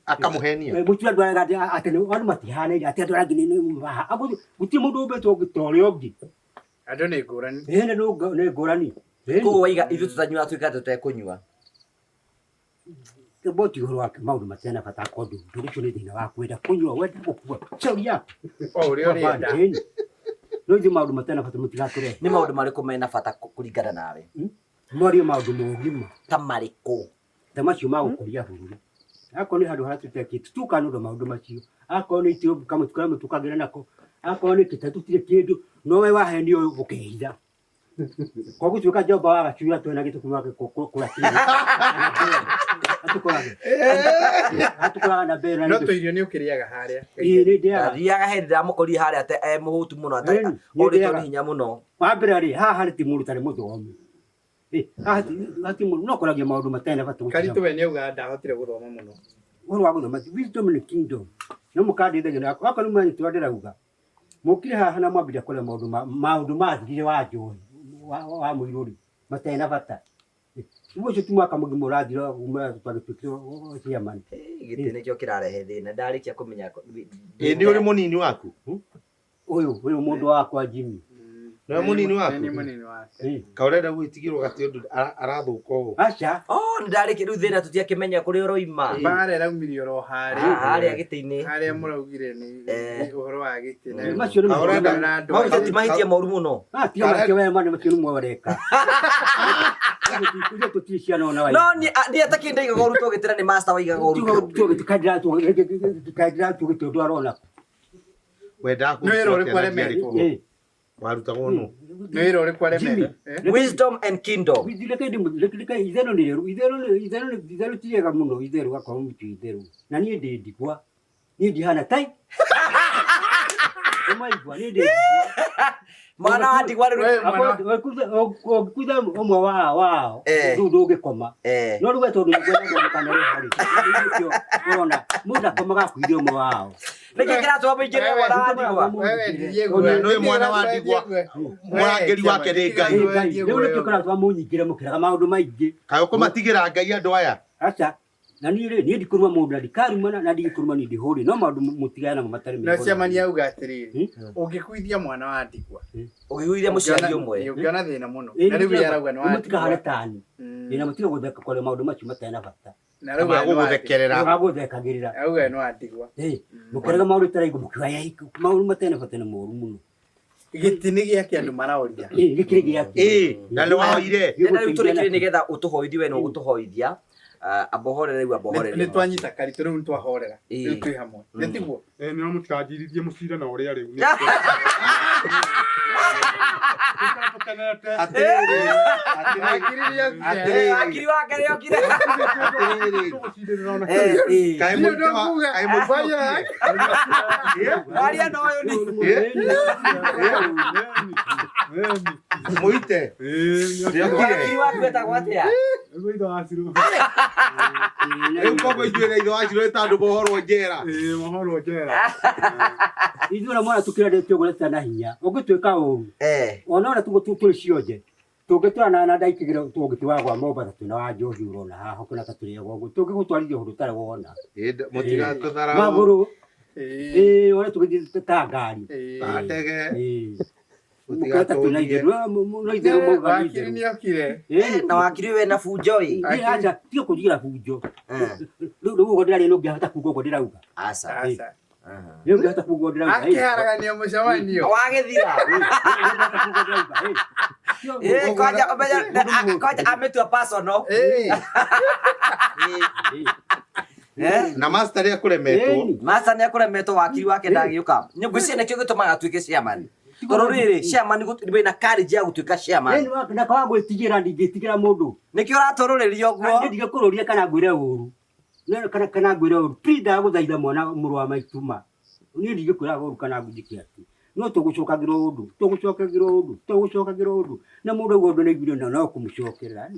Akamũhenia. Gũtirĩ andũ arĩa atĩ andũ matihanaine atĩ andũ arĩa angĩ nĩ maha. Gũtirĩ mũndũ ũmbĩtwo ũngĩ ta ũrĩa ũngĩ. Andũ nĩ ngũrani. Ĩĩ nĩ ngũrani. Koguo waiga ithuĩ tũtanyuaga tuĩke atĩ tũtekũnyua. Boti ũhoro wake maũndũ matarĩ na bata akorwo ndũ ũcio nĩ thĩna waku wenda kũnyua wenda gũkua shauri yaku. O ũrĩa ũrenda. No ithuĩ maũndũ matarĩ na bata mũtigatũrehe. Nĩ maũndũ marĩkũ mena bata kũringana nawe? Mwarie maũndũ ma ũgima. Ta marĩkũ? Ta macio ma gũkũria bũrũri. Akorwo nĩ handũ harĩa tũtekĩte tũka nĩ ũndũ maũndũ macio. Akorwo nĩ itĩ kamũtĩ karĩa mũtũkagĩra nako. Akorwo nĩ kĩta tũtirĩ kĩndũ no we wahenio ũkehitha. Kwa gũtuĩka njomba wa gacura twena gĩtũ kuma kũra Atũkoraga. Atũkoraga na mbere No tũirio nĩ ũkĩrĩaga harĩa. Ĩĩ nĩ ndĩaga. Ndathiaga hĩndĩ ndamũkorire harĩa ate e mũhũtu mũno orĩtwo nĩ hinya mũno. Wa mbere rĩ haha nĩ ti mũndũ ũtarĩ mũthomu. Haha ti mũndũ no kũragia maũndũ matarĩ na bata. Karitũ we nĩauga ndahotire gũthoma mũno. Ũhoro wa gũthoma wisdom nĩ kingdom. No mũkandeithagia na akorwo nĩ mũranyita ũrĩa ndĩrauga. Mũkire haha na mwambĩrĩria kũrĩa maũndũ maũndũ mathirire wa njohi wa mũirũri matarĩ na bata. Rĩu ũcio ti mwaka mũgima ũrathira kuma twagĩtuĩkire chairman. Gĩtĩ nĩkĩo kĩrarehe thĩna ndarĩkia kũmenya. Ĩ nĩ ũrĩ mũnini waku? Ũyũ ũyũ mũndũ wakwa Jimmy. Nĩwe mũnini waku? Nĩ mũnini wake. Kaũrenda gwĩtigĩrwo gatĩ ũndũ arathũka ũũ. Aca. Oh, nĩ ndarĩkia rĩu thĩna tũtiakĩmenya kũrĩa ũroima. Mbara ĩraumirie oro harĩa. Harĩa gĩtĩ-inĩ. Harĩa mũraugire nĩ ũhoro wa gĩtĩ. Macio nĩ Kaũrenda Mau ti mahĩtia moru mũno. Ah, tiga mahĩtia we ma nĩ macio nĩ mwareka. Ithuĩ tũtirĩ ciana ona No niĩ atakĩ ndaigaga ũrutwo gĩtĩra nĩ master waigaga ũrutwo. Tũgĩtĩra tũgĩtĩ ũndũ arona. Wendaga Nĩ wĩra ũrĩkũ aremetwo? Warutagwo nũ? Nĩ wĩra ũrĩkũ aremeire? Eh? Wisdom and kingdom. Reke ndĩ- reke itherũ nĩ rĩerũ, itherũ nĩ- itherũ nĩ- itherũ ti rĩega mũno, itherũ akorwo mũtu itherũ. Na niĩ ndĩ ndigwa, niĩ ndihana tai. Ũmaigua, niĩ ndĩ ndigwa. Mwana wa ndigwa rĩu. We, mwana- Akorwo ũngĩkuitha ũmwe wao, Eh. rĩu ndũngĩkoma. Eh. No rĩu we tondũ nĩguo mũkanere harĩ, nĩkĩo ũrona mũndũ akomaga akuithia ũmwe wao. Nĩkĩ kĩratũma mũingĩre mwana wa ndigwa? Wewe ndirie guoya. Nĩ mwana wa ndigwa. Mũrangĩri wake nĩ Ngai. Rĩu nĩkĩo kĩratũma mũnyingĩre mũkĩraga maũndũ maingĩ. Kaĩ ũkũmatigĩra Ngai andũ aya? Aca, na niĩ rĩ, niĩ ndikũruma mũndũ na ndikarumana na ndingĩkũruma niĩ ndihũrĩ, no maũndũ mũtigane namo matarĩ Na mega. ciamani auga atĩrĩrĩ, ũngĩkuithia mwana wa ndigwa, Ũngĩiguithia mũciari ũmwe. ũngĩona thĩna mũno. Na rĩu ye arauga nĩ wa Mũtikahane ndigwa. tani. Ĩ, na mũtige gũtheka kwaria maũndũ macio matarĩ na bata. Na rĩu we nĩ wa ndigwa. Magũgũthekerera. Magũthekagĩrĩra. Auga we nĩ wa ndigwa. Ĩ, mũkĩraga maũndũ taraigua mũkiuga "Yai, maũndũ matarĩ na bata nĩ moru mũno. Gĩtĩ nĩ gĩake andũ maraũria. Ĩ, gĩkĩrĩ gĩake. Ĩĩ, na nĩ waoire. Nenda rĩu tũrĩkĩrie nĩgetha ũtũhoithie we nĩ ũgũtũhoithia. Ah, ambohorere rĩu ambohorere. Nĩ twanyita karitũ rĩu nĩ twahorera. Ĩĩ. Rĩu twĩ hamwe. Nĩ tiguo? Eh, nĩ mũtikanjirithie mũcira na ũrĩa rĩu. Atĩrĩrĩ, atĩrĩrĩ, atĩrĩrĩ, Akiri wake nĩokire. atĩrĩrĩ. Eh, eh. Kaĩ mũritũ wa- kaĩ mũritũ okire? Waria na ũyũ nĩ. Mũite. Nĩokire. Wakiri waku etagwo atĩa? Rĩu koguo ithuĩ na ithe wa Shiro ta andũ mohorwo njera. Mohorwo njera. Ithuĩ ona mwana tũkĩrendete ũguo tũtarĩ na hinya, ũngĩtuĩka ũru, Eh. ona ona tuguo tũrĩ cionje, tũngĩtwara na ndaikĩgĩra tũngĩtiwagwa Mombatha twĩna wa njohi ũrona haha ũkĩona ta tũrĩagwo ũguo, tũngĩgũtwarithia ũndũ ũtarĩ wona. Mũtigatũtharaũ. Magũrũ, ĩĩ, ũrĩa tũgĩthiĩ ta ngari. Ta ndege. Ĩĩ. Mũkĩona ta twĩna itherũ, no itherũ mauga nĩ Wakiri itherũ. nĩ okire. Ĩĩ, Na wakiri we na bunjo ĩ. Niĩ aca, tiga kũnjigĩra bunjo. Eh. Rĩu rĩu ũguo ndĩraria nĩ ũngĩahota kuga ũguo ndĩrauga. Aca. Aca. Nĩ ũngĩahota kuga ũguo ndĩrauga. ĩ. Akĩharagania mũcemanio. Wagĩthira. Nĩ ũngĩahota kuga ũguo ndĩrauga, ĩ. Eh, kwanja ũmenye kwanja amĩtua personal. Ĩĩ. Eh? Na master nĩ akũremetwo. Ĩni. Master nĩ akũremetwo wakiri wake ndagĩũka. Ngwĩciria nĩkĩo gĩtũmaga atuĩke chairman. Tondũ rĩrĩ chairman wĩna courage ya gũtuĩka chairman. Ĩni wa- na kwaga gwĩtigĩra ndingĩtigĩra mũndũ. Nĩkĩo ũratũrũrĩria ũguo. Niĩ ndigĩkũrũria kana ngwĩre ũru. No kana ngwĩre ũru. Please ndagũthaitha mwana mũrũ wa maitũ ma. Niĩ ndingĩkwĩra ũru kana njĩke atĩ. No tũgũcokagĩra ũndũ, tũgũcokagĩra ũndũ, tũgũcokagĩra ũndũ. Na mũndũ auga ũndũ nĩaiguire na no kũmũcokerera.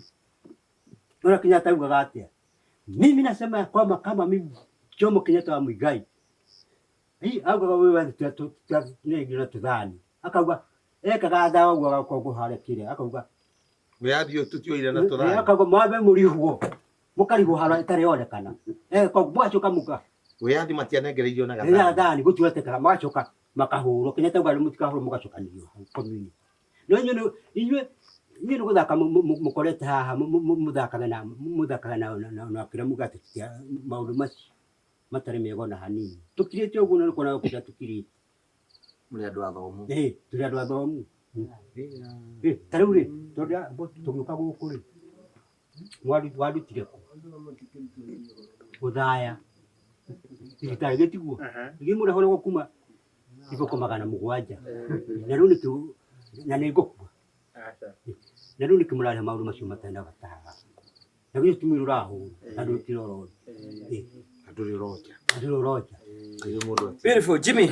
Ona Kenyatta augaga atĩa? Mimi nasema ya kwamba kama mimi Jomo Kenyatta wa Muigai. Hii augaga wewe nĩaiguire na tũthani. Akauga ekaga thawa ũguo agakorwo harĩa kĩrĩa akauga Wĩyathi ũyũ tũtioire na tũthani. akauga mwambe mũrihwo mũkarihwo harĩa ĩtarĩ yonekana. Eh, koguo mũgacoka mũka Wĩyathi matianengereirio na rĩrĩa gathani. thani gũtiwetekaga magacoka makahũrwo Kenyatta auga mũtikahũrwo mũgacokanĩrio hau community. No inyuĩ inyuĩ inyuĩ nĩ gũthaka mũkorete haha mũthakaga na mũthakaga na kĩrĩa muga atĩ maũndũ macio matarĩ mega ona hanini. Tũkirĩte ũguo na nĩ kuona kũrĩa tũkirĩte. Mũrĩ andũ athomu. Ĩĩ, tũrĩ andũ athomu. Ĩ, ta rĩu rĩ, tondũ tũgĩũka gũkũ rĩ, wandutire kũ? Gũthaya. Thibitarĩ gĩtiguo. Githĩ mũndũ ahũragwo kuma iboko 700. Na rĩu nĩkĩo na nĩ ngũkua. Aca. Na rĩu nĩkĩo mũrarĩa maũndũ macio matarĩ na bata haha. Na githĩ ti mwĩrĩ ũrahũrwo na ndũrĩ ũroria. Ĩ, Na ndũrĩ ũronja. na ndũrĩ ũronja. Kaĩ mũndũ ati. Beautiful Jimmy.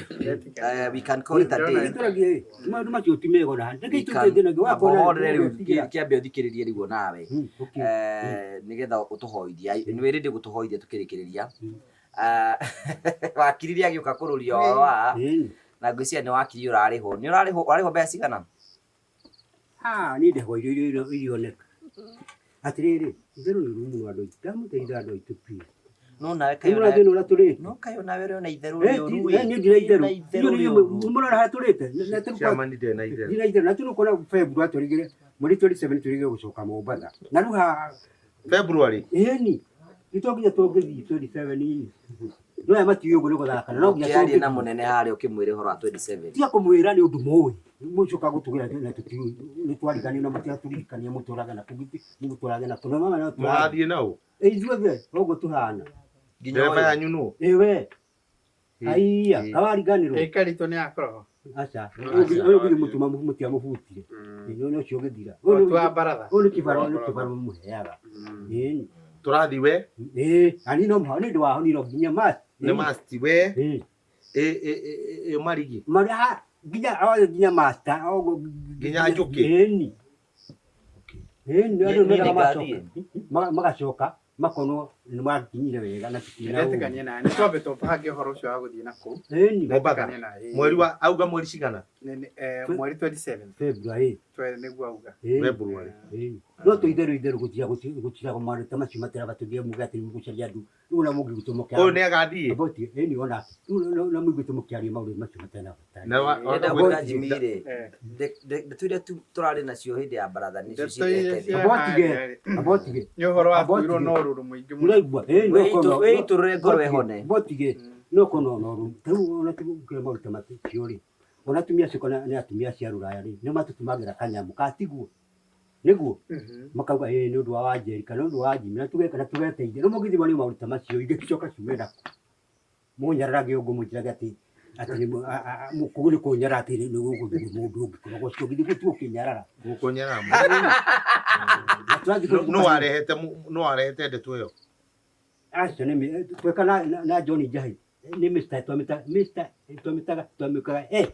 We can call it a day. Tũragie ĩ, maũndũ macio ti mega ona hanini. We Reke can- itũteithanagie wakona Ambohorere rĩu gwĩtigĩra. kĩambe ũthikĩrĩrie rĩu nawe. Okay. Eh, nĩgetha ũtũhoithia nĩ wĩrĩndĩ gũtũhoithia tũkĩrĩkĩrĩria. Ah, wakiri rĩa agĩũka kũrũria ũhoro wa Ĩni. na ngwĩciria nĩ wakiri ũrarĩhwo. Nĩ ũrarĩhwo ũrarĩhwo mbeca cigana? Ah, niĩ ndĩhagwo irio irioneka. Atĩrĩrĩ, itherũ nĩ ũru mũno andũ aitũ. Ndamũthaitha andũ aitũ please. No nawe Nĩ kaĩ mũrathiĩ na ũrĩa tũrĩte. no kaĩ onawe ũrĩ ona itherũ Eh, rĩũru eh, niĩ ndira itherũ. Na itherũ Inyuĩ rĩũru. nĩ mũrona harĩa tũrĩte. Na tũrĩ kwa- Chairman ndarĩ na itherũ. Ndira itherũ. Na tũrĩ kuona February tũrĩgĩre mweri 27 tũrĩgĩre gũcoka Mombatha. Na rĩu haha February. ĩni nĩ to nginya tũngĩthiĩ 27 inĩ. No aya matiũĩ ũguo nĩ gũthakana. No nginya Ũkĩaria na tũngĩthiĩ. mũnene harĩa ũkĩmwĩra ũhoro wa 27. Tiga kũmwĩra nĩ ũndũ mũĩ. Mũcoka gũtũgĩra na tũtiũĩ. Nĩ twariganĩirwo na mũtiratũririkania mũtũrage na kũu mũtũrage na kũu. Na mama no tũrathiĩ. Mũrathiĩ na ũ? Ĩ, ithuothe ũguo tũhana. Nginya Ndereba ũyũ. yanyu nũ? Ĩ we. Aiya, kawariganĩrwo. Ĩ karitũ nĩ akorwo. Aca, ũyũ githĩ mũtuma mũtiamũbutire. Nĩ ũcio ũgĩthira. O twa baratha. Ũyũ nĩ kĩbaro nĩ kĩbaro mũheaga. Ĩni. Tũrathiĩ we. Ĩĩ, na niĩ no mũhaka nĩ ũndũ wa no nginya must. Nĩ must we. Ĩ ĩ ĩ marigi. Marĩ nginya othe nginya master nginya njũkĩ. Ĩni. Ĩni andũ mendaga macoka magacoka makonwo nĩ makinyire wega na tũtirĩ na ũru. Ndetĩkania nawe nĩ twambe tũbange ũhoro ũcio wa gũthiĩ na kũu. Ĩni. Mombatha. Mweri wa auga mweri cigana? Mweri 27. February. Nĩguo auga. February. No tũ itherũ itherũ gũtira gũtira maũndũ ta macio matirabatũria muge atĩ nĩmũgũcaria andũ rĩu ona mũngĩguĩte mũkĩaria Ũyũ nĩ agathiĩ? Aboti ĩni ona rĩu na mũiguĩte mũkĩaria maũndũ macio matarĩ na bata. Na wa- Ndĩrenda kwĩra Jimmy rĩ, ndeto iria tũrarĩ nacio hĩndĩ ya baratha nĩcio ciendete. Abotige abotige. Nĩ ũhoro wa kwĩrwo na ũrũrũ mũingĩ mũno. Mũraigua? Ĩni no kono. Wĩitũrũre ngoro ĩhone. Abotige no kono no rũ. Rĩu ona tũkĩra maũndũ ta macio rĩ. Ona atumia acio kana nĩ atumia acio a rũraya rĩ, nĩ matũtũmagĩra kanyamũ katiguo. Nĩguo makauga ĩĩ nĩ ũndũ wa Wanjeri kana nĩ ũndũ wa Jimmy na tũgeka na tũgeteithia. Rĩu mũngĩthimwo nĩ maũndũ ta macio ingĩcoka ciume nakũ? Mũnyararage ũguo mũnjĩrage atĩ atĩ nĩ kũu nĩ kũnyarara atĩ nĩ gũgũthiĩ mũndũ ũngĩ kũrogwo ũcio githĩ gũtigũ kĩnyarara. Gũkũnyarara. No warehete no warehete ndeto ĩyo. Acio nĩ tweka na John Njahi nĩ Mr. twamĩta Mr. twamĩtaga twamĩkaga X.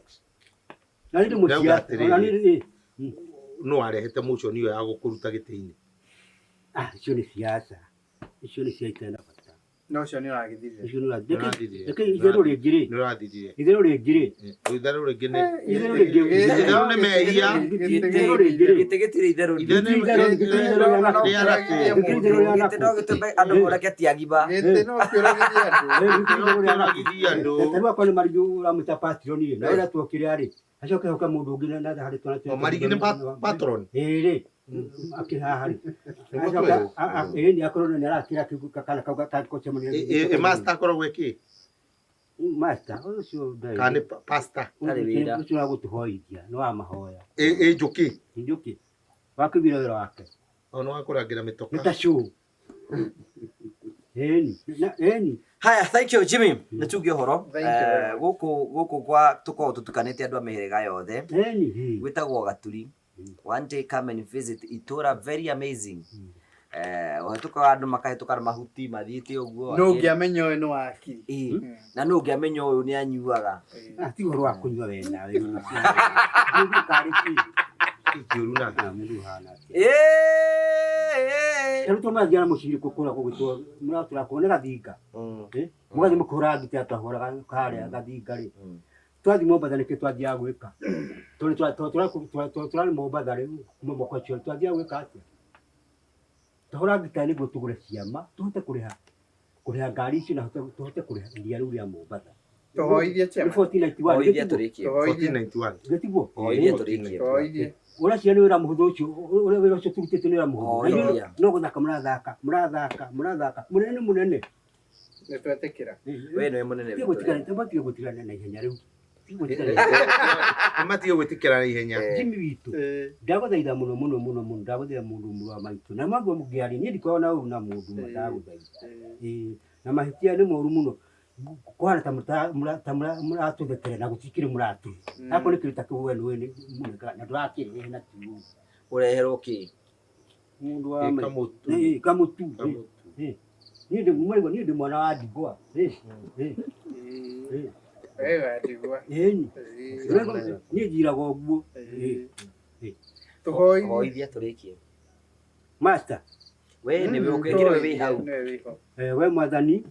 Na nĩ mũciara ona nĩ no warehete motion ĩyo ya gũkũruta gĩtĩ-inĩ. Ah, icio nĩ siasa. Icio nĩ cia itarĩ na bata. No ũcio nĩ ũragĩthirire. Icio nĩ ũrathirire. Reke itherũ rĩngĩ rĩ. Nĩ ũrathirire. Itherũ rĩngĩ rĩ. Itherũ rĩngĩ nĩ. Itherũ rĩngĩ. Itherũ nĩ mehia. Itherũ rĩngĩ rĩ. Gĩtĩ gĩtirĩ itherũ. Gĩtĩ no gĩtũme andũ morage ti agima. Gĩtĩ no kĩũragithie andũ. Tarĩu akorwo nĩ marigũ ũramwĩta patron rĩ, na ũrĩa tuokire rĩ, acoke hoke mũndũ ũngĩ na harĩ twana. Marigi nĩ patron. Ĩĩ rĩ. Akĩrĩ haha rĩ. Ĩni akorwo nĩ arakĩra kana kau gacemania. Ĩ master akoragwo ĩkĩ? Master ũcio ndarĩ. Kana nĩ pastor? Ũcio wa gũtũhoithia nĩ wa mahoya. Ĩ njũkĩ? Njũkĩ. Wakĩiguire wĩra wake. O nĩ wa kũrangĩra mĩtoka. Nĩ ta show. Ĩni. Ĩni. Haya, thank you Jimmy. Nĩ tuge ũhoro. Gũkũ gũkũ kwa tũkoragwo tũtukanĩte andũ a mĩhĩrĩga yothe. Ĩni. Gwĩtagwo Gaturi. One day come and visit itũra very amazing. Ũhetũkaga andũ makahĩtũka na mahuti mathiĩte ũguo. No ũngĩamenya ũyũ nĩ wakiri. Ĩĩ. Na no ũngĩamenya ũyũ nĩ anyuaga. Ti ũhoro wa kũnyua we nawe. Kĩũru na. Mũndũ ũhana atĩa. Ĩĩ. Rĩu tũmathiaga na mũciri kũra gũgĩtwo mũratũra kũu nĩ gathinga. Mũgathiĩ mũkĩhũraga ngita twahũraga karĩa gathinga rĩ. Twathiĩ Mombatha nĩkĩ twathiaga gwĩka? Tondũ tũrarĩ Mombatha rĩ kuma mwaka ũcio twathiaga gwĩka atĩa? Twahũraga ngita nĩguo tũgũre ciama tũhote kũrĩha kũrĩha ngari icio na tũhote kũrĩha iria rĩu rĩa Mombatha. Tũhoithie Nĩ 1491 Hoithie tũrĩkie. 1491. Gĩtiguo? Hoithie tũrĩkie. Tũhoithie. Ũracia nĩ wĩra mũhũthũ ũcio ũrĩa wĩra ũcio tũrutĩte nĩ wĩra mũhũthũ. Hoithia. No gũthaka mũrathaka mũrathaka mũrathaka mũnene nĩ mũnene. Nĩ twetĩkĩra. We nĩwe mũnene Tiga witũ. gũtigana matige gũtigana na ihenya rĩu. Tiga gũtigana. Nĩ matige gwĩtĩkĩra na ihenya. Jimmy witũ. Ndagũthaitha mũno mũno mũno mũno ndagũthaitha mũndũ ũmwe wa maitũ na maguo mũngĩaria niĩ ndikoragwo na ũru na mũndũ ũmwe ndagũthaitha. Ĩĩ na mahĩtia nĩ moru mũno kũhana ta mũratũthekerera na gũtikĩrĩ mũratũhe. Akorwo nĩ kĩndũ ta kĩu we nĩwe mũnengaga na ndũrakĩrehe na ti ũru. Ũreherwo kĩ? Mũndũ wa maitũ. Ĩĩ kamũtu. Ĩĩ. Niĩ ndĩ mũraigua niĩ ndĩ mwana wa ndigwa. Ĩĩ. Ĩĩ. Ĩĩ. We wa ndigwa. Ĩni. Niĩ njiraga ũguo. Ĩĩ. Tũhoithie. Hoithia tũrĩkie. Master. We nĩwe ũkĩkĩre wĩ hau. Nĩwe wĩ ho. We mwathani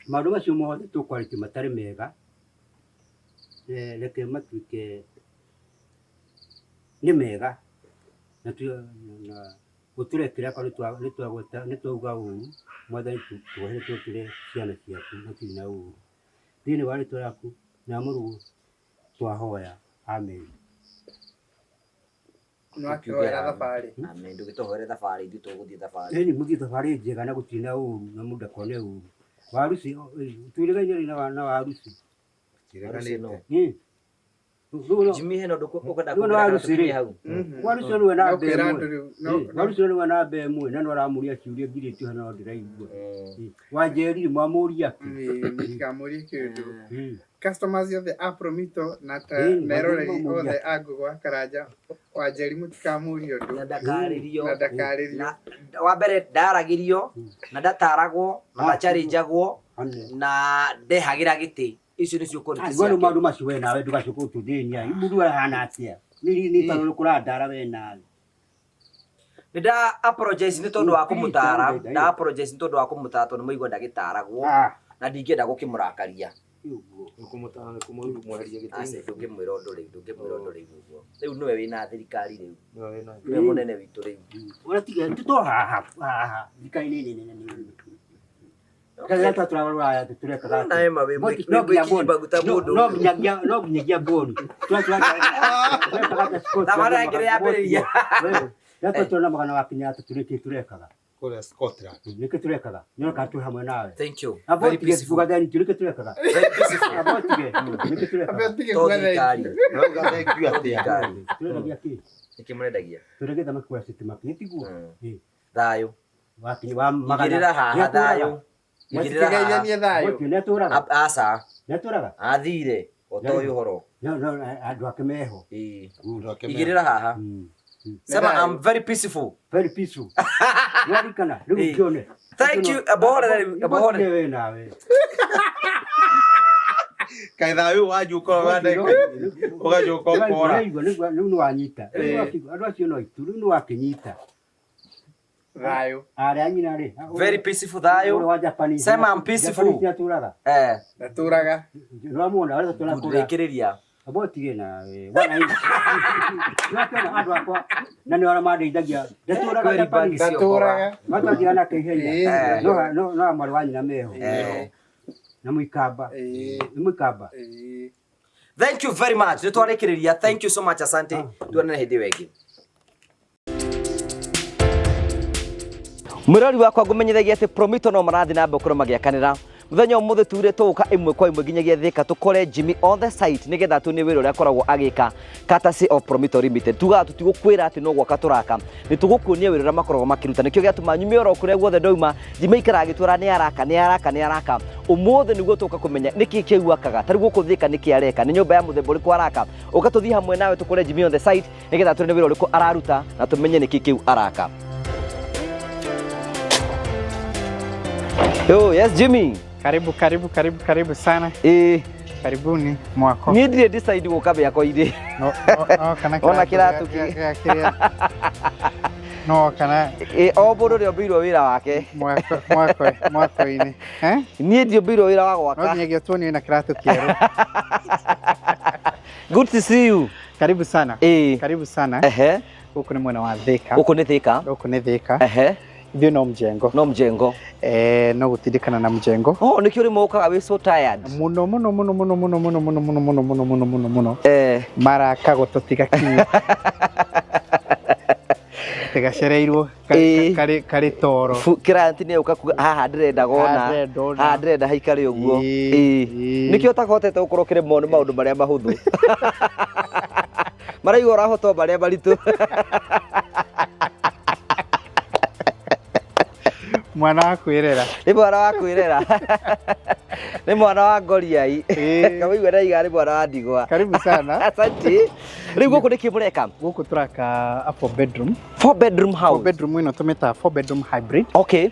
maũndũ macio mothe tũkwarĩtie matarĩ mega reke matuĩke nĩ mega na ũtũrekere akorwo nĩ twauga ũru mwathani tuohere tũkĩre ciana ciaku na tirĩ na ũru thĩinĩ wa rĩtwa rĩaku na mũrũguo twahoya amen. Nĩ wakĩhoera thabarĩ. Amen. Ndũgĩtũhoere thabarĩ ithuĩ tũgũthiĩ thabarĩ. Ĩni mũthiĩ thabarĩ njega na gũtirĩ na ũru na mũndũ ndakone ũru. Waruci twĩrĩgaine rĩ na waruci. Twĩrĩganĩte. Ĩĩ. Jimmy hena ũndũ ũkwenda Rĩu nĩ kuongerera kana waruci rĩ. tũkinye hau? Warucio nĩwe No namba kwĩra ĩmwe. andũ rĩu, no- Warucio nĩwe namba ĩmwe na nĩaramũria ciũria ngirĩtio hana no ndĩraigua. Wanjeri mwamũria kĩ? Ĩĩ, mũtikamũrie kĩndũ. Customers othe a Promito na ta Ĩĩ, na eroreri mũmũria. othe a Ngũgũ wa Karanja, Wanjeri mũtikamũrie ũndũ. Na ndakarĩrio. Na ndakarĩrio. Na wa mbere ndaragĩrio na ndataragwo na ndacharĩnjagwo na ndehagĩra gĩtĩ. Icio nĩcio quality Gwa rĩu ciake. maũndũ macio we nawe ndũgacoke ũtũthĩnia. Mũndũ ahana atĩa? Nĩ tondũ kũrandara we nawe. Nĩ nda apologize nĩ tondũ wa kũmũtara, Please, nda apologize nĩ tondũ wa kũmũtara tondũ mũigua ndagĩtaragwo na ndingĩenda gũkĩmũrakaria. Kũmũtara nĩ kũmweheria Aca gĩtĩ-inĩ. ndũngĩmwĩra ũndũ rĩu, ndũngĩmwĩra ũndũ rĩu ũguo. Rĩu nĩwe wĩna thirikari rĩu. Nĩwe wĩnayo. Nĩwe mũnene witũ rĩu. Ũratiga tũto haha haha thirikari-inĩ nene nene. Kaza tũrarora tũrekaga. Nawe ma wĩ mwĩki maguta mũndũ. No nginyagia no nginyagia boni. Thamara ĩngĩ yambĩrĩria. Reka tuona magana wa Kenyatta tureke turekaga. Kũrĩa Scotland. Nĩkĩ turekaga? Nyoka tu hamwe nawe. Thank you. Abo Very tige peaceful. kuga thani tureke turekaga. Very peaceful. Abo tige nĩkĩ turekaga? To thirikari. Ũrauga thank you To atĩa? thirikari. Turendagia kĩ? Nĩkĩ mũrendagia? Turegete makua sitima kĩ tiguo? Thayũ. Wa kinya wa magana. Igĩrĩra haha thayũ. Igĩrĩra haha. Mũtikegeithanie thayũ. Nĩatũraga. Aca. Nĩatũraga. Athire. Otoĩ ũhoro. No no andũ ake meho. Ĩĩ. Andũ ake meho. Igĩrĩra haha. Sema I'm very peaceful. Very peaceful. Nĩwarikana rĩu Ĩĩ. ũkĩone. Thank you. Bohore rĩu. Bohore. We nawe. Kaĩ thayũ wanyu ũkoragwo wa ndagĩka ũgacoka ũkora. Rĩu nĩwanyita. Andũ acio no itu rĩu nĩwakĩnyita. Thayũ. Arĩ a nyina rĩ. Very peaceful thayũ. Ũrĩa wa Japanese. Sema I'm peaceful. Japanese nĩatũraga. Eh. Ndatũraga. Nĩwamwona arĩa tũra Good kũrĩa. rĩkĩrĩria. Abo tige nawe. Wana hii. Nĩwakĩona andũ akwa na nĩ arĩa mandeithagia. Ndatũraga Kweri Japanese. bagi cio mboga. Ndatũraga. Matwathira nake ihenya. Ĩĩ. No no no mwarĩ wa nyina meho. Eh. Na mũikamba. Ĩĩ. Nĩ mũikamba. Ĩĩ. Thank you very much. Nĩ twarĩkĩrĩria. Thank you so much. Asante. Tuonane hĩndĩ ĩyo ĩngĩ. Mwĩrori wakwa ngũmenyithagia atĩ Promito no marathiĩ na mbere gũkorwo magĩakanĩra mũthenya ũmũthĩ ture tũgũka ĩmwe kwa ĩmwe nginyagia Thika tũkore Jimmy on the site nĩgetha tuone wĩra ũrĩa akoragwo agĩka courtesy of Promito Limited. Tugaga tũtigũkwĩra atĩ no gwaka tũraka, nĩ tũgũkuonia wĩra ũrĩa makoragwo makĩruta. Nĩkĩo gĩatũma nyume oro kũrĩa guothe ndauma Jimmy aikaraga agĩtwĩra nĩ araka nĩ araka nĩ araka. Ũmũthĩ nĩguo tũka kũmenya nĩkĩ kĩu akaga ta rĩu gũkũ Thika nĩkĩ areka, nĩ nyũmba ya mũthemba ũrĩkũ araka. Ũka tũthiĩ hamwe nawe tũkore Jimmy on the site nĩgetha tuone wĩra ũrĩkũ araruta na tũmenye nĩkĩ kĩu araka. Yo, yes Jimmy. Karibu karibu karibu karibu sana. Eh, Karibuni mwako. niĩ ndirĩ decide gũka mĩako-inĩ. No no no kana Ona kĩratũ kĩ. No kana Ĩ, o mũndũ nĩ ombĩirwo wĩra wake. mwako mwako mwako-inĩ. Eh? Niĩ ndiũmbĩirwo wĩra wa No gwaka. nginyagia tuone na kĩratũ kĩerũ. Good to see you. Karibu sana. Ĩ. Karibu sana. Ehe. Gũkũ nĩ mwena wa Thika. Gũkũ nĩ Thika. Gũkũ nĩ Thika. Ehe. Ithuĩ no mjengo. No mjengo. Eh, no gũtindĩkana na mjengo. Oh, nĩkĩo rĩmwe ũkaga wĩ so tired. Mũno mũno mũno mũno mũno mũno mũno mũno mũno mũno mũno mũno mũno. Eh. Maraka gũtũtigakinya. Tigacereirwo Ĩĩ. karĩ karĩ toro. Client nĩ ũka kuga haha ndĩrenda Haha gona. ndĩrenda ũna." Haha ndĩrenda haikare ũguo. Ĩĩ, Ĩĩ. ĩĩ. Nĩkĩo ũtakahotete gũkorwo ũkĩremwo nĩ maũndũ marĩa mahũthũ. Maraigua ũrahotwo marĩa maritũ. Mwana wa kwĩrera. Nĩ mwana wa kwĩrera. Nĩ mwana wa ngoriai. Ĩĩ. Kamũigua ndaiga nĩ mwana wa ndigwa. Karibu sana. Asante. Rĩu gũkũ nĩkĩ mũreka? Gũkũ tũraka a four bedroom. Four bedroom house. Four bedroom ĩno tũmĩtaga four bedroom hybrid. Okay.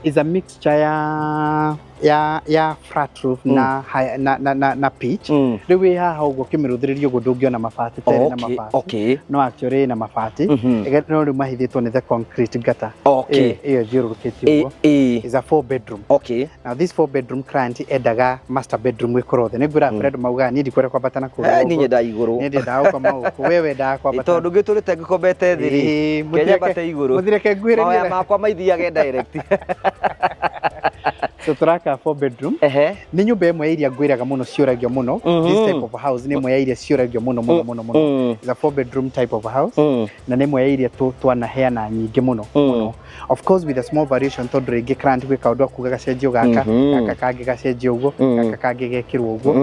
Is a mixture ya ya ya flat roof na, na na na na pitch. Rĩu wĩ haha ũguo ũkĩmĩrũthĩrĩria ũguo ndũngĩona mabati ta ĩrĩ na Okay, mabati. okay. No actually ĩna mabati. No rĩu mahithĩtwo nĩ the concrete gutter. Okay. Ĩyo ĩthiũrũrũkĩte ũguo. Is a four bedroom. Okay. Now this four bedroom client endaga master bedroom ĩkorwo thĩ. Nĩngwĩra Fred maugaga niĩ ndikwenda kwambata na kũu. Niĩ nyendaga igũrũ. Niĩ ndiendaga gũkoma gũkũ. We wendaga kwambata. Tondũ ngĩtũrĩte ngĩkomete thĩ rĩ, Ĩĩ, kenya mbate igũrũ. mũthireke nguhĩrĩrie Mahoya na- makwa maithiage direct. So tũraka 4 bedroom. Nĩ nyũmba ĩmwe ya iria ngwĩraga mũno ciũragio mũno. This type of house nĩ ĩmwe ya iria ciũragio mũno mũno mũno mũno. It's a 4 bedroom type of house. Na nĩ ĩmwe ya iria twanaheana nyingĩ mũno mũno. Of course with a small variation tondũ rĩngĩ client gwĩ kaũndũ akuga gacenjio gaka, gaka kangĩ gacenjio ũguo, gaka kangĩ gekĩrwo ũguo,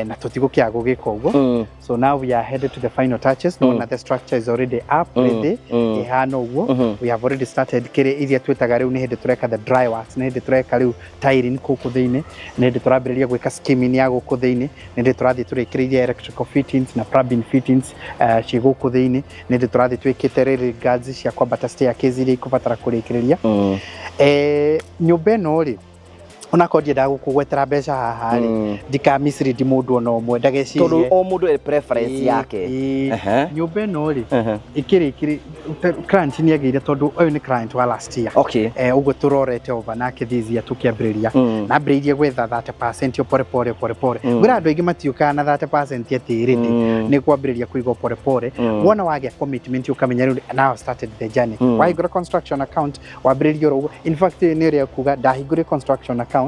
na tũtigũkĩaga gũgĩka ũguo. So now we are headed to the final touches. No, the structure is already up, ready. Ĩhana ũguo. We have already started kĩrĩ iria twĩtaga rĩu nĩ hĩndĩ tũreka the dry works, nĩ hĩndĩ tũreka rĩu tiling gũkũ thĩinĩ, nĩ hĩndĩ tũrambĩrĩria gwĩka skimming ya gũkũ thĩinĩ, nĩ hĩndĩ tũrathiĩ tũrĩkĩrĩirie electrical fittings na plumbing fittings ciĩ gũkũ thĩinĩ, nĩ hĩndĩ tũrathiĩ twĩkĩte railing guards cia kwambata staircase iria ikũbatara kũrĩkĩrĩria. Nyũmba ĩno rĩ, onakorwo ndiendaga gũkũgwetera mbeca haha rĩ, ndika mislead mũndũ ona ũmwe ndagecirie Tondũ o mũndũ e preference yake. Nyũmba ĩno rĩ, ĩkĩrĩ ĩkĩrĩ client nĩ agĩire tondũ ũyũ nĩ client wa last year. Ũguo tũrorete over nake this year tũkĩambĩrĩria. Nambĩrĩirie gwetha 30% o pore pore pore pore. Ngwĩra andũ aingĩ matiũkaga na 30% atĩ ready, nĩ kwambĩrĩria kũigwo pore pore. Wona wagĩa commitment ũkamenya rĩu now I've started the journey. Wahingũra construction account wambĩrĩria oro ũguo. In fact nĩ ũrĩa kuga ndahingũrire construction account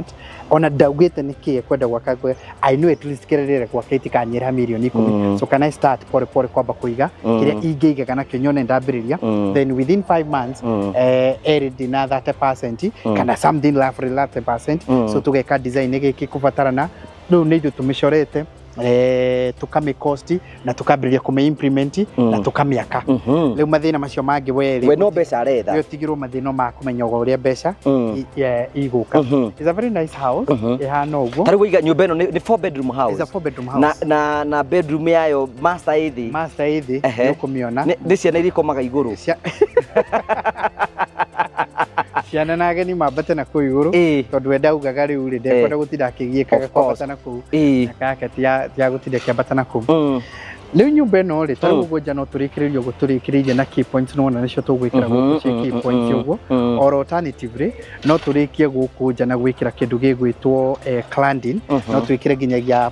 ona ndaugĩte nĩkĩ ekwenda gwaka, I know at least kĩrĩa ndĩrenda gwaka itikanyĩra mirioni 10. So can I start pore pore kwamba kũiga kĩrĩa ingĩigaga nakĩo nyone ndambĩrĩria, then within 5 months eri na 30% kana something roughly 30%. So tũgeka design gĩkĩ kũbatarana rĩu nĩ ithuĩ tũmĩcorete, tukamĩ cost na tukambĩrĩria kũmĩ implement na tukamĩaka. Rĩu mathĩna macio mangĩ we We no mbeca aretha. We ũtigĩrwo mathĩna ma kũmenya ũrĩa mbeca igũka. It's a very nice house, ĩhana ũguo. Ta rĩu waiga nyũmba ĩno nĩ 4 bedroom house. It's a 4 bedroom house. Na bedroom yayo master ĩ thĩ. Master ĩ thĩ, nĩ ũkũmĩona. Nĩ ciana iria ikomaga igũrũ. Ciana na ageni mambate na kũu igũrũ tondũ we ndaugaga rĩu rĩ ndekwenda gũtinda akĩgiĩkaga kwambata na kũu, gake ti ya gũtinda akĩambata na kũu. Rĩu nyũmba ĩno rĩ, ta rĩu ũguo nja no tũrĩkĩrĩrie ũguo tũrĩkĩrĩirie na key points, nĩwona nĩcio tũgwĩkĩra gũkũ ciĩ key points ũguo. Or alternatively no tũrĩkie gũkũ nja na gwĩkĩra kĩndũ gĩgwĩtwo cladding, no twĩkĩre nginyagia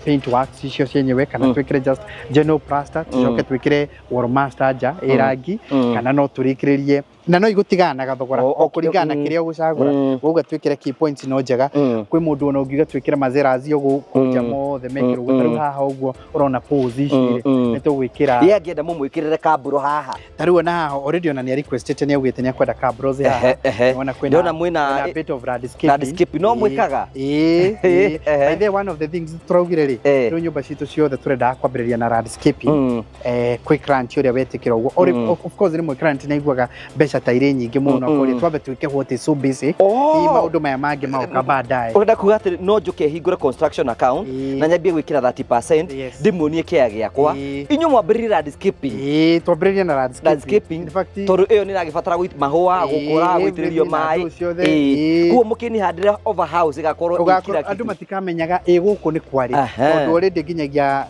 paint works icio cienyewe, kana twĩkĩre just general plaster, tũcoke twĩkĩre wall master nja ĩ rangi, kana no tũrĩkĩrĩrie na no igũtigana na gathogora o kũringana na kĩrĩa ũgũcagũra. Wauga twĩkĩre key points no njega, kwĩ mũndũ ona ũngiuga twĩkĩre mazerazio gũkũ nja mothe mekĩrwo ũguo. Ta rĩu haha ũguo ũrona pose ici rĩ, nĩ tũgwĩkĩra. Ye angĩenda mũmwĩkĩrĩre kamburo haha. Ta rĩu ona haha already ona nĩ requestĩte, nĩ augĩte nĩ akwenda kambros haha. Nĩwona kwĩna Ndĩrona mwĩna a bit of landscaping. Landscaping no mwĩkaga? Ĩĩ. By the way, one of the things tũraugire rĩ, rĩu nyũmba citũ ciothe tũrendaga kwambĩrĩria na landscaping. Kwĩ client ũrĩa wetĩkĩra ũguo. Of course rĩmwe client nĩ aiguaga mbeca ta irĩ nyingĩ mũno, akoria twambe twĩke what is so basic, hihi maũndũ maya mangĩ magoka baadaye. Ũrenda kuga atĩ no njũke hingũre construction account na nyambie gwĩkĩra 30% ndĩmuonie kĩaya gĩakwa, inyuĩ mwambĩrĩrie landscaping? Ĩĩ, twambĩrĩrie na landscaping tondũ ĩyo nĩ ĩragĩbatara mahũa, gũkũra, gũitĩrĩrio maĩ. Koguo mũkĩnihandĩra over house ĩgakorwo ĩ kila kitu, andũ matikamenyaga ĩ gũkũ nĩ kwarĩ, tondũ already nginyagia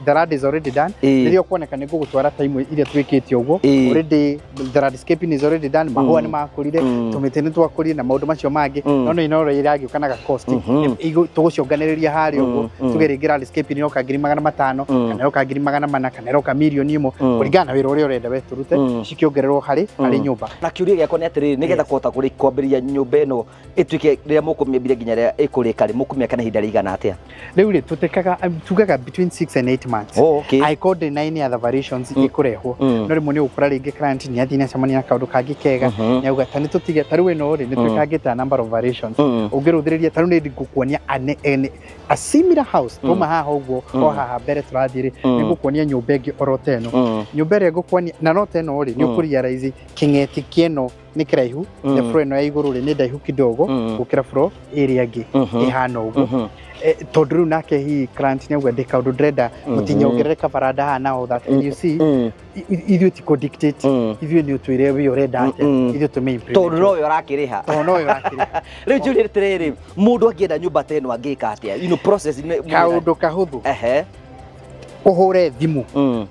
the land is already done. Rĩrĩa ũkuoneka nĩ ngũgũtwara ta imwe iria twĩkĩte ũguo, already the landscaping is already done, mahũa nĩ makũrire, tũmĩtĩ nĩ twakũrire na maũndũ macio mangĩ, no nĩ ino ĩragĩũka na gakosti tũgũcionganĩrĩria harĩa ũguo, tuge rĩngĩ landscaping ĩroka 500,000 kana ĩroka 400,000 kana ĩroka 1,000,000 kũringana na wĩra ũrĩa ũrenda we tũrute, cikĩongererwo harĩ nyũmba. Na kĩũria gĩakwa nĩ atĩrĩrĩ, nĩgetha kũhota kwambĩrĩria nyũmba ĩno ĩtuĩke rĩrĩa mũkũmĩambĩrĩria nginya rĩrĩa ĩkũrĩka rĩ, mũkũmĩaka na ihinda rĩigana atĩa? Rĩu rĩ, tũtĩkaga tugaga between 6 and 8 months. Oh, okay. Angĩkorwo ndĩ na any other variations ĩkũrehwo, no rĩmwe nĩ ũgũkora rĩngĩ client nĩ athiĩ nĩ acemania na kaũndũ kangĩ kega, nĩ auga ta nĩ tũtige. Ta rĩu ĩno rĩ, nĩ twĩkangĩte a number of variations. Ũngĩrũthĩrĩria ta rĩu nĩ ngũkuonia a similar house tuma haha ũguo, o haha mbere tũrathiĩ rĩ, nĩ ngũkuonia nyũmba ĩngĩ oro ta ĩno. Nyũmba ĩrĩa ngũkuonia na no ta ĩno rĩ, nĩ ũkũrealize kĩng'eti kĩeno nĩ kĩraihu, the floor ĩno ya igũrũ rĩ nĩ ndaihu kidogo gũkĩra floor ĩrĩa ĩngĩ ĩhana ũguo, tondũ rĩu nake hihi client nĩ auga ndĩ kaũndũ ndĩrenda mũtinyongerere kabaranda haha na all that, and you see ithuĩ ti kũ dictate, ithuĩ nĩ ũtwĩre we ũrenda atĩa, ithuĩ tũmĩ implement. Tondũ nowe ũrakĩrĩha. Tondũ nowe ũrakĩrĩha. Rĩu njũrie atĩrĩrĩ, mũndũ angĩenda nyũmba ta ĩno angĩka atĩa? Process Kaũndũ kahũthũ, ũhũre thimũ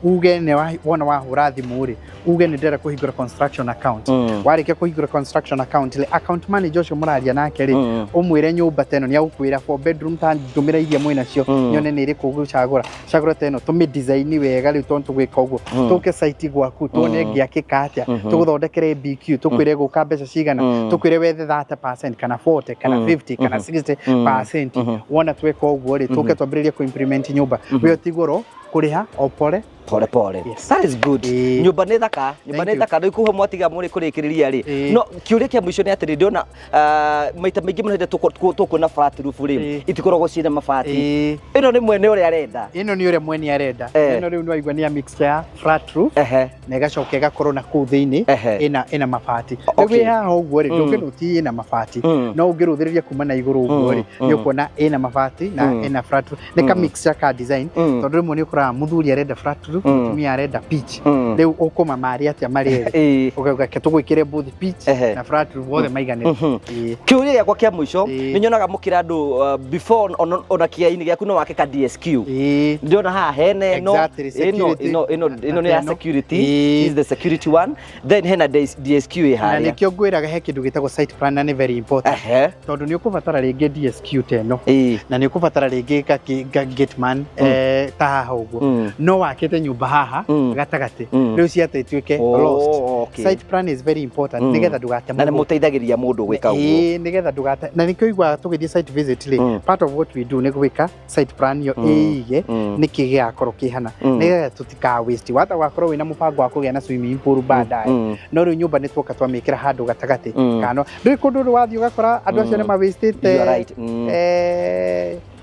uge nĩ wona wahũra thimũ rĩ, Uge nĩ ndĩrenda kũhingũra construction account. Warĩkia kũhingũra construction account rĩ, account manager ũcio mũraria nake rĩ, ũmwĩre nyũmba ta ĩno, nĩ agũkwĩra four bedroom, ta ndũmĩra iria mwĩnacio, nyone nĩ ĩrĩkũ ũgũcagũra. Cagũra ta ĩno, tũmĩ design wega. Rĩu tondũ tũgwĩka ũguo, tũke site gwaku, tuone ĩngĩakĩka atĩa, tũgũthondekere BQ, tũkwĩre gũka mbeca cigana, tũkwĩre wethe 30% kana 40 kana 50 kana 60%. Wona tweka ũguo rĩ, tũke twambĩrĩrie kũ implement nyũmba. We ũtigũrwo kũrĩha o pole pole pole. Yes. That is good. Nyũmba nĩ thaka, nyũmba Thank nĩ you. thaka. Rĩu kuo mwatiga mũrĩ kũrĩkĩrĩria rĩ, no kĩũria kĩa mũico nĩ atĩrĩ, ndĩrona maita maingĩ mũno hĩndĩ tũkuona flat roof rĩ, itikoragwo ciĩna mabati. Ĩno nĩ mwene ũrĩa arenda? Ĩno nĩ ũrĩa mwene arenda. Ĩno rĩu nĩwaigua nĩ ya mixture ya flat roof na ĩgacoka ĩgakorwo na kũu thĩinĩ ĩna mabati. Rĩu ĩ haha ũguo rĩ, ndũngĩnũti ĩna mabati, no ũngĩrũthĩrĩria kuma na igũrũ ũguo rĩ, nĩ ũkuona ĩna mabati na ĩna flat roof. Nĩ ka mixture ka design, tondũ rĩmwe nĩ ũkoraga mũthuri arenda flat roof, mũtumia arenda pitch. Rĩu ũkũmamarĩ atĩa marĩ erĩ? Ũkauga ke tũgwĩkĩre both pitch na flat roof, othe maiganĩre. Kĩũria gĩakwa kĩa mũico, nĩ nyonaga mũkĩra andũ before ona kĩainĩ gĩaku no wake ka DSQ. Ndĩrona haha hene ĩno. Exactly, ĩno security. ĩno nĩ ya Na ĩno. security. This is the security one, then hena DSQ ĩ Na harĩa. nĩkĩo ngwĩraga he kĩndũ gĩtagwo site plan, na nĩ very important, tondũ nĩ ũkũbatara rĩngĩ DSQ ta ĩno, na nĩ ũkũbatara rĩngĩ ka gate man, ta haha ũguo. No wakĩte nyũmba haha gatagatĩ, rĩu ciata ituĩke lost. Site plan is very important, nĩgetha ndũgate Na nĩ mũgũnda. mũteithagĩrĩria mũndũ gwĩka ũguo? Ĩĩ, nĩgetha ndũgate. Na nĩkĩo iguaga tũgĩthiĩ site visit rĩ, part of what we do nĩ gwĩka site plan ĩyo, ĩige nĩkĩ gĩgakorwo kĩhana, nĩgetha tũtika waste. Wata wakorwo wĩna mũbango wa kũgĩa na swimming pool baadaye, no rĩu nyũmba nĩ tuoka twamĩkĩra handũ gatagatĩ, kana ndũrĩ kũndũ rĩ wathiĩ ũgakora andũ acio nĩ mawastĩte You are right.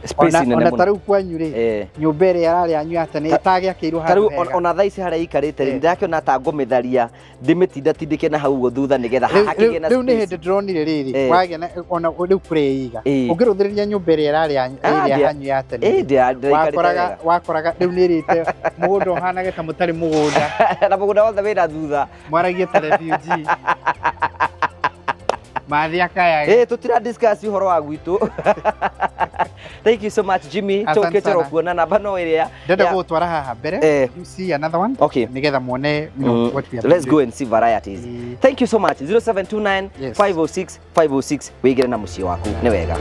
Space nene ona mũno. ta rĩu kwanyu rĩ, nyũmba ĩrĩa yararĩ yanyu ya tene ĩtagĩakĩirwo Ta rĩu handũ hega. ona thaa ici harĩa ikarĩte rĩ, ndĩrakĩona ta ngũmĩtharia, ndĩmĩtindatindĩke na hau ũguo thutha, nĩgetha haha Rĩu hakĩgĩe na rĩu nĩ space. hĩndĩ ndĩronire rĩrĩ wagĩa na ona rĩu kũrĩa iga, ũngĩrũthĩrĩria nyũmba ĩrĩa ĩrarĩ yanyu, Ah, ĩrĩa yanyu ya tene, ndĩraikarĩte wakoraga wega. wakoraga rĩu nĩ ĩrĩte mũgũnda ũhanage ta mũtarĩ mũgũnda. Na mũgũnda wothe wĩna thutha. Mwaragie ta refugee mathi akayage. Tũtira discuss ũhoro wa gwitũ. Thank you so much, Jimmy. Asante Tũkĩte sana. kuona namba no ĩrĩa Ndenda gũgũtwara haha mbere, you see another one, nĩgetha muone what we have Let's been go doing. and see varieties. Thank you so much. 0729 Yes. 506 506, wĩigĩre na mũciĩ waku nĩ wega.